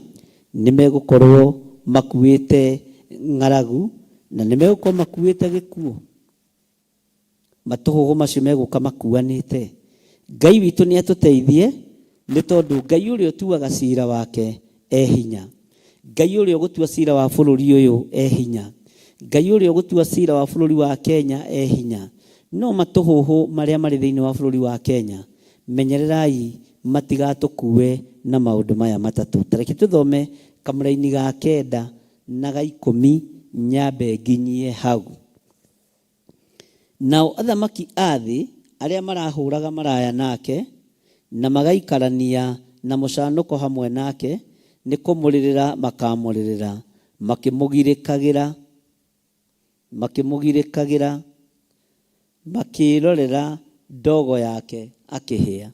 nĩ megũkorwo makuĩte ng'aragu, na nĩ megũkorwo makuĩte gĩkuũ. Matũhũhũ macio megũka makuanĩte. Ngai witũ nĩ atũteithie, nĩ tondũ Ngai ũrĩa ũtuaga cira wake e hinya. Ngai ũrĩa ũgũtua cira wa bũrũri ũyũ e hinya. Ngai ũrĩa ũgũtua cira wa bũrũri wa Kenya e hinya. No matũhũhũ marĩa marĩ thĩinĩ wa bũrũri wa Kenya, menyererai matigatũkue na maũndũ maya matatũ. Ta reke tũthome kamũraini ga kenda na ga ikũmi nyambe nginyie hau. Nao athamaki a thĩ arĩa marahũraga maraya nake, na magaikarania na mũcanũko hamwe nake, nĩ kũmũrĩrĩra makamũrĩrĩra, makĩmũgirĩkagĩra, makĩmũgirĩkagĩra, makĩĩrorera ndogo yake akĩhĩa.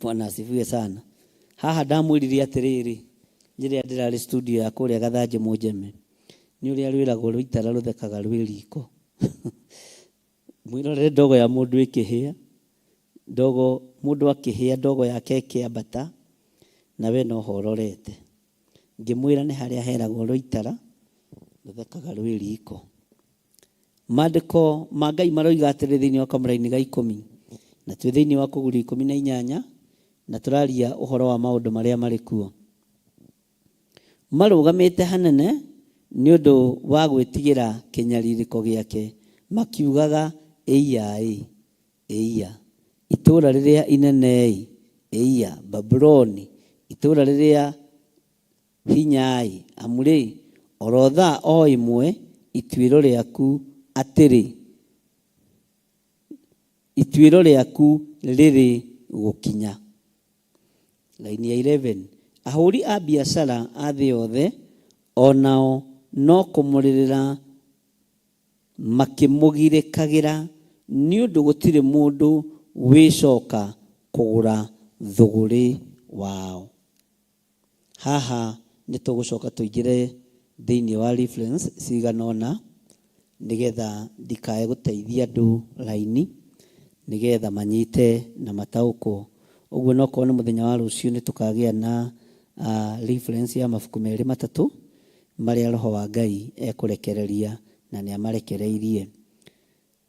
Bwana asifiwe sana. Haha ndamwĩrire atĩrĩrĩ, rĩrĩa ndĩrarĩ studio ya kũrĩa Gathanjĩ Mũnjeme, nĩ ũrĩa rwĩragwo rũitara rũthekaga rwĩ riko. Mwĩrorere ndogo ya mũndũ ĩkĩhĩa, ndogo mũndũ akĩhĩa ndogo yake ĩkĩambata, na we noho ũrorete. Ngĩmwĩra nĩ harĩa heragwo rũitara rũthekaga rwĩ riko. Maandĩko ma Ngai maroiga atĩrĩ thĩinĩ wa kamũraini ga ikũmi, na twĩ thĩinĩ wa kũgurio 18, na tũraria ũhoro wa maũndũ marĩa marĩ kuo. Marũgamĩte hanene nĩ ũndũ wa gwĩtigĩra kĩnyarirĩko gĩake, makiugaga, Ĩiya-ĩ, ĩiya, itũũra rĩrĩa inene-ĩ, ĩiya, Babuloni, itũũra rĩrĩa hinya-ĩ, amu-rĩ, o ro thaa o ĩmwe ituĩro rĩaku atĩrĩ, ituĩro rĩaku rĩrĩ gũkinya. Laini ya 11, ahũri a biacara a thĩ yothe o nao no kũmũrĩrĩra makĩmũgirĩkagĩra, nĩ ũndũ gũtirĩ mũndũ wĩcoka kũgũra thũgũrĩ wao. Haha nĩ tũgũcoka tũingĩre thĩinĩ wa reference cigana ũna nĩgetha ndikae gũteithia andũ raini nĩgetha manyite na mataũkwo. Ũguo no korwo nĩ mũthenya wa rũciũ nĩ tũkagĩa na reference ya mabuku merĩ matatũ marĩa Roho wa Ngai ekũrekereria na nĩ amarekereirie.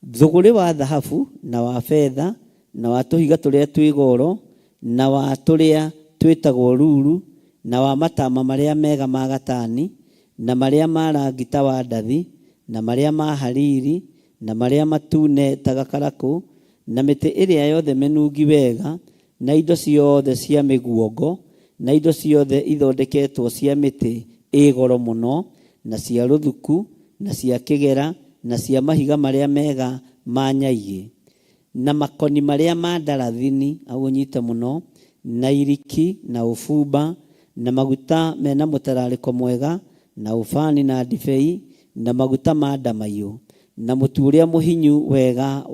Thũgũrĩ wa thahabu, na wa betha, na wa tũhiga tũrĩa twĩ goro, na wa tũrĩa twĩtagwo ruru, na wa matama marĩa mega ma gatani, na marĩa ma rangi ta wa ndathi, na marĩa ma hariri, na marĩa matune ta gakarakũ, na mĩtĩ ĩrĩa yothe mĩnungi wega, na indo ciothe cia mĩguongo, na indo ciothe ithondeketwo cia mĩtĩ ĩ goro mũno, na cia rũthuku, na cia kĩgera, na cia mahiga marĩa mega ma nyaigĩ, na makoni marĩa ma ndarathini, hau ũnyite mũno, na iriki, na ũbumba, na maguta me na mũtararĩko mwega, na ũbani, na ndibei, na maguta ma ndamaiyũ, na mũtu ũrĩa mũhinyu wega,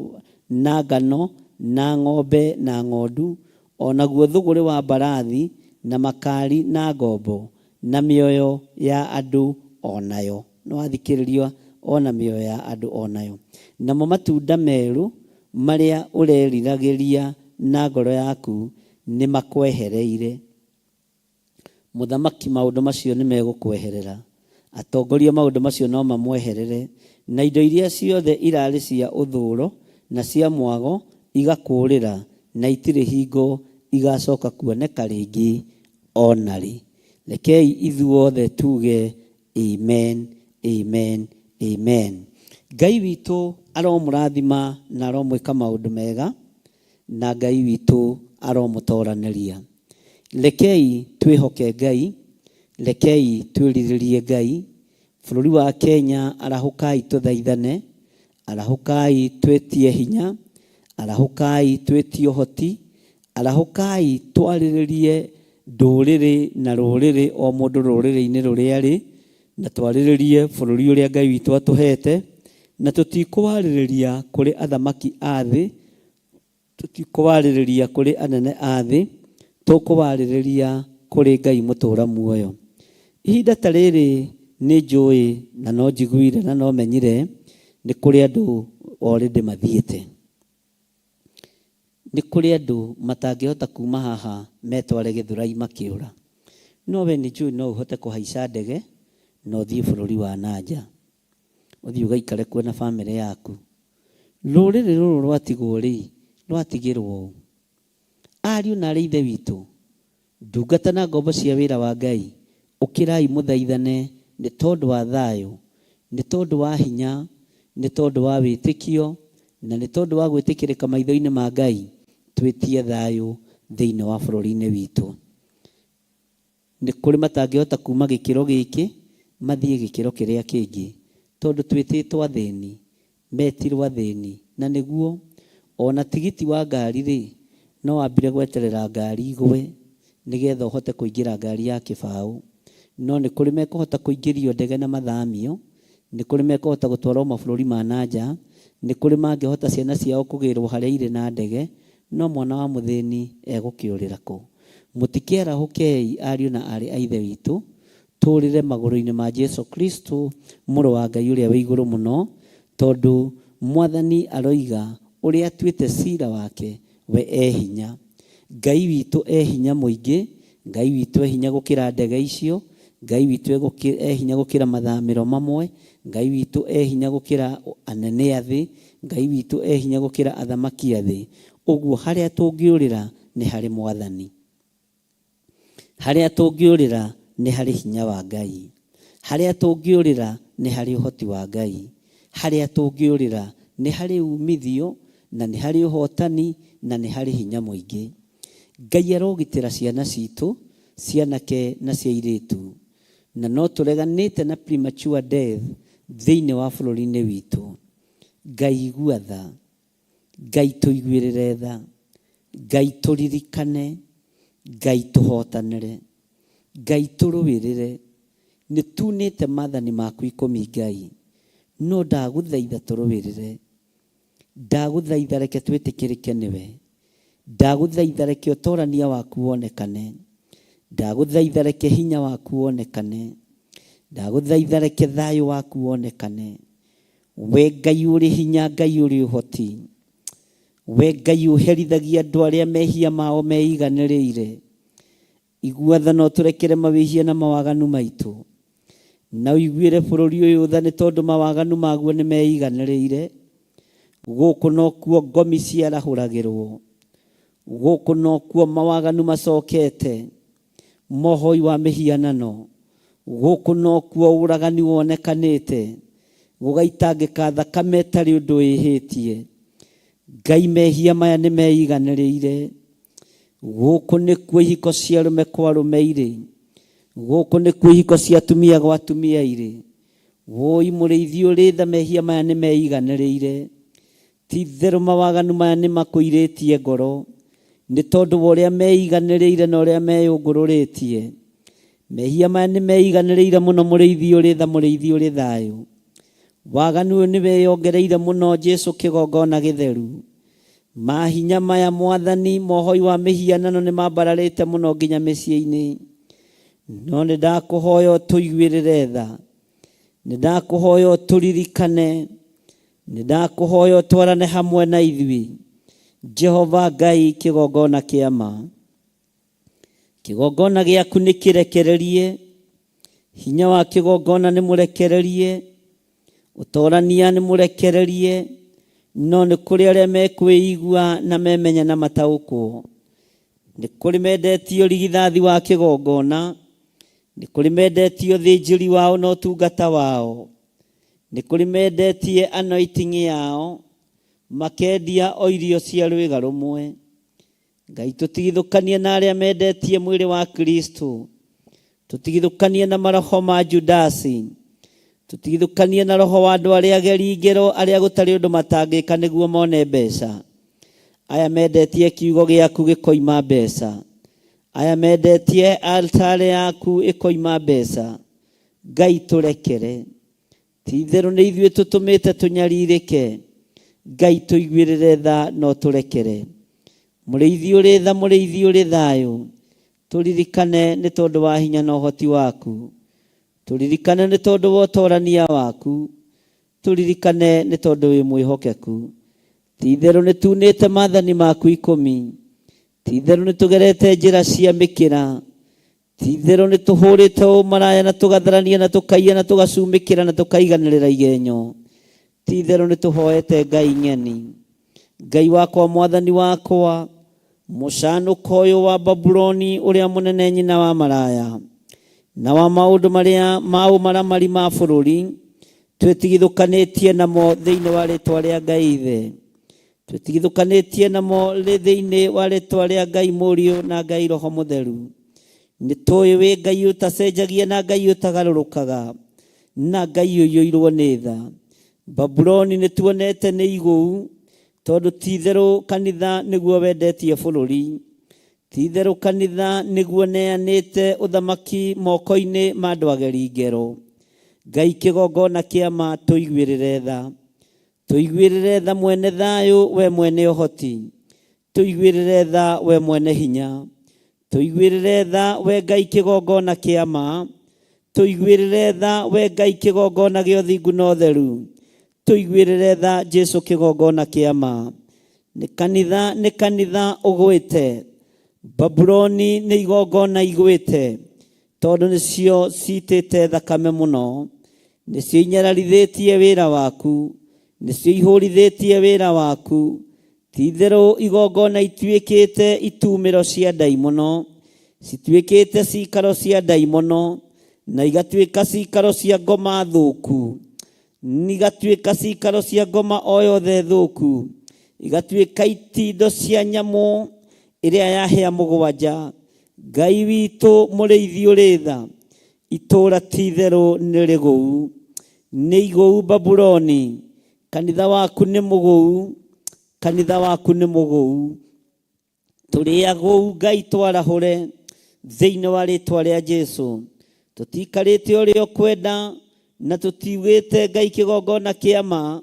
na ngano, na ng'ombe, na ng'ondu, o naguo thũgũrĩ wa mbarathi, na makari, na ngombo, na mĩoyo ya andũ o nayo. Nĩwathikĩrĩria, o na mĩoyo ya andũ o nayo. Namo matunda merũ marĩa ũreriragĩria na ngoro yaku nĩmakwehereire. Mũthamaki maũndũ macio nĩmegũkweherera. Atongoria maũndũ macio no mamweherere, na indo iria ciothe irarĩ cia ũthũũro na cia mwago igakũũrĩra, na itirĩ hingo igacoka kuoneka rĩngĩ o na rĩ. Rekei ithuothe tuuge Amen, amen, amen. Ngai witũ aromũrathima na aromwĩka maũndũ mega, na Ngai witũ aromũtoranĩria. Rekei twĩhoke Ngai, rekei twĩrirĩrie Ngai. Bũrũri wa Kenya, arahũkai tũthaithane, arahũkai twĩtie hinya, arahũkai twĩtie ũhoti, arahũkai twarĩrĩrie ndũrĩrĩ na rũrĩrĩ, o mũndũ rũrĩrĩ-inĩ rũrĩa arĩ, na twarĩrĩrie bũrũri ũrĩa Ngai witũ atũhete, na tũtikũwarĩrĩria kũrĩ athamaki a thĩ, tũtikũwarĩrĩria kũrĩ anene a thĩ, tũkũwarĩrĩria kũrĩ Ngai mũtũũra muoyo. Ihinda ta rĩrĩ nĩ njũĩ na no njiguire na no menyire nĩ kũrĩ andũ already mathiĩte. Nĩ kũrĩ andũ matangĩhota kuma haha metware Gĩthũrai makĩũra. No we nĩ njũĩ no ũhote kũhaica ndege na ũthiĩ bũrũri wa na nja. Ũthiĩ ũgaikare kuo na bamĩrĩ yaku. Rũrĩrĩ rũrũ rwatigwo rĩ, rwatigĩrwo ũ? Ariũ na aarĩ a Ithe witũ, ndungata na ngombo cia wĩra wa Ngai, ũkĩrai mũthaithane nĩ tondũ wa thayũ, nĩ tondũ wa hinya, nĩ tondũ wa wĩtĩkio, na nĩ tondũ wa gwĩtĩkĩrĩka maitho-inĩ ma Ngai, twĩtie thayũ thĩinĩ wa bũrũri-inĩ witũ. Nĩ kũrĩ matangĩhota kuuma gĩkĩro gĩkĩ mathiĩ gĩkĩro kĩrĩa kĩngĩ, tondũ twĩtĩtwo athĩni, metirwo athĩni. Na nĩguo, o na tigiti wa ngari-rĩ, No wambire gweterera ngari igwe nĩgetha ũhote kũingĩra ngari ya kĩbaũ. No nĩ kũrĩ mekũhota kũingĩrio ndege na mathamio, nĩ kũrĩ mekũhota gũtwarwo mabũrũri ma na nja, nĩ kũrĩ mangĩhota ciana ciao kũgĩrwo harĩa irĩ na ndege, no mwana wa mũthĩni egũkĩũrĩra kũ? Mũtikĩarahũkei ariũ na aarĩ a Ithe witũ, tũũrĩre magũrũ-inĩ ma Jesu Kristo, Mũrũ wa Ngai ũrĩa wĩ igũrũ mũno, tondũ Mwathani aroiga ũrĩa atuĩte cira wake, we e hinya. Ngai witũ e hinya mũingĩ, Ngai witũ e hinya gũkĩra ndege icio, Ngai witũ e hinya gũkĩra mathamĩro mamwe, Ngai witũ e hinya gũkĩra anene a thĩ, Ngai witũ e hinya gũkĩra athamaki a thĩ. Ũguo harĩa tũngĩũrĩra nĩ harĩ Mwathani. Harĩa tũngĩũrĩra nĩ harĩ hinya wa Ngai. Harĩa tũngĩũrĩra nĩ harĩ ũhoti wa Ngai. Harĩa tũngĩũrĩra nĩ harĩ umithio na nĩ harĩ ũhotani na nĩ harĩ hinya mũingĩ. Ngai arogitĩra ciana citũ, cia anake na cia airĩtu. Na no tũreganĩte na premature death thĩinĩ wa bũrũri-inĩ witũ. Ngai igua tha. Ngai tũiguĩrĩre tha. Ngai tũririkane. Ngai tũhotanĩre. Ngai tũrũĩrĩre. Nĩ tunĩte mathani maku ikũmi Ngai. No ndagũthaitha tũrũĩrĩre. Ndagũthaitha reke twĩtĩkĩrĩke nĩwe. Ndagũthaitha reke ũtorania waku wonekane. Ndagũthaitha reke hinya waku wonekane. Ndagũthaitha reke thayũ waku wonekane. We Ngai ũrĩ hinya, Ngai ũrĩ ũhoti. We Ngai ũherithagia andũ arĩa mehia mao meiganĩrĩire. Igua tha na ũtũrekere mawĩhia na mawaganu maitũ. Na ũiguĩre bũrũri ũyũ tha nĩ tondũ mawaganu maguo nĩ meiganĩrĩire. Gũkũ nokuo ngomi ciarahũragĩrwo. Gũkũ nokuo mawaganu macokete. Mohoi wa mĩhianano. Gũkũ nokuo ũragani wonekanĩte. Gũgaitangĩka thakame ĩtarĩ ũndũ ĩhĩtie. Ngai mehia maya nĩ meiganĩrĩire. Gũkũ nĩkuo ihiko cia arũme kwa arũme irĩ. Gũkũ nĩkuo ihiko cia atumia gwa atumia irĩ. Wũi mũrĩithi ũrĩ tha mehia maya nĩ meiganĩrĩire. Ti-itherũ mawaganu maya nĩ makũirĩtie ngoro, nĩ tondũ wa ũrĩa meiganĩrĩire na ũrĩa meyũngũrũrĩtie. Mehia maya nĩ meiganĩrĩire mũno mũrĩithi ũrĩ tha mũrĩithi ũrĩ thayũ. Waganu ũyũ nĩ wĩyongereire mũno Jesu kĩgongona gĩtheru. Mahinya maya Mwathani, mohoi wa mĩhianano nĩ mambararĩte mũno nginya mĩciĩ-inĩ. No nĩ ndakũhoya ũtũiguĩrĩre tha. Nĩ ndakũhoya ũtũririkane. Nĩ ndakũhoya ũtwarane hamwe na ithuĩ. Jehova Ngai kĩgongona kĩa ma. Kĩgongona gĩaku nĩ kĩrekererie. Hinya wa kĩgongona nĩ mũrekererie. Ũtorania nĩ mũrekererie. No nĩ kũrĩ arĩa mekwĩigua na memenya na mataũkwo. Nĩ kũrĩ mendetie ũrigithathi wa kĩgongona. Nĩ kũrĩ mendetie ũthĩnjĩri wao na ũtungata wao. Nĩ kũrĩ mendetie anointing yao, makendia o irio cia rwĩga rũmwe. Ngai tũtigithũkanie na arĩa mendetie mwĩrĩ wa Kristo. Tũtigithũkanie na maroho ma Judasi. Tũtigithũkanie na roho wa andũ arĩa ageri ngero, arĩa gũtarĩ ũndũ matangĩka nĩguo mone mbeca. Aya mendetie kiugo gĩaku gĩkoima mbeca. Aya mendetie altare yaku ĩkoima mbeca. Ngai tũrekere. Ti-itherũ nĩ ithuĩ tũtũmĩte tũnyarirĩke. Ngai tũiguĩrĩre tha na ũtũrekere. Mũrĩithi ũrĩ tha, mũrĩithi ũrĩ thayũ, tũririkane nĩ tondũ wa hinya na ũhoti waku. Tũririkane nĩ tondũ wa ũtorania waku. Tũririkane nĩ tondũ wĩ mwĩhokeku. Ti-itherũ nĩ tunĩte maathani maku ikũmi. Ti-itherũ nĩ tũgerete njĩra cia mĩkĩra. Ti-itherũ nĩ tũhũrĩte ũmaraya na tũgatharania na tũkaiya na tũgacumĩkĩra na tũkaiganĩrĩra igenyo. Ti-itherũ nĩ tũhoete ngai ng'eni. Ngai wakwa, Mwathani wakwa, mũcanũko ũyũ wa Babuloni ũrĩa mũnene nyina wa maraya, na wa maũndũ marĩa ma ũmaramari ma bũrũri, twĩtigithũkanĩtie namo thĩinĩ wa rĩtwa rĩa Ngai Ithe, twĩtigithũkanĩtie namo thĩinĩ wa rĩtwa rĩa Ngai Mũriũ na Ngai Roho Mũtheru. Nĩ tũĩ wĩ Ngai ũtacenjagia na Ngai ũtagarũrũkaga, na Ngai ũiyũirwo nĩ tha. Babuloni nĩ tuonete nĩ igũu, Tondũ ti-itherũ kanitha nĩguo wendetie bũrũri, ti-itherũ kanitha nĩguo neanĩte ũthamaki moko-inĩ ma andũ ageri ngero. Ngai kĩgongona kĩa ma tũiguĩrĩre tha. Tũiguĩrĩre tha mwene thayũ we mwene ũhoti. Tũiguĩrĩre tha we mwene hinya. Tũiguĩrĩre tha we Ngai kĩgongona kĩa ma. Tũiguĩrĩre tha we Ngai kĩgongona gĩa ũthingu na ũtheru. Tũiguĩrĩre tha Jesu kĩgongona kĩa ma. Nĩ kanitha nĩ kanitha ũgwĩte. Babuloni nĩ igongona igwĩte. Tondũ nĩcio citĩte thakame mũno. Nĩcio inyararithĩtie wĩra waku. Nĩcio ihũrithĩtie wĩra waku. Ti-itherũ igongona ituĩkĩte itumĩro cia ndaimono, cituĩkĩte ciikaro cia ndaimono, na igatuĩka ciikaro cia ngoma thũku, igatuĩka ciikaro cia ngoma o yothe thũku, igatuĩka itindo cia nyamũ ĩrĩa ya hĩa mũgwanja. Ngai witũ mũrĩithi ũrĩ tha, itũũra ti-itherũ nĩ rĩgũu, nĩ igũu Babuloni, kanitha waku nĩ mũgũu, kanitha waku nĩ mũgũu. Tũrĩ agũu Ngai twarahũre thĩinĩ wa rĩtwa rĩa Jesu. Tũtiikarĩte ũrĩa ũkwenda na tũtiugĩte Ngai kĩgongona kĩa ma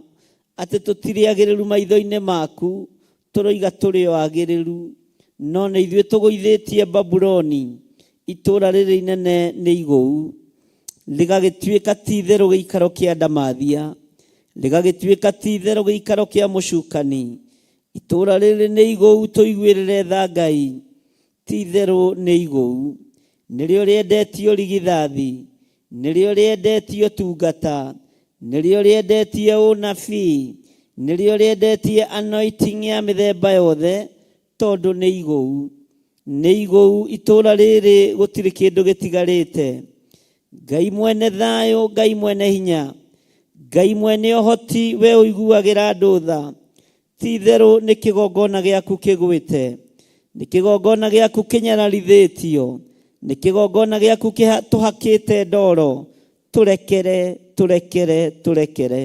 atĩ tũtirĩ agĩrĩru maitho-inĩ maku, tũroiga tũrĩ o agĩrĩru. No nĩ ithuĩ tũgũithĩtie Babuloni, itũũra rĩrĩ inene nĩ igũu, rĩgagĩtuĩka ti itherũ gĩikaro kĩa ndamathia, rĩgagĩtuĩka ti itherũ gĩikaro kĩa mũcukani. Itũũra rĩrĩ nĩ igũu, tũiguĩrĩre tha Ngai, ti itherũ nĩ igũu. Nĩrĩo rĩendetio rigithathi, nĩrĩo rĩendetio tungata, nĩrĩo rĩendetie ũnabii, nĩrĩo rĩendetie anointing ya mĩthemba yothe, tondũ nĩ igũu. Nĩ igũu itũũra rĩrĩ gũtirĩ kĩndũ gĩtigarĩte. Ngai mwene thayũ, Ngai mwene hinya, Ngai mwene ũhoti, we ũiguagĩra andũ tha, ti itherũ nĩ kĩgongona gĩaku kĩgwĩte, nĩ kĩgongona gĩaku kĩnyararithĩtio, nĩ kĩgongona gĩaku tũhakĩte ndoro, tũrekere, tũrekere, tũrekere.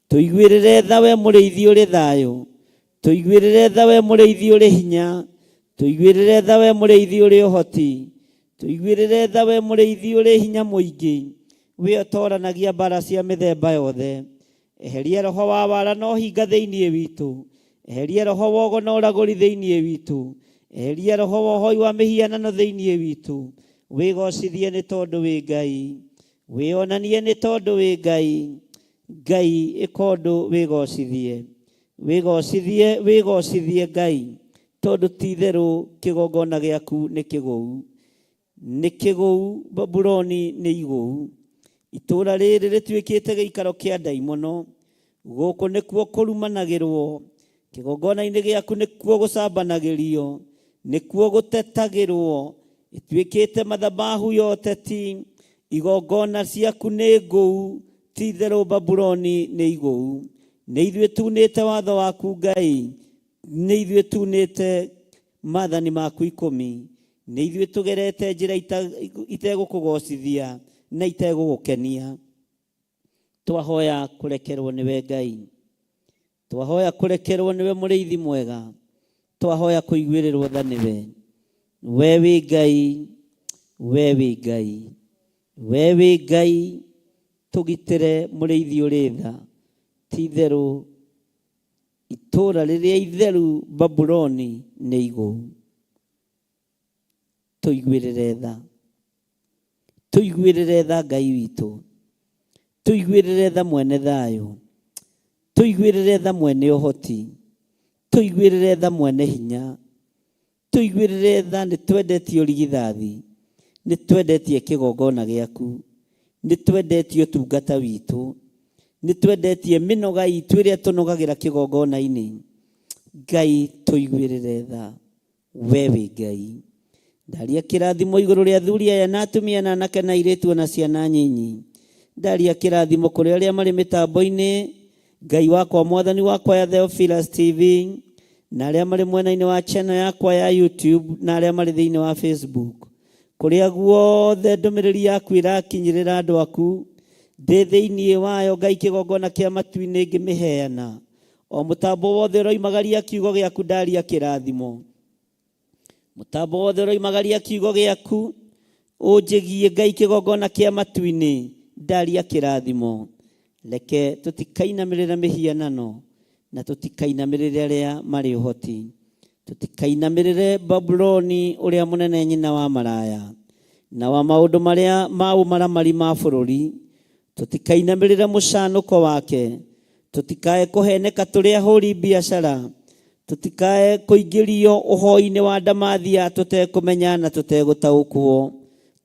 Tũiguĩrĩre tha we mũrĩithi ũrĩ thayũ, tũiguĩrĩre tha we mũrĩithi ũrĩ hinya, tũiguĩrĩre tha we mũrĩithi ũrĩ ũhoti, tũiguĩrĩre tha we mũrĩithi ũrĩ hinya mũingĩ, we ũtooranagia mbara cia mĩthemba yothe. Eheria roho wa wara na ũhinga thĩinĩ witũ, eheria roho wa ũgo na ũragũri thĩinĩ witũ, eheria roho wa ũhoi wa mĩhianano thĩinĩ witũ. Wĩgocithie nĩ tondũ wĩ Ngai, wĩonanie nĩ tondũ wĩ Ngai. Ngai ĩka ũndũ wĩgocithie, wĩgocithie, wĩgocithie Ngai, tondũ ti itherũ kĩgongona gĩaku nĩ kĩgũu, nĩ kĩgũu, Babuloni nĩ igũu. Itũũra rĩrĩ rĩtuĩkĩte gĩikaro kĩa ndaimono, gũkũ nĩkuo kũrumanagĩrwo, kĩgongona-inĩ gĩaku nĩkuo gũcambanagĩrio, nĩkuo gũtetagĩrwo, ĩtuĩkĩte mathabahu ya ũteti, igongona ciaku nĩ ngũu, ti itherũ Babuloni nĩ igũu. Nĩ ithuĩ tunĩte watho waku Ngai, nĩ ithuĩ tunĩte maathani maku ikũmi, nĩ ithuĩ tũgerete njĩra itegũkũgocithia na itegũgũkenia. Twahoya kũrekerwo nĩwe Ngai, twahoya kũrekerwo nĩwe mũrĩithi mwega, twahoya kũiguĩrĩrwo tha nĩwe. We wĩ Ngai, we wĩ Ngai, we wĩ Ngai, tũgitĩre mũrĩithi ũrĩ tha. Ti itherũ itũũra rĩrĩa itheru Babuloni nĩ igũu. Tũiguĩrĩre tha, tũiguĩrĩre tha Ngai witũ, tũiguĩrĩre tha mwene thayũ, tũiguĩrĩre tha mwene ũhoti, tũiguĩrĩre tha mwene hinya, tũiguĩrĩre tha. Nĩ twendetie ũrigithathi, nĩ twendetie kĩgongona gĩaku, nĩ twendetie ũtungata witũ, nĩ twendetie mĩnoga itũ ĩrĩa tũnogagĩra kĩgongona-inĩ. Ngai tũiguĩrĩre tha, we wĩ Ngai. Ndaria kĩrathimo igũrũ rĩa athuri aya na atumia na anake na airĩtu ona ciana nyinyi. Ndaria kĩrathimo kũrĩ arĩa marĩ mĩtambo-inĩ, Ngai wakwa mwathani wakwa ya Theophilus TV, na arĩa marĩ mwena-inĩ wa channel yakwa ya YouTube, na arĩa marĩ thĩinĩ wa Facebook. Kũrĩa guothe ndũmĩrĩri yaku ĩrakinyĩrĩra andũ aku, ndĩ thĩinĩ wayo Ngai kĩgongona kĩa matu-inĩ ngĩmĩheana. O mũtambo wothe ũroimagaria kiugo gĩaku, ndaria kĩrathimo. Mũtambo wothe ũroimagaria kiugo gĩaku ũnjĩgiĩ Ngai kĩgongona kĩa matu-inĩ, ndaria kĩrathimo. Reke tũtikainamĩrĩre mĩhianano na tũtikainamĩrĩre arĩa marĩ ũhoti, tũtikainamĩrĩre Babuloni ũrĩa mũnene, nyina wa maraya na wa maũndũ marĩa ma ũmaramari ma bũrũri. Tũtikainamĩrĩre mũcanũko wake, tũtikae kũheneka tũrĩ ahũri biacara, tũtikae kũingĩrio ũhoi-inĩ wa ndamathia tũtekũmenya na tũtegũtaũkwo,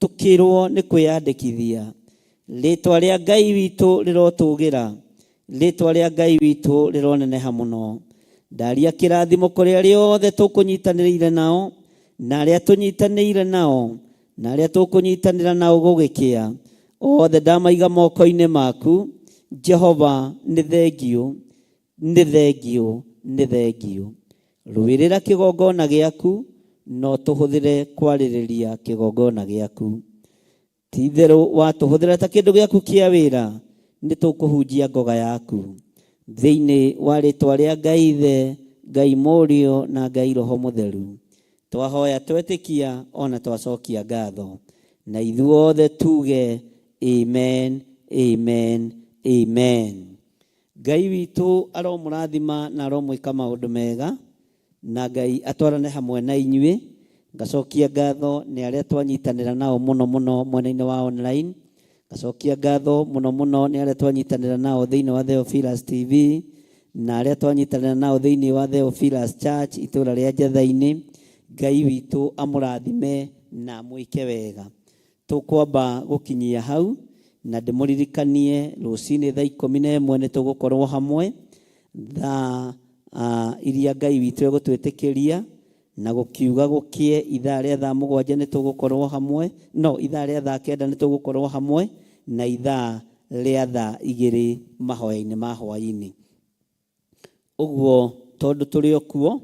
tũkĩrwo nĩ kwĩyandĩkithia. Rĩtwa rĩa Ngai witũ rĩrotũgĩra, rĩtwa rĩa Ngai witũ rĩroneneha mũno. Ndaria kĩrathimo kũrĩ arĩa othe tũkũnyitanĩrĩire nao na arĩa tũnyitanĩire nao na arĩa tũkũnyitanĩra nao gũgĩkĩa. Othe ndamaiga moko-inĩ maku Jehova. Nĩ thengiũ, nĩ thengiũ, nĩ thengiũ. Rũĩrĩra kĩgongona gĩaku no tũhũthĩre kwarĩrĩria kĩgongona gĩaku. Ti itherũ watũhũthĩra ta kĩndũ gĩaku kĩa wĩra, nĩ tũkũhunjia ngoga yaku. Thĩinĩ wa rĩtwa rĩa Ngai Ithe, Ngai Mũriũ na Ngai Roho Mũtheru, twahoya twetĩkia ona twacokia ngatho, na ithuothe tuge amen, amen, amen. Ngai witũ aromũrathima na aromwĩka maũndũ mega, na Ngai atwarane hamwe na inyuĩ. Ngacokia ngatho nĩ arĩa twanyitanĩra nao mũno mũno mwena-inĩ wa online. Ngacokia ngatho mũno mũno nĩ arĩa twanyitanĩra nao thĩinĩ wa Theophilus TV na arĩa twanyitanĩra nao thĩinĩ wa Theophilus Church itũũra rĩa Njatha-inĩ. Ngai witũ amũrathime na amwĩke wega. Tũkwamba gũkinyia hau na ndĩmũririkanie rũcinĩ thaa 11 nĩ tũgũkorwo hamwe thaa iria Ngai witũ egũtwĩtĩkĩria, na gũkiuga gũkĩe ithaa rĩa thaa 7 nĩ tũgũkorwo hamwe, no ithaa rĩa thaa 9 nĩ tũgũkorwo hamwe, na ithaa rĩa thaa 2 mahoya-inĩ ma hwaĩ-inĩ. Ũguo tondũ tũrĩ o kuo,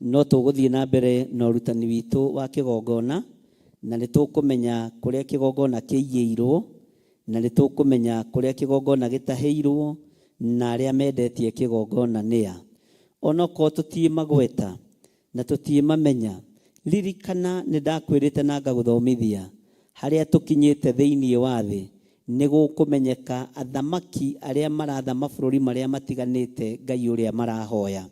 no tũgũthiĩ na mbere na ũrutani witũ wa kĩgongona, na nĩ tũkũmenya kũrĩa kĩgongona kĩigĩirwo, na nĩ tũkũmenya kũrĩa kĩgongona gĩtahĩirwo, na arĩa mendetie kĩgongona nĩa. Onokorwo tũtiĩ magweta na tũtiĩ mamenya, ririkana nĩ ndakwĩrĩte na ngagũthomithia harĩa tũkinyĩte thĩinĩ wa thĩ, nĩ gũkũmenyeka athamaki arĩa maratha mabũrũri marĩa matiganĩte Ngai ũrĩa marahoya.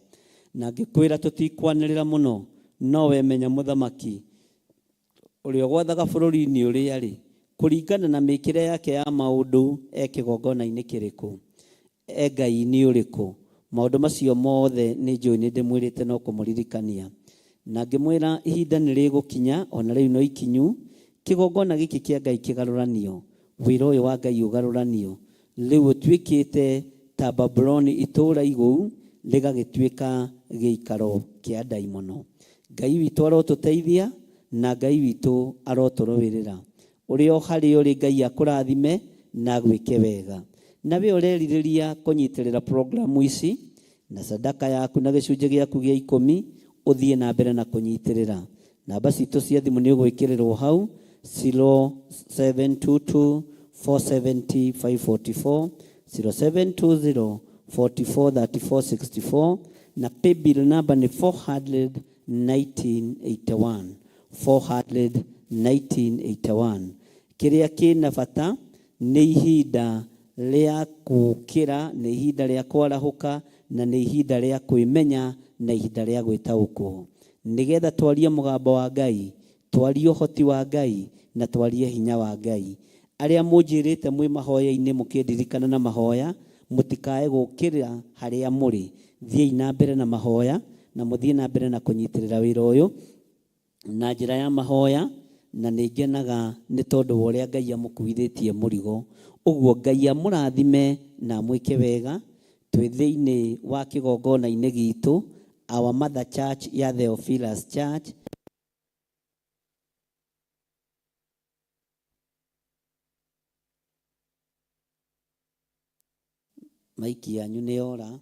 Na ngĩkwĩra tũtikwanĩrĩra mũno, no we menya mũthamaki ũrĩa ũgwathaga bũrũri-inĩ ũrĩa rĩ, kũringana na mĩkĩre yake ya maũndũ, e kĩgongona-inĩ kĩrĩkũ, e Ngai-inĩ ũrĩkũ. Maũndũ macio mothe nĩ njũĩ nĩ ndĩmwĩrĩte no kũmũririkania. Na ngĩmwĩra ihinda nĩ rĩgũkinya, ona rĩu no ikinyu, kĩgongona gĩkĩ kĩa Ngai kĩgarũranio, wĩra ũyũ wa Ngai ũgarũranio. Rĩu ũtuĩkĩte ta Babuloni itũũra igũu, rĩgagĩtuĩka gĩikaro kĩa ndaimono. Ngai witũ arotũteithia na Ngai witũ arotũrũĩrĩra. Ũrĩa o harĩa ũrĩ Ngai akũrathime na agwĩke wega. Na we ũrerirĩria kũnyitĩrĩra programu ici na sadaka yaku na gĩcunjĩ gĩaku gĩa ikũmi, ũthiĩ na mbere na kũnyitĩrĩra. Namba citũ cia thimũ nĩ ũgwĩkĩrĩrwo hau 0722 470 544, 0720 44 34 64, na paybill number nĩ 41981, 41981. Kĩrĩa kĩna bata nĩ ihinda rĩa gũũkĩra, nĩ ihinda rĩa kwarahũka, na nĩ ihinda rĩa kwĩmenya na ihinda rĩa gwĩtaũkwo, nĩgetha twarie mũgambo wa Ngai, twarie ũhoti wa Ngai, na twarie hinya wa Ngai. Arĩa mũnjĩrĩte mwĩ mahoya-inĩ mũkĩndirikana na mahoya, mũtikae gũũkĩra harĩa mũrĩ. Thiĩi na mbere na mahoya, na mũthiĩ na mbere na kũnyitĩrĩra wĩra ũyũ na njĩra ya mahoya, na nĩ ngenaga nĩ tondũ wa ũrĩa Ngai amũkuithĩtie mũrigo. Ũguo Ngai amũrathime na amwĩke wega. Twĩ thĩinĩ wa kĩgongona-inĩ gitũ, Our Mother Church ya Theophilus Church. Maiki yanyu nĩ yora.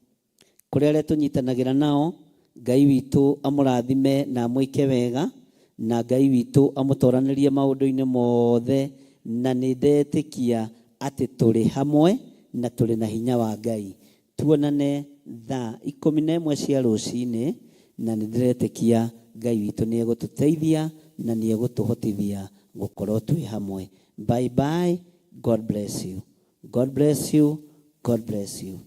Kũrĩ arĩa tũnyitanagĩra nao, Ngai witũ amũrathime na amwĩke wega, na Ngai witũ amũtoranĩrie maũndũ-inĩ mothe, na nĩ ndetĩkia atĩ tũrĩ hamwe na tũrĩ na hinya wa Ngai. Tuonane. thaa 11 cia rũcinĩ, na nĩ ndĩretĩkia Ngai witũ nĩ egũtũteithia na nĩ egũtũhotithia gũkorwo twĩ hamwe. Bye bye, God bless you, God bless you, God bless you.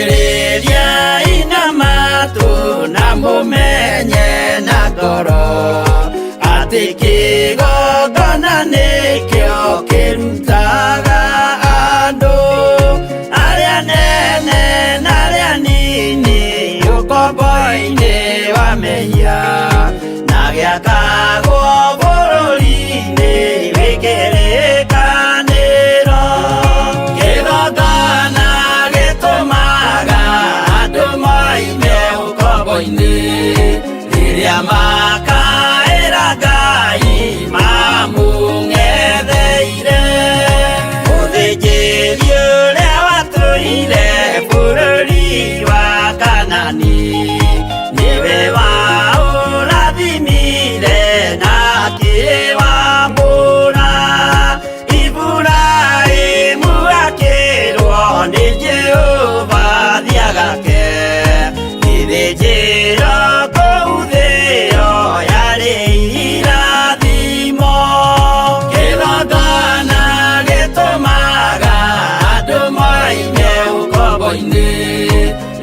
Thikĩrĩriai na matũ na mũmenye na ngoro atĩ kĩgongona nĩkĩo kĩrutaga andũ arĩa nene na arĩa nini ũkombo-inĩ wa mehia na gĩakagwo bũrũri-inĩ wĩ kĩrĩkanĩro. Kĩgongona gĩtũmaga andũ moime ũkombo-inĩ rĩrĩa makaĩra Ngai mamũng'etheire. Mũthĩnjĩri ũrĩa watũire bũrũri wa Kanani nĩwe waũrathimire na akĩwambũra. Iburahĩmu akĩrwo nĩ Jehova thiagake gĩthĩnjĩro kũu thĩo yarĩ irathimo. Kĩgongona gĩtũmaga andũ moime ũkombo-inĩ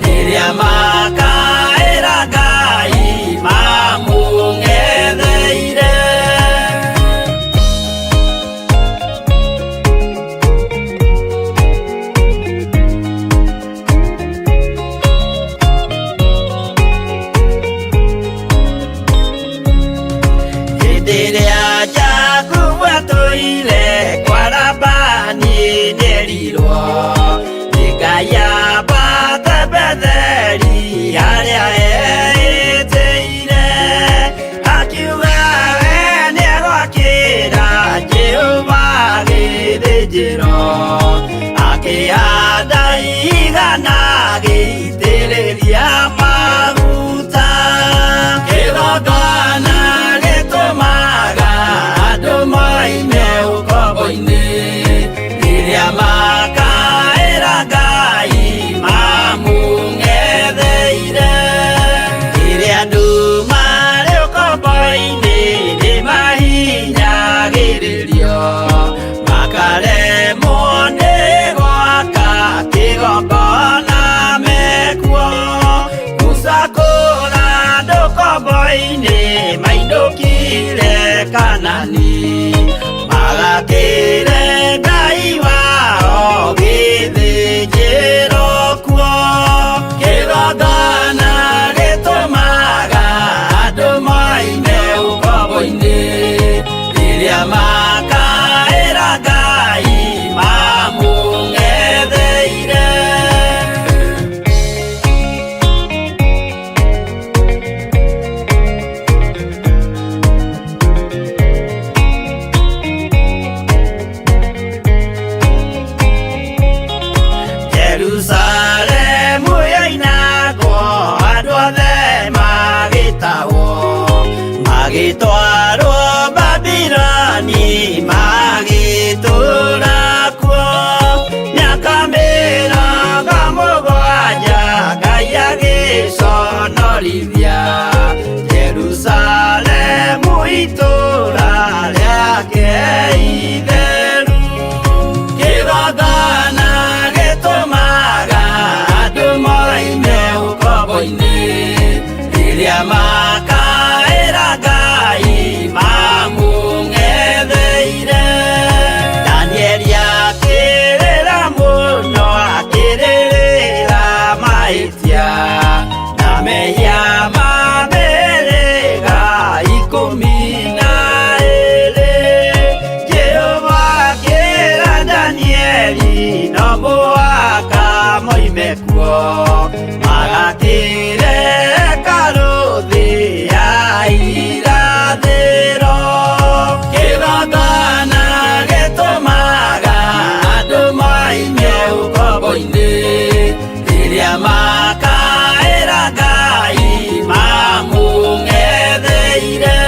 rĩrĩa makaĩra Ngai mamũng'etheire. Hĩndĩ ĩrĩa Jakubu atũire kwa Labani nĩerirwo nĩ Ngai ambate Betheli harĩa eĩtĩire. Akiuga we nĩegwakĩra Jehova gĩthĩnjĩro, akĩhanda ihiga na agĩitĩrĩria maguta. Kĩgongona gĩtũmaga andũ moime ũkombo-inĩ rĩrĩa makaĩra Ngai mamũng'etheire. Rĩrĩa andũ marĩ ũkombo-inĩ nĩmahinyagĩrĩrio makaremwo Rĩrĩa makaĩra Ngai mamũng'etheire. Danieli akĩrĩra mũno, akĩrĩrĩra mahĩtia na mehia ma mĩhĩrĩga 12. Jehova akĩra Danieli no mũhaka moime kuo, magakĩre hekarũ thĩ ya irathĩro. Kĩgongona gĩtũmaga andũ moime ũkombo-inĩ, rĩrĩa makaĩra Ngai mamũng'etheire.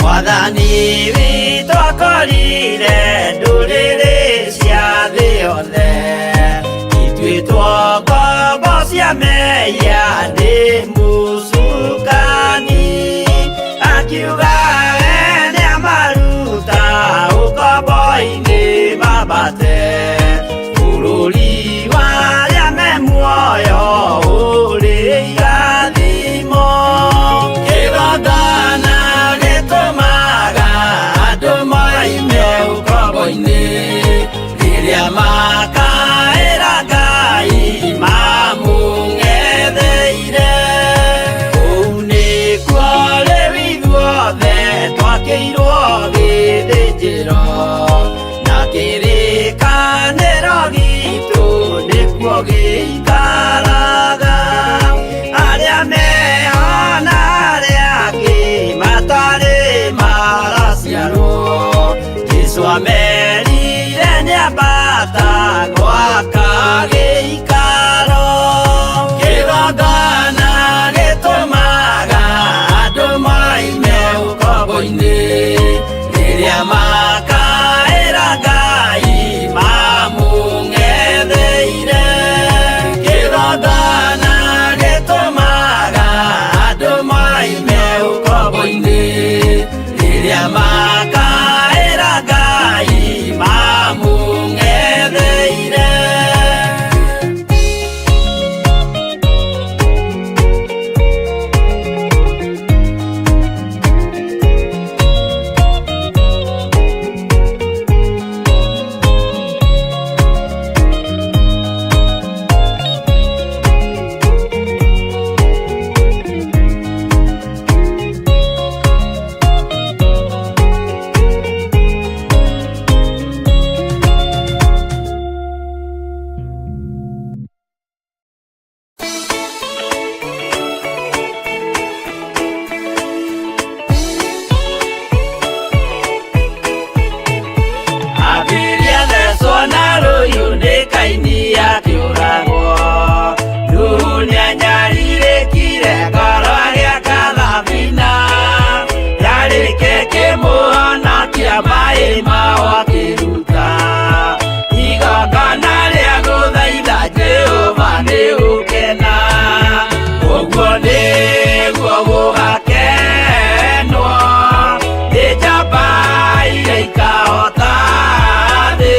Mwathani witũ akorire ndũrĩrĩ cia thĩ yothe ituĩtwo ngombo cia mehia nĩ mũcukani, akiuga we nĩamaruta ũkombo-inĩ mambate bũrũri wa arĩa me muoyo ũrĩ irathimo. Kĩgongona gĩtũmaga andũ moime ũkombo-inĩ, rĩrĩa makaĩra Ngai mamũng'etheire. Kũu nĩkuo rĩu ithuothe twakĩirwo gĩthĩnjĩro, na kĩrĩkanĩro gitũ nĩkuo gĩikaraga. Arĩa meho na arĩa angĩ matarĩ maraciarwo, Jesũ amerire nĩambata gwaka gĩikaro. Kĩgongona gĩtũmaga andũ moime ũkombo-inĩ, rĩrĩa makaĩra Ngai mamũng'etheire. Kĩgongona gĩtũmaga andũ moime ũkombo-inĩ, rĩrĩa makaĩra Ngai mamũng'etheire. Abiria thecwo na rũhiũ nĩ Kaini akĩũragwo. Nuhu nĩanyarirĩkire ngoro agĩaka thabina, yarĩke kĩmũhonokia maĩ mao akĩruta. Igongona rĩa gũthaitha Jehova nĩ gũkena, ũguo nĩguo gũgakenwo nĩ njamba iria ikahota thĩ.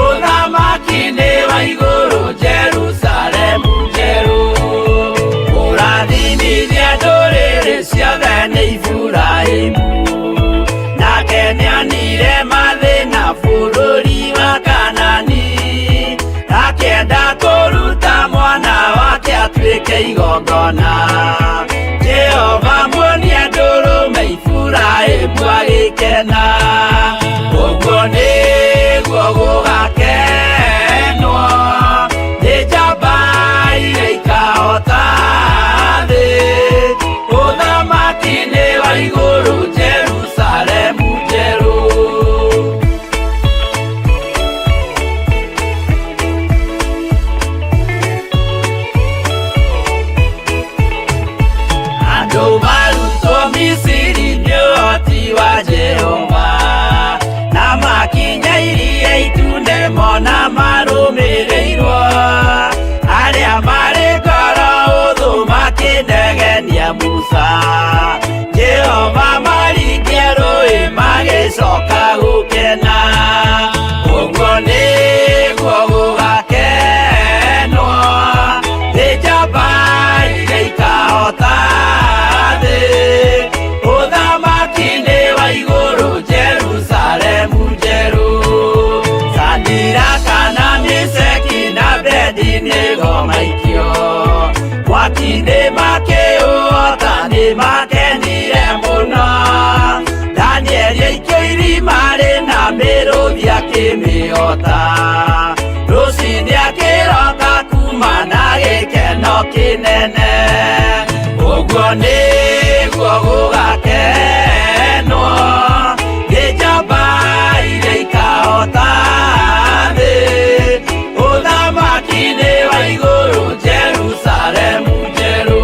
Ũthamaki nĩ wa igũrũ, Jerusalemu njerũ, ũrathimithia ndũrĩrĩ ciothe nĩ Iburahĩmu. Nake nĩonire mathĩna bũrũri wa Kanani, akĩenda kũruta mwana wake atuĩke igongona. Jehova muonia ndũrũme, Iburahĩmu agĩkena. Ũguo nĩguo gũgakenwo nĩ njamba iria ikahota thĩ. Ũthamaki nĩ wa igũrũ, Jerusalemu njerũ. Nĩ makenire mũno. Danieli aikio irima rĩna mĩrũthi akĩmĩhota. Rũcinĩ akĩroka kuma na gĩkeno kĩnene. Ũguo nĩguo gũgakenwo nĩ njamba iria ikahota thĩ. Ũthamaki-inĩ wa igũrũ Jerusalemu njerũ.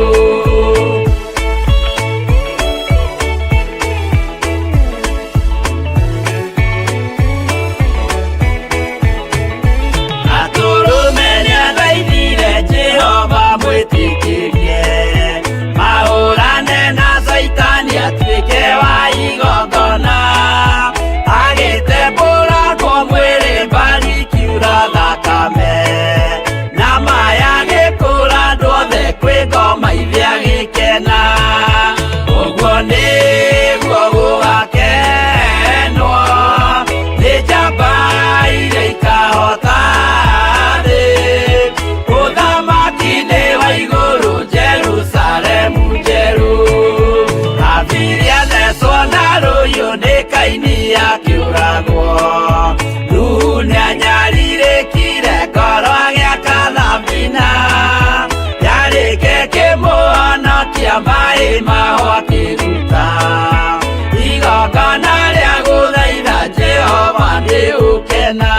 Atũrũme nĩathaithire Jehova mwĩtĩkĩrie mahũrane na Caitani atuĩke wa igongona agĩtembũrangwo mwĩrĩ mbari kiura thakame na maya gĩkũra andũ othe kwĩ ngoma ithe agĩkena. Ũguo nĩguo gũgakenwo nĩ njamba iria ikahota thĩ. Ũthamaki-inĩ wa igũrũ Jerusalemu njerũ. Habili athecwo na rũhiũ nĩ Kaini akĩũragwo. Nuhu nĩanyarirĩkire ngoro agĩaka thabina. Yarĩke kĩmũhonokia maĩ maho akĩruta. Igongona rĩa gũthaitha Jehova nĩ ũkena.